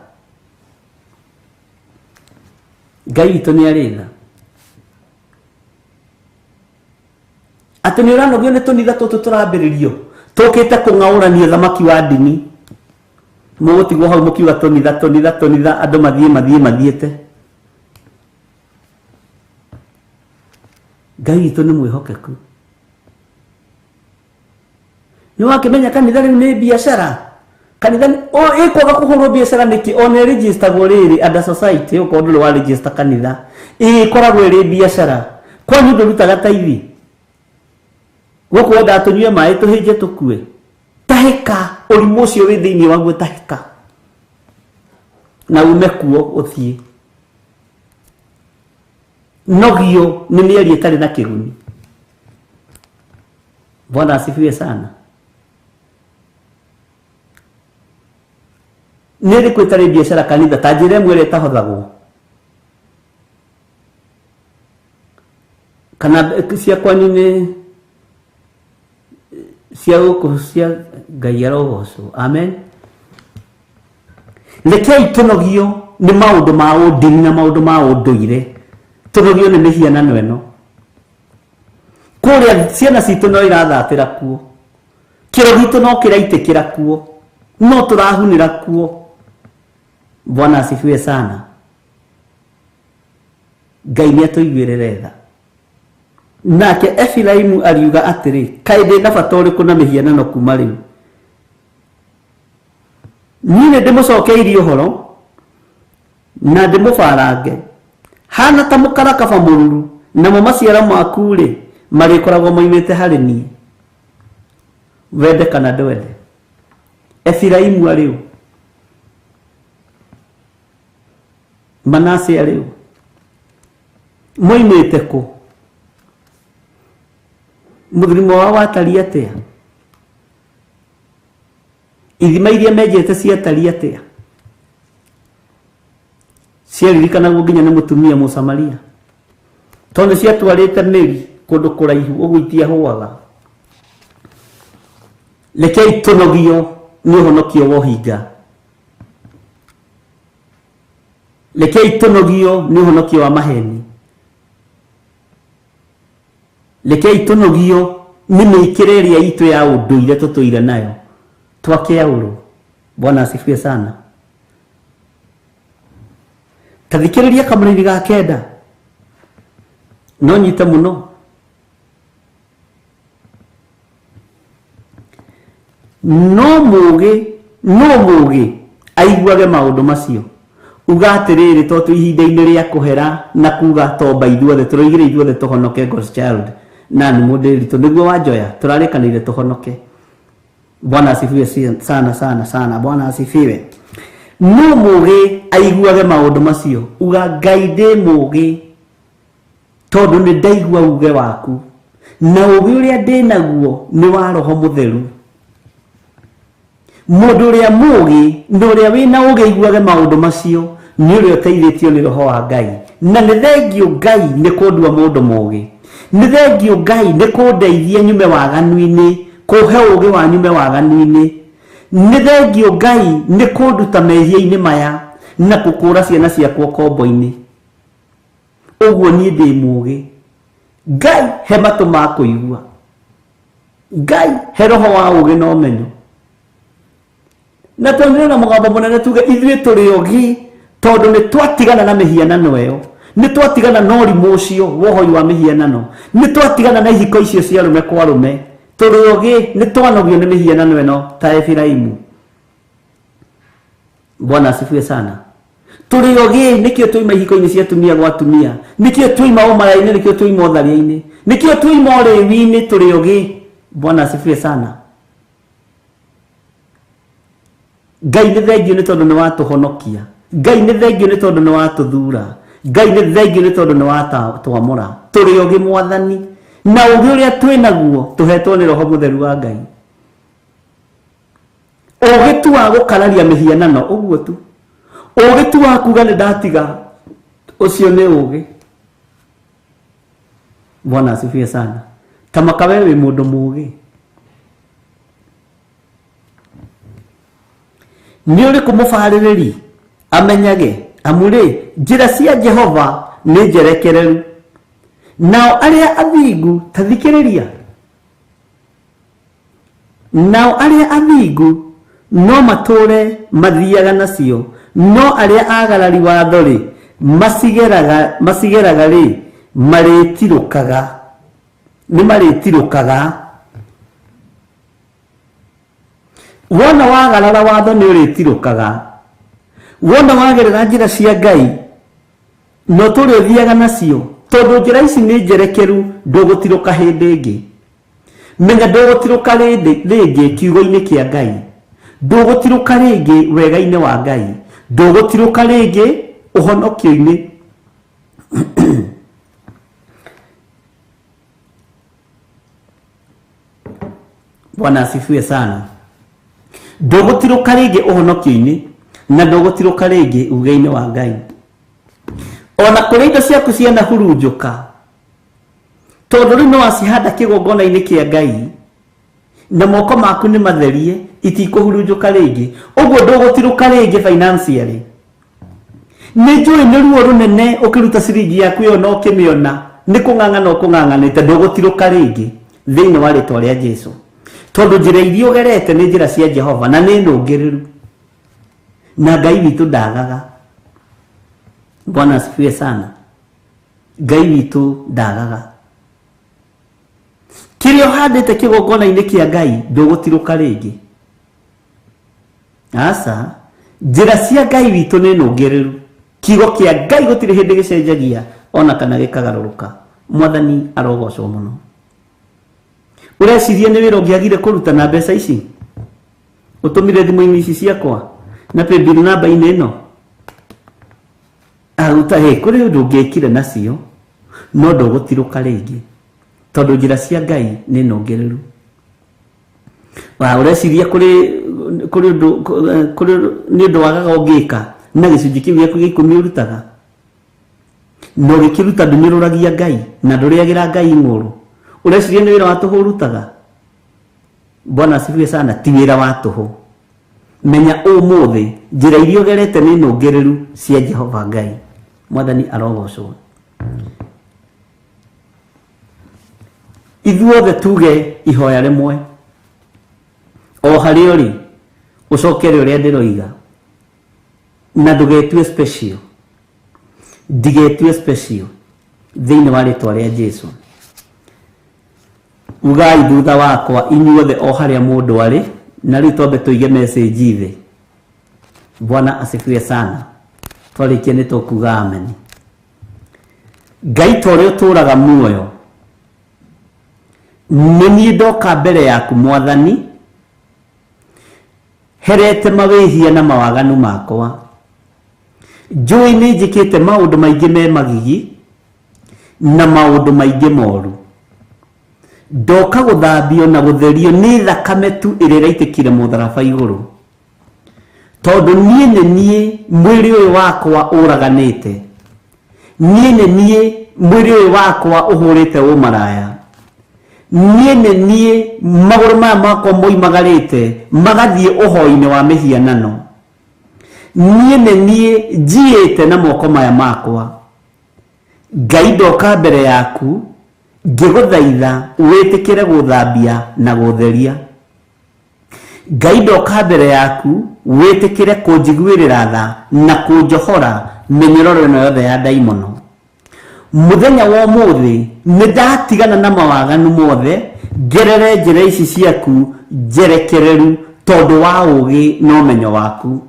[SPEAKER 2] Ngai witũ nĩ arĩ tha. Atĩ nĩ ũranogio nĩ tũnitha tũtũ tũrambĩrĩrio tũkĩte kũng'aũrania thamaki wa ndini, mũgũtigwo hau mũkiuga tũnitha tũnitha tũnitha, andũ mathiĩ mathiĩ mathiĩte. Ngai witũ nĩ mwĩhokeku. Nĩ wakĩmenya kanitha rĩu nĩ biacara. Kanitha ĩkwaga kũhũrwo biacara nĩkĩ? Ona ĩrĩgistagwo rĩrĩ under society, ũkorwo ndũrĩ wa register kanitha, ĩkoragwo ĩrĩ biacara. Kwanyu ndũrutaga taithi? Gũkũ wendaga tũnyue maĩ tũhĩnje tũkue? Tahĩka ũrimũ ũcio wĩ thĩinĩ waguo, tahĩka na ume kuo ũthiĩ. Nogio nĩ mĩario ĩtarĩ na kĩguni. Bwana asifiwe sana. Nĩ ĩrĩkũ ĩtarĩ biacara kanitha? Ta njĩra ĩmwe ĩrĩa ĩtahothagwo kana cia kwanyu nĩ cia gũkũ cia Ngai arogocwo. Amen. Rekei tũnogio Nĩ maũndũ ma ũndini na maũndũ ma ũndũire, tũnogio nĩ mĩhianano ĩno. Kũrĩa ciana citũ no irathatĩra kuo, kĩro gitũ no kĩraitĩkĩra kuo, no tũrahunĩra kuo. Bwana asifiwe sana. Ngai nĩ atũiguĩrĩre tha. Nake Efiraimu ariuga atĩrĩ, kaĩ ndĩ na bata ũrĩkũ na mĩhianano kuma rĩu? Niĩ nĩ ndĩmũcokeirie ũhoro na ndĩmũbarange hana ta mũkarakaba mũruru, namo maciaro maku-rĩ marĩkoragwo moimĩte harĩ niĩ. Wende kana ndwende, Efiraimu arĩ ũ? Manase arĩ ũ? Moimĩte kũ? Mũthirimo wao watariĩ atĩa? Ithima iria menjete ciatariĩ atĩa? Ciaririkanagwo nginya nĩ mũtumia Mũsamaria, tondũ nĩ ciatwarĩte mĩri kũndũ kũraihu ũguo itiahũaga. Rekei tũnogio nĩ ũhonokio wa ũhinga. Rekei tũnogio nĩ ũhonokio wa maheni. Rekei tũnogio nĩ mĩikĩre ĩrĩa itũ ya ũndũire tũtũire nayo twakĩaũrwo. Bwana asifiwe sana. Ta thikĩrĩria kamũrĩri ga kenda, no nyite mũno. No mũũgĩ, no mũũgĩ aiguage maũndũ macio. Uga atĩrĩrĩ, to twĩ ihinda-inĩ rĩa kũhera na kuga tomba ithuothe, tũroigire ithuothe tũhonoke God's child na nĩ mũndĩritũ nĩguo wanjoya, tũrarĩkanĩire tũhonoke. Bwana asifiwe sana sana sana. Bwana asifiwe. No mũũgĩ aiguage maũndũ macio. Uga Ngai ndĩ mũũgĩ tondũ nĩ ndaigua uge waku, na ũũgĩ ũrĩa ndĩ naguo nĩ wa Roho Mũtheru. Mũndũ ũrĩa mũũgĩ na ũrĩa wĩna ũũgĩ aiguage maũndũ macio nĩ ũrĩa ũteithĩtio nĩ Roho wa Ngai. Na nĩ thengio Ngai nĩ kũndua mũndũ mũũgĩ, nĩ thengio Ngai nĩ kũndeithia nyume waganu-inĩ, kũhe ũũgĩ wa nyume waganu-inĩ. Nĩ thengio Ngai nĩ kũnduta mehia-inĩ maya na gũkũra ciana ciakwa ũkombo-inĩ. Ũguo niĩ ndĩ mũũgĩ. Ngai he matũ ma kũigua, Ngai he roho wa ũũgĩ na ũmenyo. Na twanĩrĩre na mũgambo mũnene tuge ithuĩ tũrĩ ogĩ, tondũ nĩ twatigana na mĩhianano ĩyo, nĩ twatigana na ũrimũ ũcio wa ũhoi wa mĩhianano, nĩ twatigana na ihiko icio cia arũme kwa arũme. Tũrĩ ogĩ, nĩ twanogio nĩ mĩhianano ĩno ta Efiraimu. Bwana asifiwe sana. Tũrĩ ogĩ, nĩkĩo twaima ihiko-inĩ cia atumia gwa atumia, nĩkĩo twaima ũmaraya-inĩ, nĩkĩo twaima ũtharia-inĩ, nĩkĩo twaima ũrĩwi-inĩ. Tũrĩ ogĩ. Bwana asifiwe sana. Ngai nĩ thengio nĩ tondũ nĩ watũhonokia. Ngai nĩ thengio nĩ tondũ nĩ watũthura. Ngai nĩ thengio nĩ tondũ nĩ watwamũra. Tũrĩ ogĩ Mwathani, na ũgĩ ũrĩa twĩ naguo tũhetwo nĩ Roho Mũtheru wa Ngai. Ũgĩ tu wa gũkararia mĩhianano, ũguo tu. Ũgĩ tu wa kuga nĩ ndatiga, ũcio nĩ ũgĩ. Bwana asifiwe sana. Tamaka we wĩ mũndũ mũgĩ. Nĩ ũrĩkũ mũbarĩrĩri amenyage, amu rĩ njĩra cia Jehova nĩ njerekereru, nao arĩa athingu, ta thikĩrĩria, nao arĩa athingu no matũũre mathiaga nacio, no arĩa agarari watho rĩ, macigeraga, macigeraga rĩ, marĩtirũkaga, nĩ marĩtirũkaga. Wona wagarara watho nĩ ũrĩtirũkaga. Wona wagerera njĩra cia Ngai no tũrĩ ũthiaga nacio, tondũ njĩra ici nĩ njerekeru, ndũgũtirũka hĩndĩ ĩngĩ. Menya ndũgũtirũka rĩngĩ kiugo-inĩ kĩa Ngai, ndũgũtirũka rĩngĩ wega-inĩ wa Ngai, ndũgũtirũka rĩngĩ ũhonokio-inĩ. Bwana asifiwe sana. Ndũgũtirũka rĩngĩ ũhonokio-inĩ na ndũgũtirũka rĩngĩ uge-inĩ wa Ngai. Ona kũrĩa indo ciaku cianahurunjũka, tondũ rĩu nĩ wacihanda kĩgongona-inĩ kĩa Ngai na moko maku nĩ matherie, itikũhurunjũka rĩngĩ. Ũguo ndũgũtirũka rĩngĩ financially. Nĩ njũĩ nĩ ruo rũnene ũkĩruta ciringi yaku ĩyo na ũkĩmĩona nĩ kũng'ang'ana ũkũng'ang'anĩte, ndũgũtirũka rĩngĩ thĩinĩ wa rĩtwa rĩa Jesu, tondũ njĩra iria ũgerete nĩ njĩra cia Jehova na nĩ nũngĩrĩru, na Ngai witũ ndagaga. Bwana asifiwe sana. Ngai witũ ndagaga. Kĩrĩa ũhandĩte kĩgongona-inĩ kĩa Ngai ndũgũtirũka rĩngĩ. Aca, njĩra cia Ngai witũ nĩ nũngĩrĩru. Kiugo kĩa Ngai gũtirĩ hĩndĩ gĩcenjagia ona kana gĩkagarũrũka. Mwathani arogocwo mũno. Ũreciria nĩ wĩra ũngĩagire kũruta na mbeca ici ũtũmire thimũ-inĩ ici ciakwa na paybill namba-inĩ ĩno? Aruta hĩ, kũrĩ ũndũ ũngĩekire nacio, no ndũgũtirũka rĩngĩ, tondũ njĩra cia Ngai nĩ nũngĩrĩru. Wa ũreciria kũrĩ kũrĩ ũndũ kũrĩ nĩ ũndũ wagaga ũngĩka na gĩcunjĩ kĩu gĩaku gĩa ikũmi ũrutaga, na ũgĩkĩruta ndũnyũrũragia Ngai na ndũrĩagĩra Ngai ng'ũrũ. Ũreciria nĩ wĩra wa tũhũ ũrutaga? Bwana asifiwe sana. Ti wĩra wa tũhũ. Menya ũmũthĩ njĩra iria ũgerete nĩ nũngĩrĩru cia Jehova Ngai. Mwathani arogocwo. Ithuothe tuge ihoya rĩmwe o harĩa ũrĩ, ũcokere ũrĩa ndĩroiga, na ndũgetue special, ndigetue special thĩinĩ wa rĩtwa rĩa Jesu. Ugai thutha wakwa inyuothe o harĩa mũndũ arĩ, na rĩu twambe tũige message thĩ. Bwana asifiwe sana. Twarĩkia nĩ tũkuga amen. Ngai ta ũrĩa ũtũũraga muoyo, nĩ niĩ ndoka mbere yaku Mwathani, herete mawĩhia na mawaganu makwa. Njũĩ nĩ njĩkĩte maũndũ maingĩ me magigi na maũndũ maingĩ moru. Ndoka gũthambio na gũtherio nĩ thakame tu ĩrĩa ĩraitĩkire mũtharaba igũrũ. Tondũ niĩ nĩ niĩ mwĩrĩ ũyũ wakwa ũraganĩte, niĩ nĩ niĩ mwĩrĩ ũyũ wakwa ũhũrĩte ũmaraya, niĩ nĩ niĩ magũrũ maya makwa moimagarĩte magathiĩ ũhoi-inĩ wa mĩhianano, niĩ nĩ niĩ njiĩte na moko maya makwa. Ngai, ndoka mbere yaku ngĩgũthaitha wĩtĩkĩre gũthambia na gũtheria. Ngai, ndoka mbere yaku wĩtĩkĩre kũnjiguĩrĩra tha na kũnjohora mĩnyororo ĩno yothe ya ndaimono. Mũthenya wa ũmũthĩ nĩ ndatigana na mawaganu mothe, ngerere njĩra ici ciaku njerekereru tondũ wa ũũgĩ na ũmenyo waku.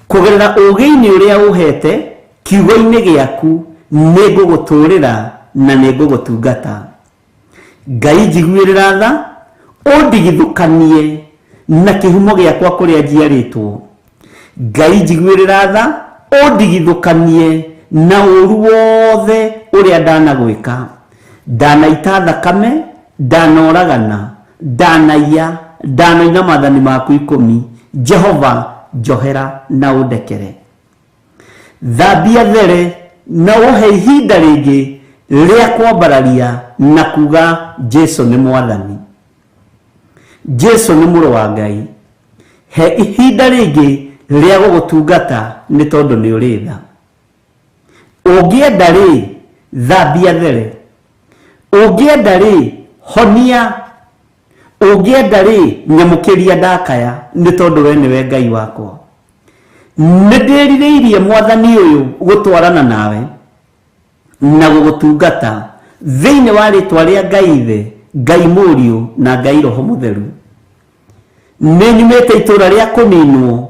[SPEAKER 2] Kũgerera ũũgĩ-inĩ ũrĩa ũhete kiugo-inĩ gĩaku, nĩ ngũgũtũũrĩra na nĩ ngũgũtungata. Ngai, njiguĩrĩra tha, ũndigithũkanie na kĩhumo gĩakwa kũrĩa njiarĩtwo. Ngai, njiguĩrĩra tha, ũndigithũkanie na ũũru wothe ũrĩa ndanagwĩka. Ndanaita thakame, ndanoragana, ndanaiya, ndanoina maathani maku ikũmi. Jehova, njohera na ũndekere. Thambia there na ũhe ihinda rĩngĩ rĩa kwambararia na kuga Jesu nĩ Mwathani, Jesu nĩ Mũrũ wa Ngai. He ihinda rĩngĩ rĩa gũgũtungata nĩ tondũ nĩ ũrĩ tha. Ũngĩenda rĩ, thambia there. Ũngĩenda rĩ, honia. Ũngĩenda rĩ, nyamũkĩria ndakaya nĩ tondũ we nĩwe Ngai wakwa. Nĩ ndĩrirĩirie Mwathani ũyũ gũtwarana nawe na gũgũtungata thĩinĩ wa rĩtwa rĩa Ngai Ithe, Ngai Mũriũ na Ngai Roho Mũtheru. Nĩ nyumĩte itũũra rĩa kũninwo,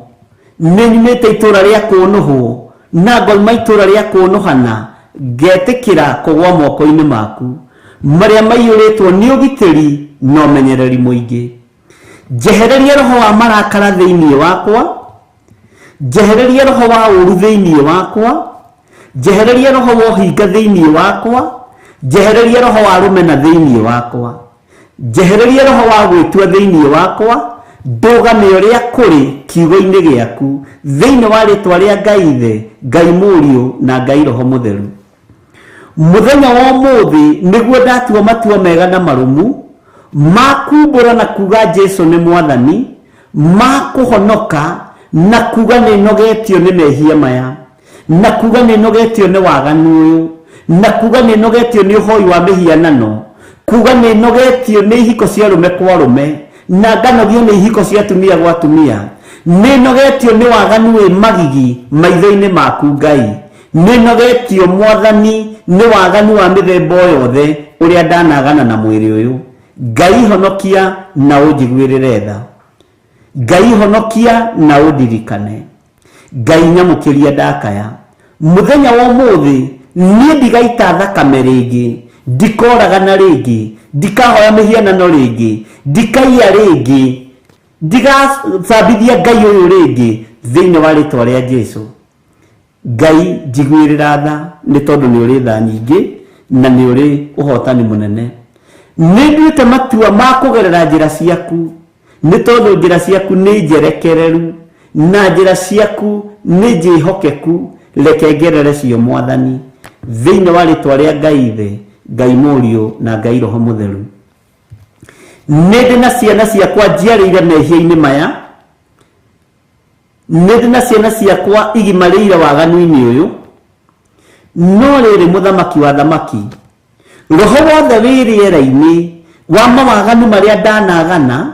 [SPEAKER 2] nĩ nyumĩte itũũra rĩa kũũnũhwo, na ngoima itũũra rĩa kũũnũhana, ngetĩkĩra kũgwa moko-inĩ maku, marĩa maiyũrĩtwo nĩ ũgitĩri na ũmenyereri mũingĩ. Njehereria roho wa marakara thĩinĩ wakwa, njehereria roho wa ũũru thĩinĩ wakwa, njehereria roho wa ũhinga thĩinĩ wakwa, njehereria roho wa rũmena thĩinĩ wakwa, njehereria roho wa gwĩtua thĩinĩ wakwa, ndũgame ũrĩa kũrĩ kiugo-inĩ gĩaku, thĩinĩ wa rĩtwa rĩa Ngai Ithe, Ngai Mũriũ na Ngai Roho Mũtheru. Mũthenya wa ũmũthĩ nĩguo ndatua matua mega na marũmu ma kumbũra na kuga Jesu nĩ Mwathani, ma kũhonoka na kuga nĩ nogetio nĩ mehia maya. Na kuga nĩ nogetio nĩ waganu ũyũ, na kuga nĩ nogetio nĩ ũhoi wa mĩhianano, kuga nĩ nogetio nĩ ihiko cia arũme kwa arũme, na nganogio nĩ ihiko cia atumia gwa atumia. Nĩ nogetio nĩ waganu wĩ magigi maitho-inĩ maku Ngai. Nĩ nogetio Mwathani nĩ waganu wa mĩthemba o yothe ũrĩa ndanagana na mwĩrĩ ũyũ. Ngai honokia na ũnjiguĩrĩre tha. Ngai honokia na ũndirikane. Ngai nyamũkĩria ndakaya. Mũthenya wa ũmũthĩ niĩ ndigaita thakame rĩngĩ, ndikoragana rĩngĩ, ndikahoya mĩhianano rĩngĩ, ndikaiya rĩngĩ, ndigacambithia Ngai ũyũ rĩngĩ thĩinĩ wa rĩtwa rĩa Jesu. Ngai njiguĩrĩra tha nĩ tondũ nĩ ũrĩ tha nyingĩ na nĩ ũrĩ ũhotani mũnene. Nĩ nduĩte matua ma kũgerera njĩra ciaku nĩ tondũ njĩra ciaku nĩ njerekereru na njĩra ciaku nĩ njĩhokeku, reke ngerere cio Mwathani thĩinĩ wa rĩtwa rĩa Ngai Ithe, Ngai Mũriũ na Ngai Roho Mũtheru. Nĩ ndĩ na ciana ciakwa njiarĩire mehia-inĩ maya, nĩ ndĩ na ciana ciakwa igimarĩire waganu-inĩ ũyũ, no rĩrĩ mũthamaki wa thamaki, roho wothe wĩ rĩera-inĩ wa mawaganu marĩa ndanagana,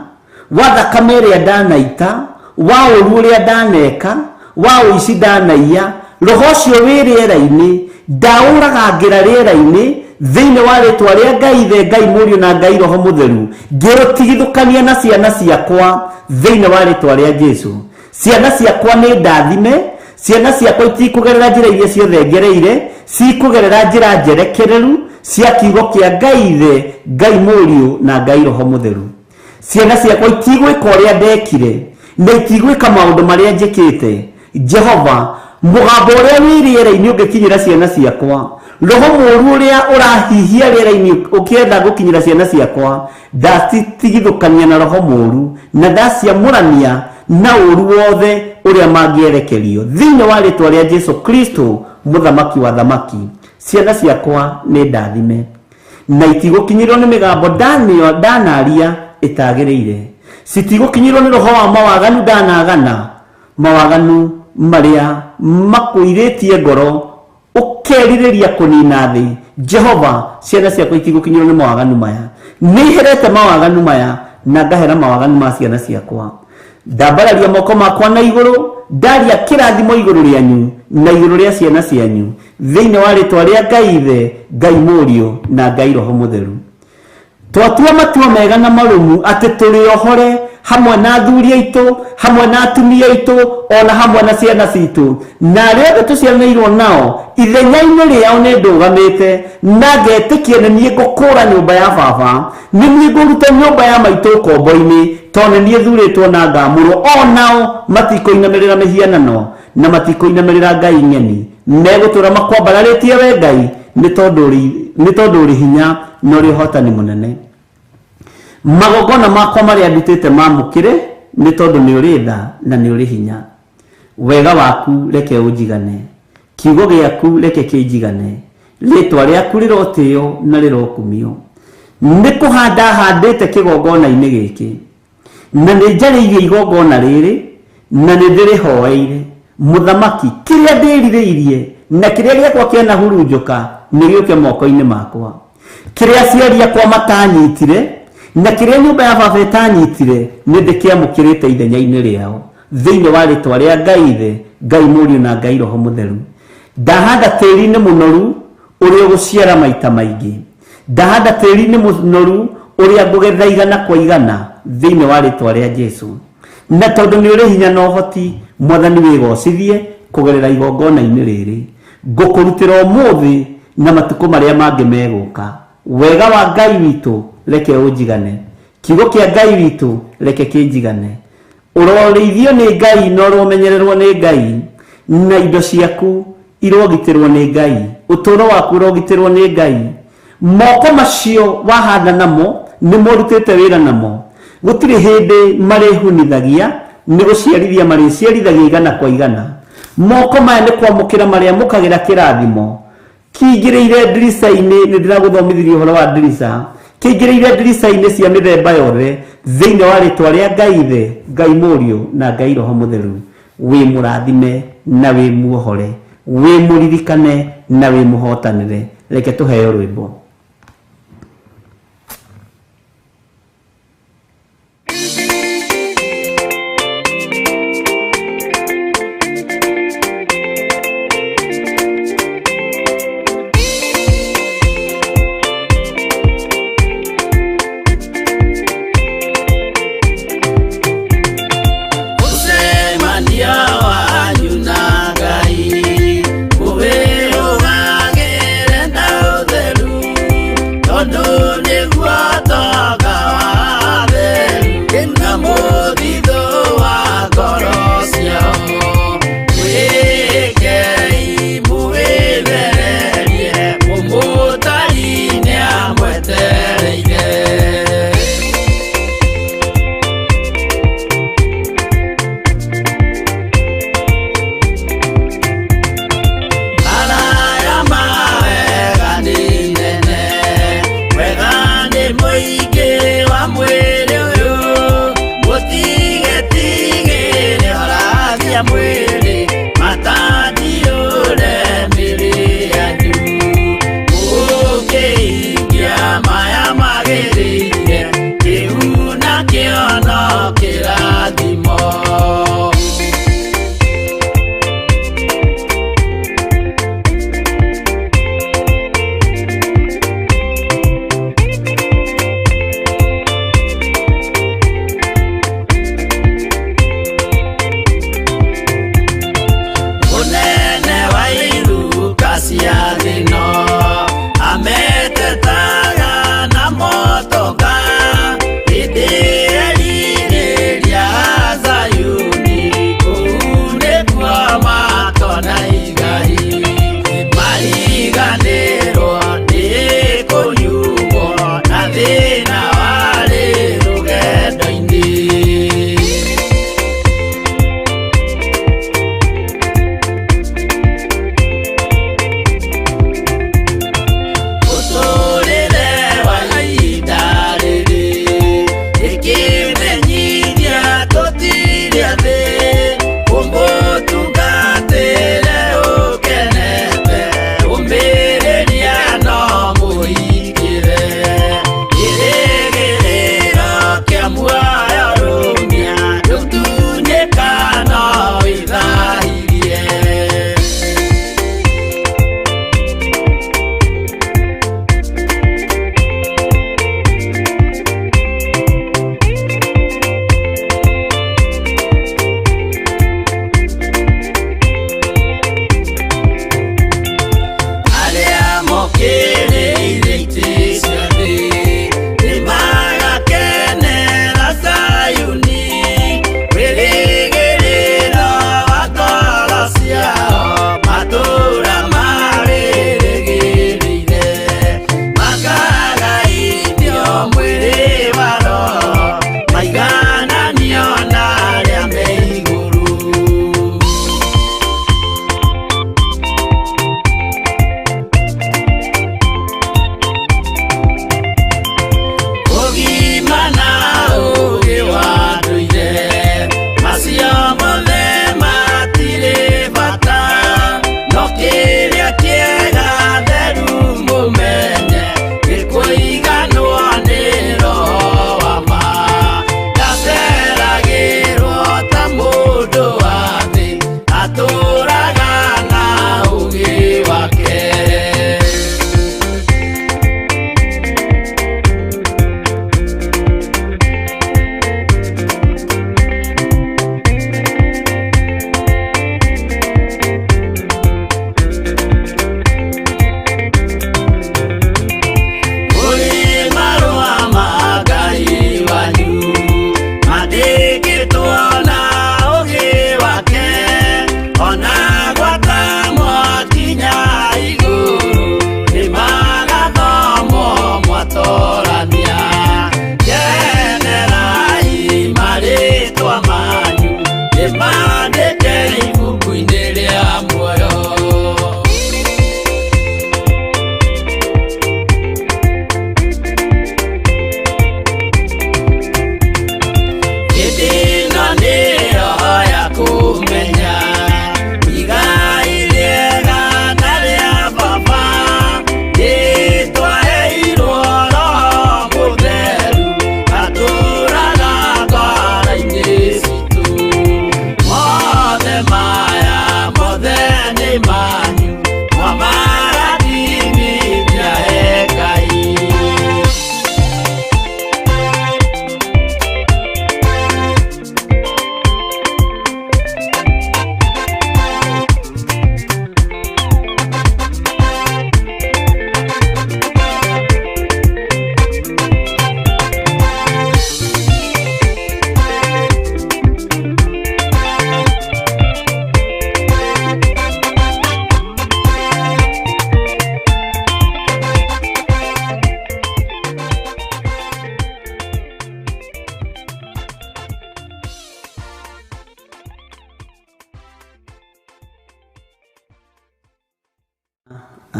[SPEAKER 2] wa thakame ĩrĩa ndanaita, wa ũru ũrĩa ndaneka, wa ũici ndanaiya, roho ũcio wĩ rĩera-inĩ ndaũragangĩra rĩera-inĩ thĩinĩ wa rĩtwa rĩa Ngai Ithe, Ngai Mũriũ na Ngai Roho Mũtheru, ngĩũtigithũkania na ciana ciakwa thĩinĩ wa rĩtwa rĩa Jesu. Ciana ciakwa nĩ ndathime, ciana ciakwa itikũgerera njĩra iria ciothe ngereire, cikũgerera njĩra njerekereru cia kiugo kĩa Ngai Ithe, Ngai Mũriũ na Ngai Roho Mũtheru. Ciana ciakwa itigwĩka ũrĩa ndekire na itigwĩka maũndũ marĩa njĩkĩte. Jehova, mũgambo ũrĩa wĩ rĩera-inĩ ũngĩkinyĩra ciana ciakwa, roho mũũru ũrĩa ũrahihia rĩera-inĩ ũkĩenda gũkinyĩra ciana ciakwa, ndacitigithũkania na roho mũũru na ndaciamũrania na ũũru wothe ũrĩa mangĩerekerio thĩinĩ wa rĩtwa rĩa Jesu Kristo mũthamaki wa thamaki. Ciana ciakwa nĩ ndathime na itigũkinyĩrwo nĩ mĩgambo ndanaria ĩtagĩrĩire, citigũkinyĩrwo nĩ roho wa mawaganu ndanagana, mawaganu marĩa makũirĩtie ngoro ũkerirĩria kũnina thĩ. Jehova, ciana ciakwa itigũkinyĩrwo nĩ mawaganu maya. Nĩ herete mawaganu maya na ngahera mawaganu ma ciana ciakwa. Ndambararia moko makwa na igũrũ, ndaria kĩrathimo igũrũ rĩanyu na igũrũ rĩa ciana cianyu thĩinĩ wa rĩtwa rĩa Ngai Ithe, Ngai Mũriũ na Ngai Roho Mũtheru. Twatua matua mega na marũmu atĩ tũrĩ ohore hamwe na athuri aitũ, hamwe na atumia aitũ, ona hamwe na ciana citũ, na arĩa othe tũciaranĩirwo nao ithenya-inĩ rĩao nĩ ndũgamĩte na ngetĩkia nĩ niĩ ngũkũra nyũmba ya baba, nĩ niĩ ngũruta nyũmba ya maitũ ũkombo-inĩ, tondũ nĩ niĩ thurĩtwo na ngamũrwo. O nao matikũinamĩrĩra mĩhianano na matikũinamĩrĩra ngai ng'eni, megũtũra makwambararĩtie we Ngai, nĩ tondũ ũrĩ hinya na ũrĩ ũhotani mũnene. Magongona makwa marĩa ndutĩte mamũkĩre, nĩ tondũ nĩ ũrĩ tha na nĩ ũrĩ hinya. Wega waku reke ũnjigane, kiugo gĩaku reke kĩnjigane, rĩtwa rĩaku rĩrotĩo na rĩrokumio. Nĩ kũhanda handĩte kĩgongona-inĩ gĩkĩ, na nĩ njarĩirie igongona rĩrĩ na nĩ ndĩrĩhoeire. Mũthamaki, kĩrĩa ndĩrirĩirie na kĩrĩa gĩakwa kĩanahurunjũka nĩ gĩũke moko-inĩ makwa. Kĩrĩa aciari akwa matanyitire na kĩrĩa nyũmba ya baba ĩtanyitire nĩ ndĩkĩamũkĩrĩte ithenya-inĩ rĩao thĩinĩ wa rĩtwa rĩa Ngai Ithe, Ngai Mũriũ na Ngai Roho Mũtheru. Ndahanda tĩri-inĩ mũnoru ũrĩa ũgũciara maita maingĩ. Ndahanda tĩri-inĩ mũnoru ũrĩa ngũgetha igana kwa igana thĩinĩ wa rĩtwa rĩa Jesu. Na tondũ nĩ ũrĩ hinya na ũhoti, Mwathani wĩgocithie kũgerera igongona-inĩ rĩrĩ. Ngũkũrutĩra ũmũthĩ na matukũ marĩa mangĩ megũka. Wega wa Ngai witũ reke ũnjigane. Kiugo kĩa Ngai witũ reke kĩnjigane. Ũrorĩithio nĩ Ngai na ũromenyererwo nĩ Ngai, na indo ciaku irogitĩrwo nĩ Ngai, ũtũũro waku ũrogitĩrwo nĩ Ngai. Moko macio wahanda namo nĩ morutĩte wĩra namo, gũtirĩ hĩndĩ marĩhunithagia, nĩ gũciarithia marĩciarithagia igana kwa igana. Moko maya nĩ kwamũkĩra marĩamũkagĩra kĩrathimo kĩingĩrĩire ndirica-inĩ. Nĩ ndĩragũthomithirie ũhoro wa ndirica, kĩingĩrĩire ndirica-inĩ cia mĩthemba yothe thĩinĩ wa rĩtwa rĩa Ngai Ithe, Ngai Mũriũ na Ngai Roho Mũtheru. Wĩ mũrathime na wĩ muohore.
[SPEAKER 4] Wĩ mũririkane na wĩ mũhotanĩre. Reke tũheo rwĩmbo.
[SPEAKER 2] Mũcemanio wanyu na Ngai ũwĩrũgagĩre na ũtheru.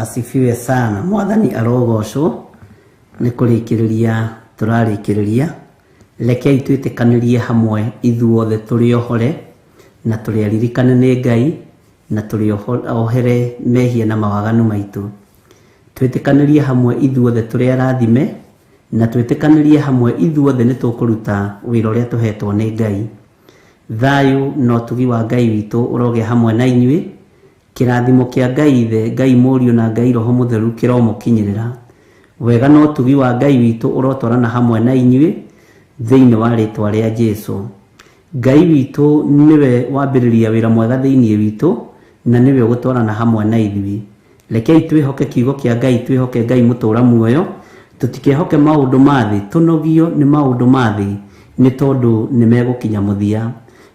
[SPEAKER 4] Asifiwe sana. Mwathani arogocwo. Nĩ kũrĩkĩrĩria tũrarĩkĩrĩria. Rekei twĩtĩkanĩrie hamwe ithuothe tũrĩ ohore na tũrĩ aririkane nĩ Ngai na tũrĩ ohere mehia na mawaganu maitũ. Twĩtĩkanĩrie hamwe ithuothe tũrĩ arathime na twĩtĩkanĩrie hamwe ithuothe nĩ tũkũruta wĩra ũrĩa tũhetwo nĩ Ngai. Thayũ na ũtugi wa Ngai witũ ũrogĩa hamwe na inyuĩ. Kĩrathimo kĩa Ngai Ithe, Ngai Mũriũ na Ngai Roho Mũtheru kĩromũkinyĩrĩra. Wega na ũtugi wa Ngai witũ ũrotwarana hamwe na inyuĩ thĩinĩ wa rĩtwa rĩa Jesu. Ngai witũ nĩwe wambĩrĩria wĩra mwega thĩinĩ witũ na nĩwe ũgũtwarana hamwe na ithuĩ. Rekei twĩhoke kiugo kĩa Ngai, twĩhoke Ngai mũtũra muoyo, tũtikehoke maũndũ ma thĩ, tũnogio nĩ maũndũ ma thĩ nĩ tondũ nĩ megũkinya mũthia.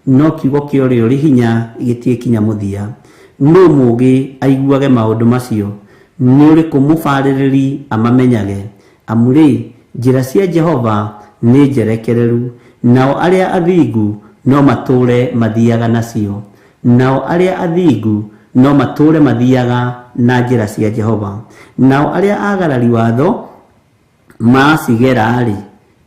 [SPEAKER 4] No kiugo kĩa ũrĩa ũrĩ hinya gĩtiĩkinya mũthia. Nũ mũũgĩ aiguage maũndũ macio? Nĩ ũrĩkũ mũbarĩrĩri amamenyage? Amu-rĩ, njĩra cia Jehova nĩ njerekereru, nao arĩa athingu no matũũre mathiaga nacio. Nao arĩa athingu no matũũre mathiaga na njĩra cia Jehova. Nao arĩa aagarari watho macigera-rĩ,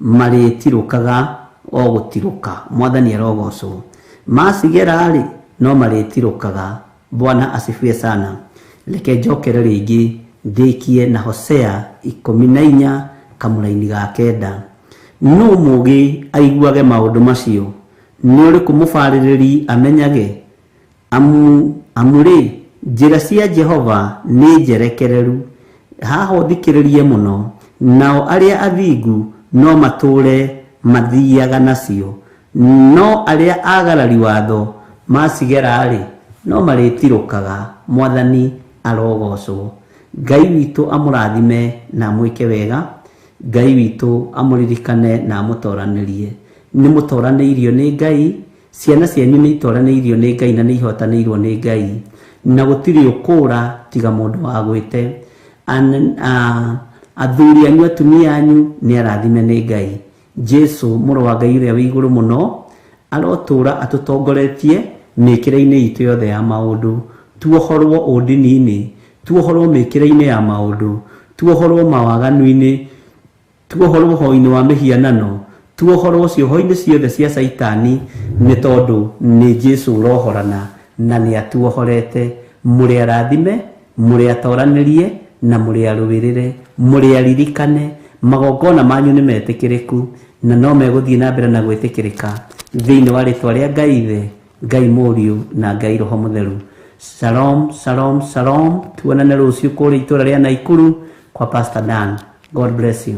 [SPEAKER 4] marĩtirũkaga o gũtirũka. Mwathani arogocwo. Macigera-rĩ, no marĩtirũkaga. Bwana asifiwe sana. Reke njokere rĩngĩ ndĩkie na Hosea 14 kamũraini ga 9. Nũ mũũgĩ aiguage maũndũ macio? Nĩ ũrĩkũ mũbarĩrĩri amenyage? Amu-rĩ, njĩra cia Jehova nĩ njerekereru, haha ũthikĩrĩrie mũno, nao arĩa athingu no matũũre mathiaga nacio, no arĩa aagarari watho macigera-rĩ, no marĩtirũkaga. Mwathani arogocwo. Ngai witũ amũrathime na amwĩke wega. Ngai witũ amũririkane na amũtoranĩrie. Nĩ mũtoranĩirio nĩ Ngai. Ciana cianyu nĩ itoranĩirio nĩ Ngai na nĩ ihotanĩirwo nĩ Ngai. Na gũtirĩ ũkũũra tiga mũndũ wagwĩte. Athuri anyu, atumia anyu nĩ arathime nĩ Ngai. Jesu mũrũ wa Ngai ũrĩa wĩ igũrũ mũno arotũũra atũtongoretie mĩkĩre-inĩ itũ yothe ya maũndũ. Tuohorwo ũndini-inĩ, tuohorwo mĩkĩre-inĩ ya maũndũ, tuohorwo mawaganu-inĩ, tuohorwo ũhoi-inĩ wa mĩhianano, tuohorwo cioho-inĩ ciothe cia Caitani, nĩ tondũ nĩ Jesu ũrohorana na nĩ atuohorete. Mũrĩ arathime, mũrĩ atoranĩrie na mũrĩ arũĩrĩre, mũrĩ aririkane. Magongona manyu nĩ metĩkĩrĩku na no megũthiĩ na mbere na gwĩtĩkĩrĩka thĩinĩ wa rĩtwa rĩa Ngai Ithe, Ngai Mũriũ na Ngai Roho Mũtheru. Shalom, shalom, shalom. Tuonane rũciũ kũrĩa itũũra rĩa Naikuru kwa Pastor Dan. God bless you.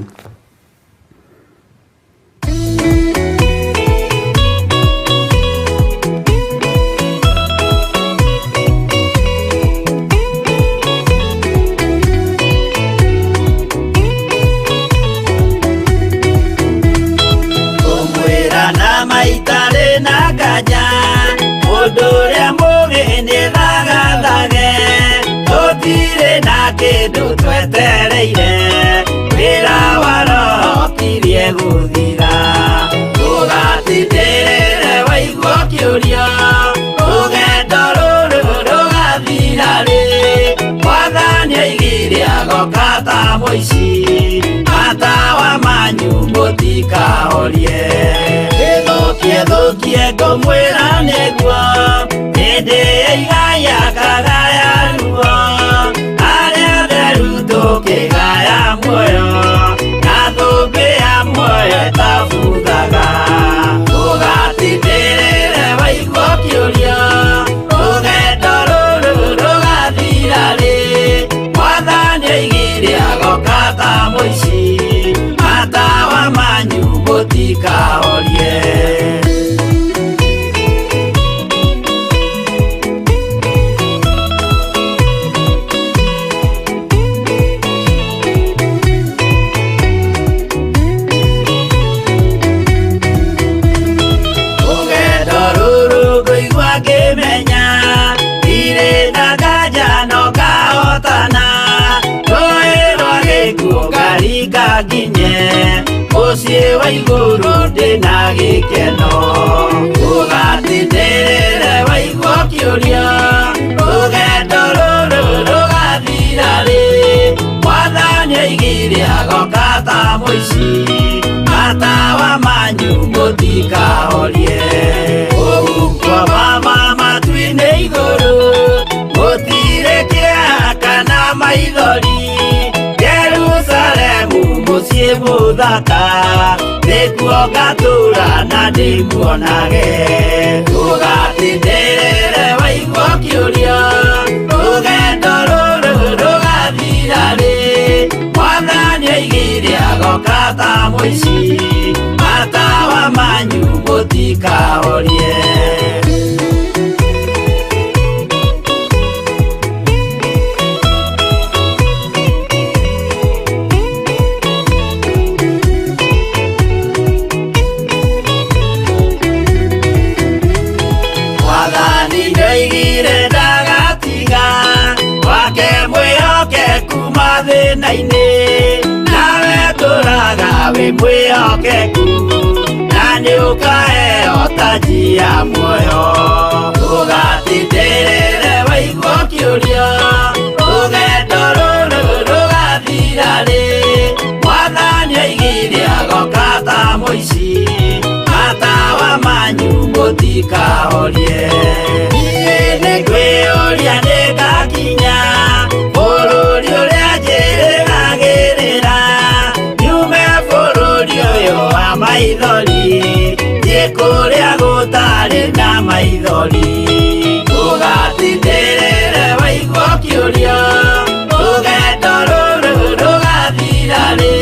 [SPEAKER 2] Ngũmwĩra na maitarĩ na nganja, mũndũ ũrĩa mũũgĩ nĩthagathage, tũtirĩ na kĩndũ twetereire, wĩra wa Roho kirie gũthira. Ũgatindĩrĩre waigua ũkĩũria, rũgendo rũrũ rũgathira rĩ? Mwathani oigire agoka ta mũici, matawa manyu mũtikahorie. Ĩthũkie thũkie ngũmwĩra nĩguo, hĩndĩ ĩigaya kagaya ruo, arĩa atheru tũkĩgaya muoyo, na thũmbĩ ya muoyo ĩtabuthaga. Ũgatindĩrĩre waigua ũkĩũria, rũgendo rũrũ rũgathira rĩ? Mwathani oigire agoka ta mũici, matawa manyu mũtikahorie. Rũgendo rũrũ ngũigua ngĩmenya, ndirĩ na nganja no ngahotana, rũĩ rwa gĩkuũ ngaringa nginye, mũciĩ wa igũrũ ndĩna gĩkeno. Ũgatindĩrĩre waigua ũkĩũria, rũgendo rũrũ rũgathira rĩ? agoka ta mũici, matawa manyu mũtikahorie. Kũu kwa mama matu-inĩ igũrũ, gũtirĩ kĩeha kana maithori. Jerusalemu mũciĩ mũthaka, nĩkuo ngatũũra na ndĩmuonage. Ndũgatindĩrĩre waigua ũkĩũria, rũgendo rũrũ rũgathira rĩ? Mwathani oigire agoka ta mũici, matawa manyu mũtikahorie. Mwathani nĩoigire ndagatiga wake mwĩhokeku mathĩna-inĩ, nawe tũraga wĩ mwĩhokeku, na nĩũkaheo taji ya muoyo. Ndũgatindĩrĩre waigua ũkĩũria, rũgendo rũrũ rũgathira rĩ? Mwathani oigire agoka ta mũici, matawa manyu mũtikahorie. Niĩ nĩngwĩyũria nĩngakinya bũrũri ũrĩa njĩrĩgagĩrĩra, nyume bũrũri ũyũ wa maithori, thiĩ kũrĩa gũtarĩ na maithori. Ndũgatindĩrĩre waigua ũkĩũria, rũgendo rũrũ rũgathira rĩ?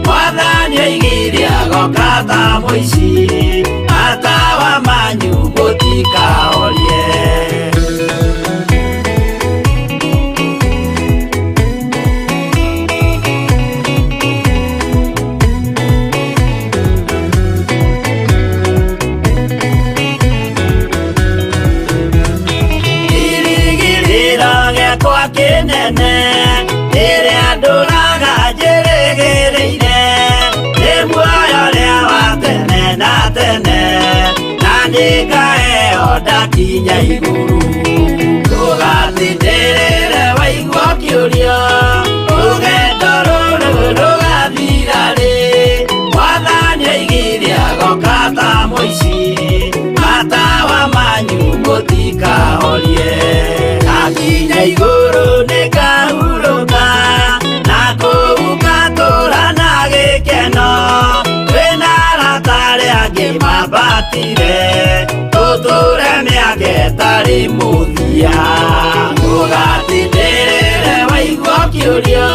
[SPEAKER 2] Mwathani oigire agoka ta mũici, matawa manyu mũtikahorie. Kĩrĩgĩrĩro gĩakwa kĩnene, rĩrĩa ndũraga njĩrĩgĩrĩire, nĩ muoyo ũrĩa wa tene na tene, na nĩngaheo ndakinya igũrũ. Ndũgatindĩrĩre waigua ũkĩũria, rũgendo rũrũ rũgathira rĩ? Mwathani oigire agoka ta mũici, matawa manyu mũtikahorie. Ndakinya igũrũ nĩngahurũka, na kũu ngatũũra na gĩkeno, twĩna arata arĩa angĩ mambatire, tũtũũre mĩaka ĩtarĩ mũthia. Ndũgatindĩrĩre waigua ũkĩũria,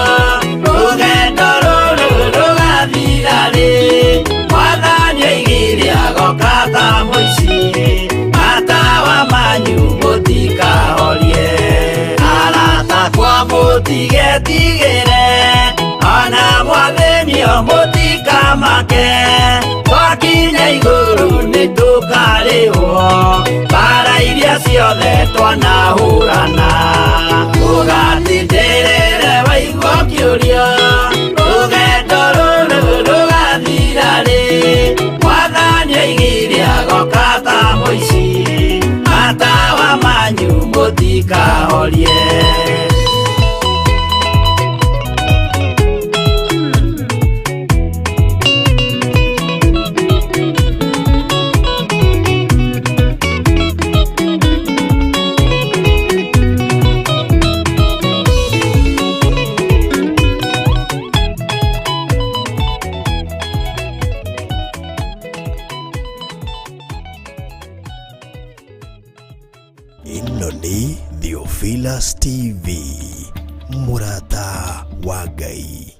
[SPEAKER 2] rũgendo rũrũ rũgathira rĩ? Mwathani oigire agoka ta mũici, matawa manyu mũtikahorie. Arata akwa mũtigetigĩre, ona mwathĩnio mũtikamake, twakinya igũrũ nĩtũkarĩhwo mbara iria ciothe twanahũrana. Ndũgatindĩrĩre waigua ũkĩũria, rũgendo rũrũ rũgathira rĩ? Mwathani oigire agoka ta mũici, matawa manyu mũtikahorie.
[SPEAKER 3] Ĩno nĩ Theophilus TV, mũrata wa Ngai.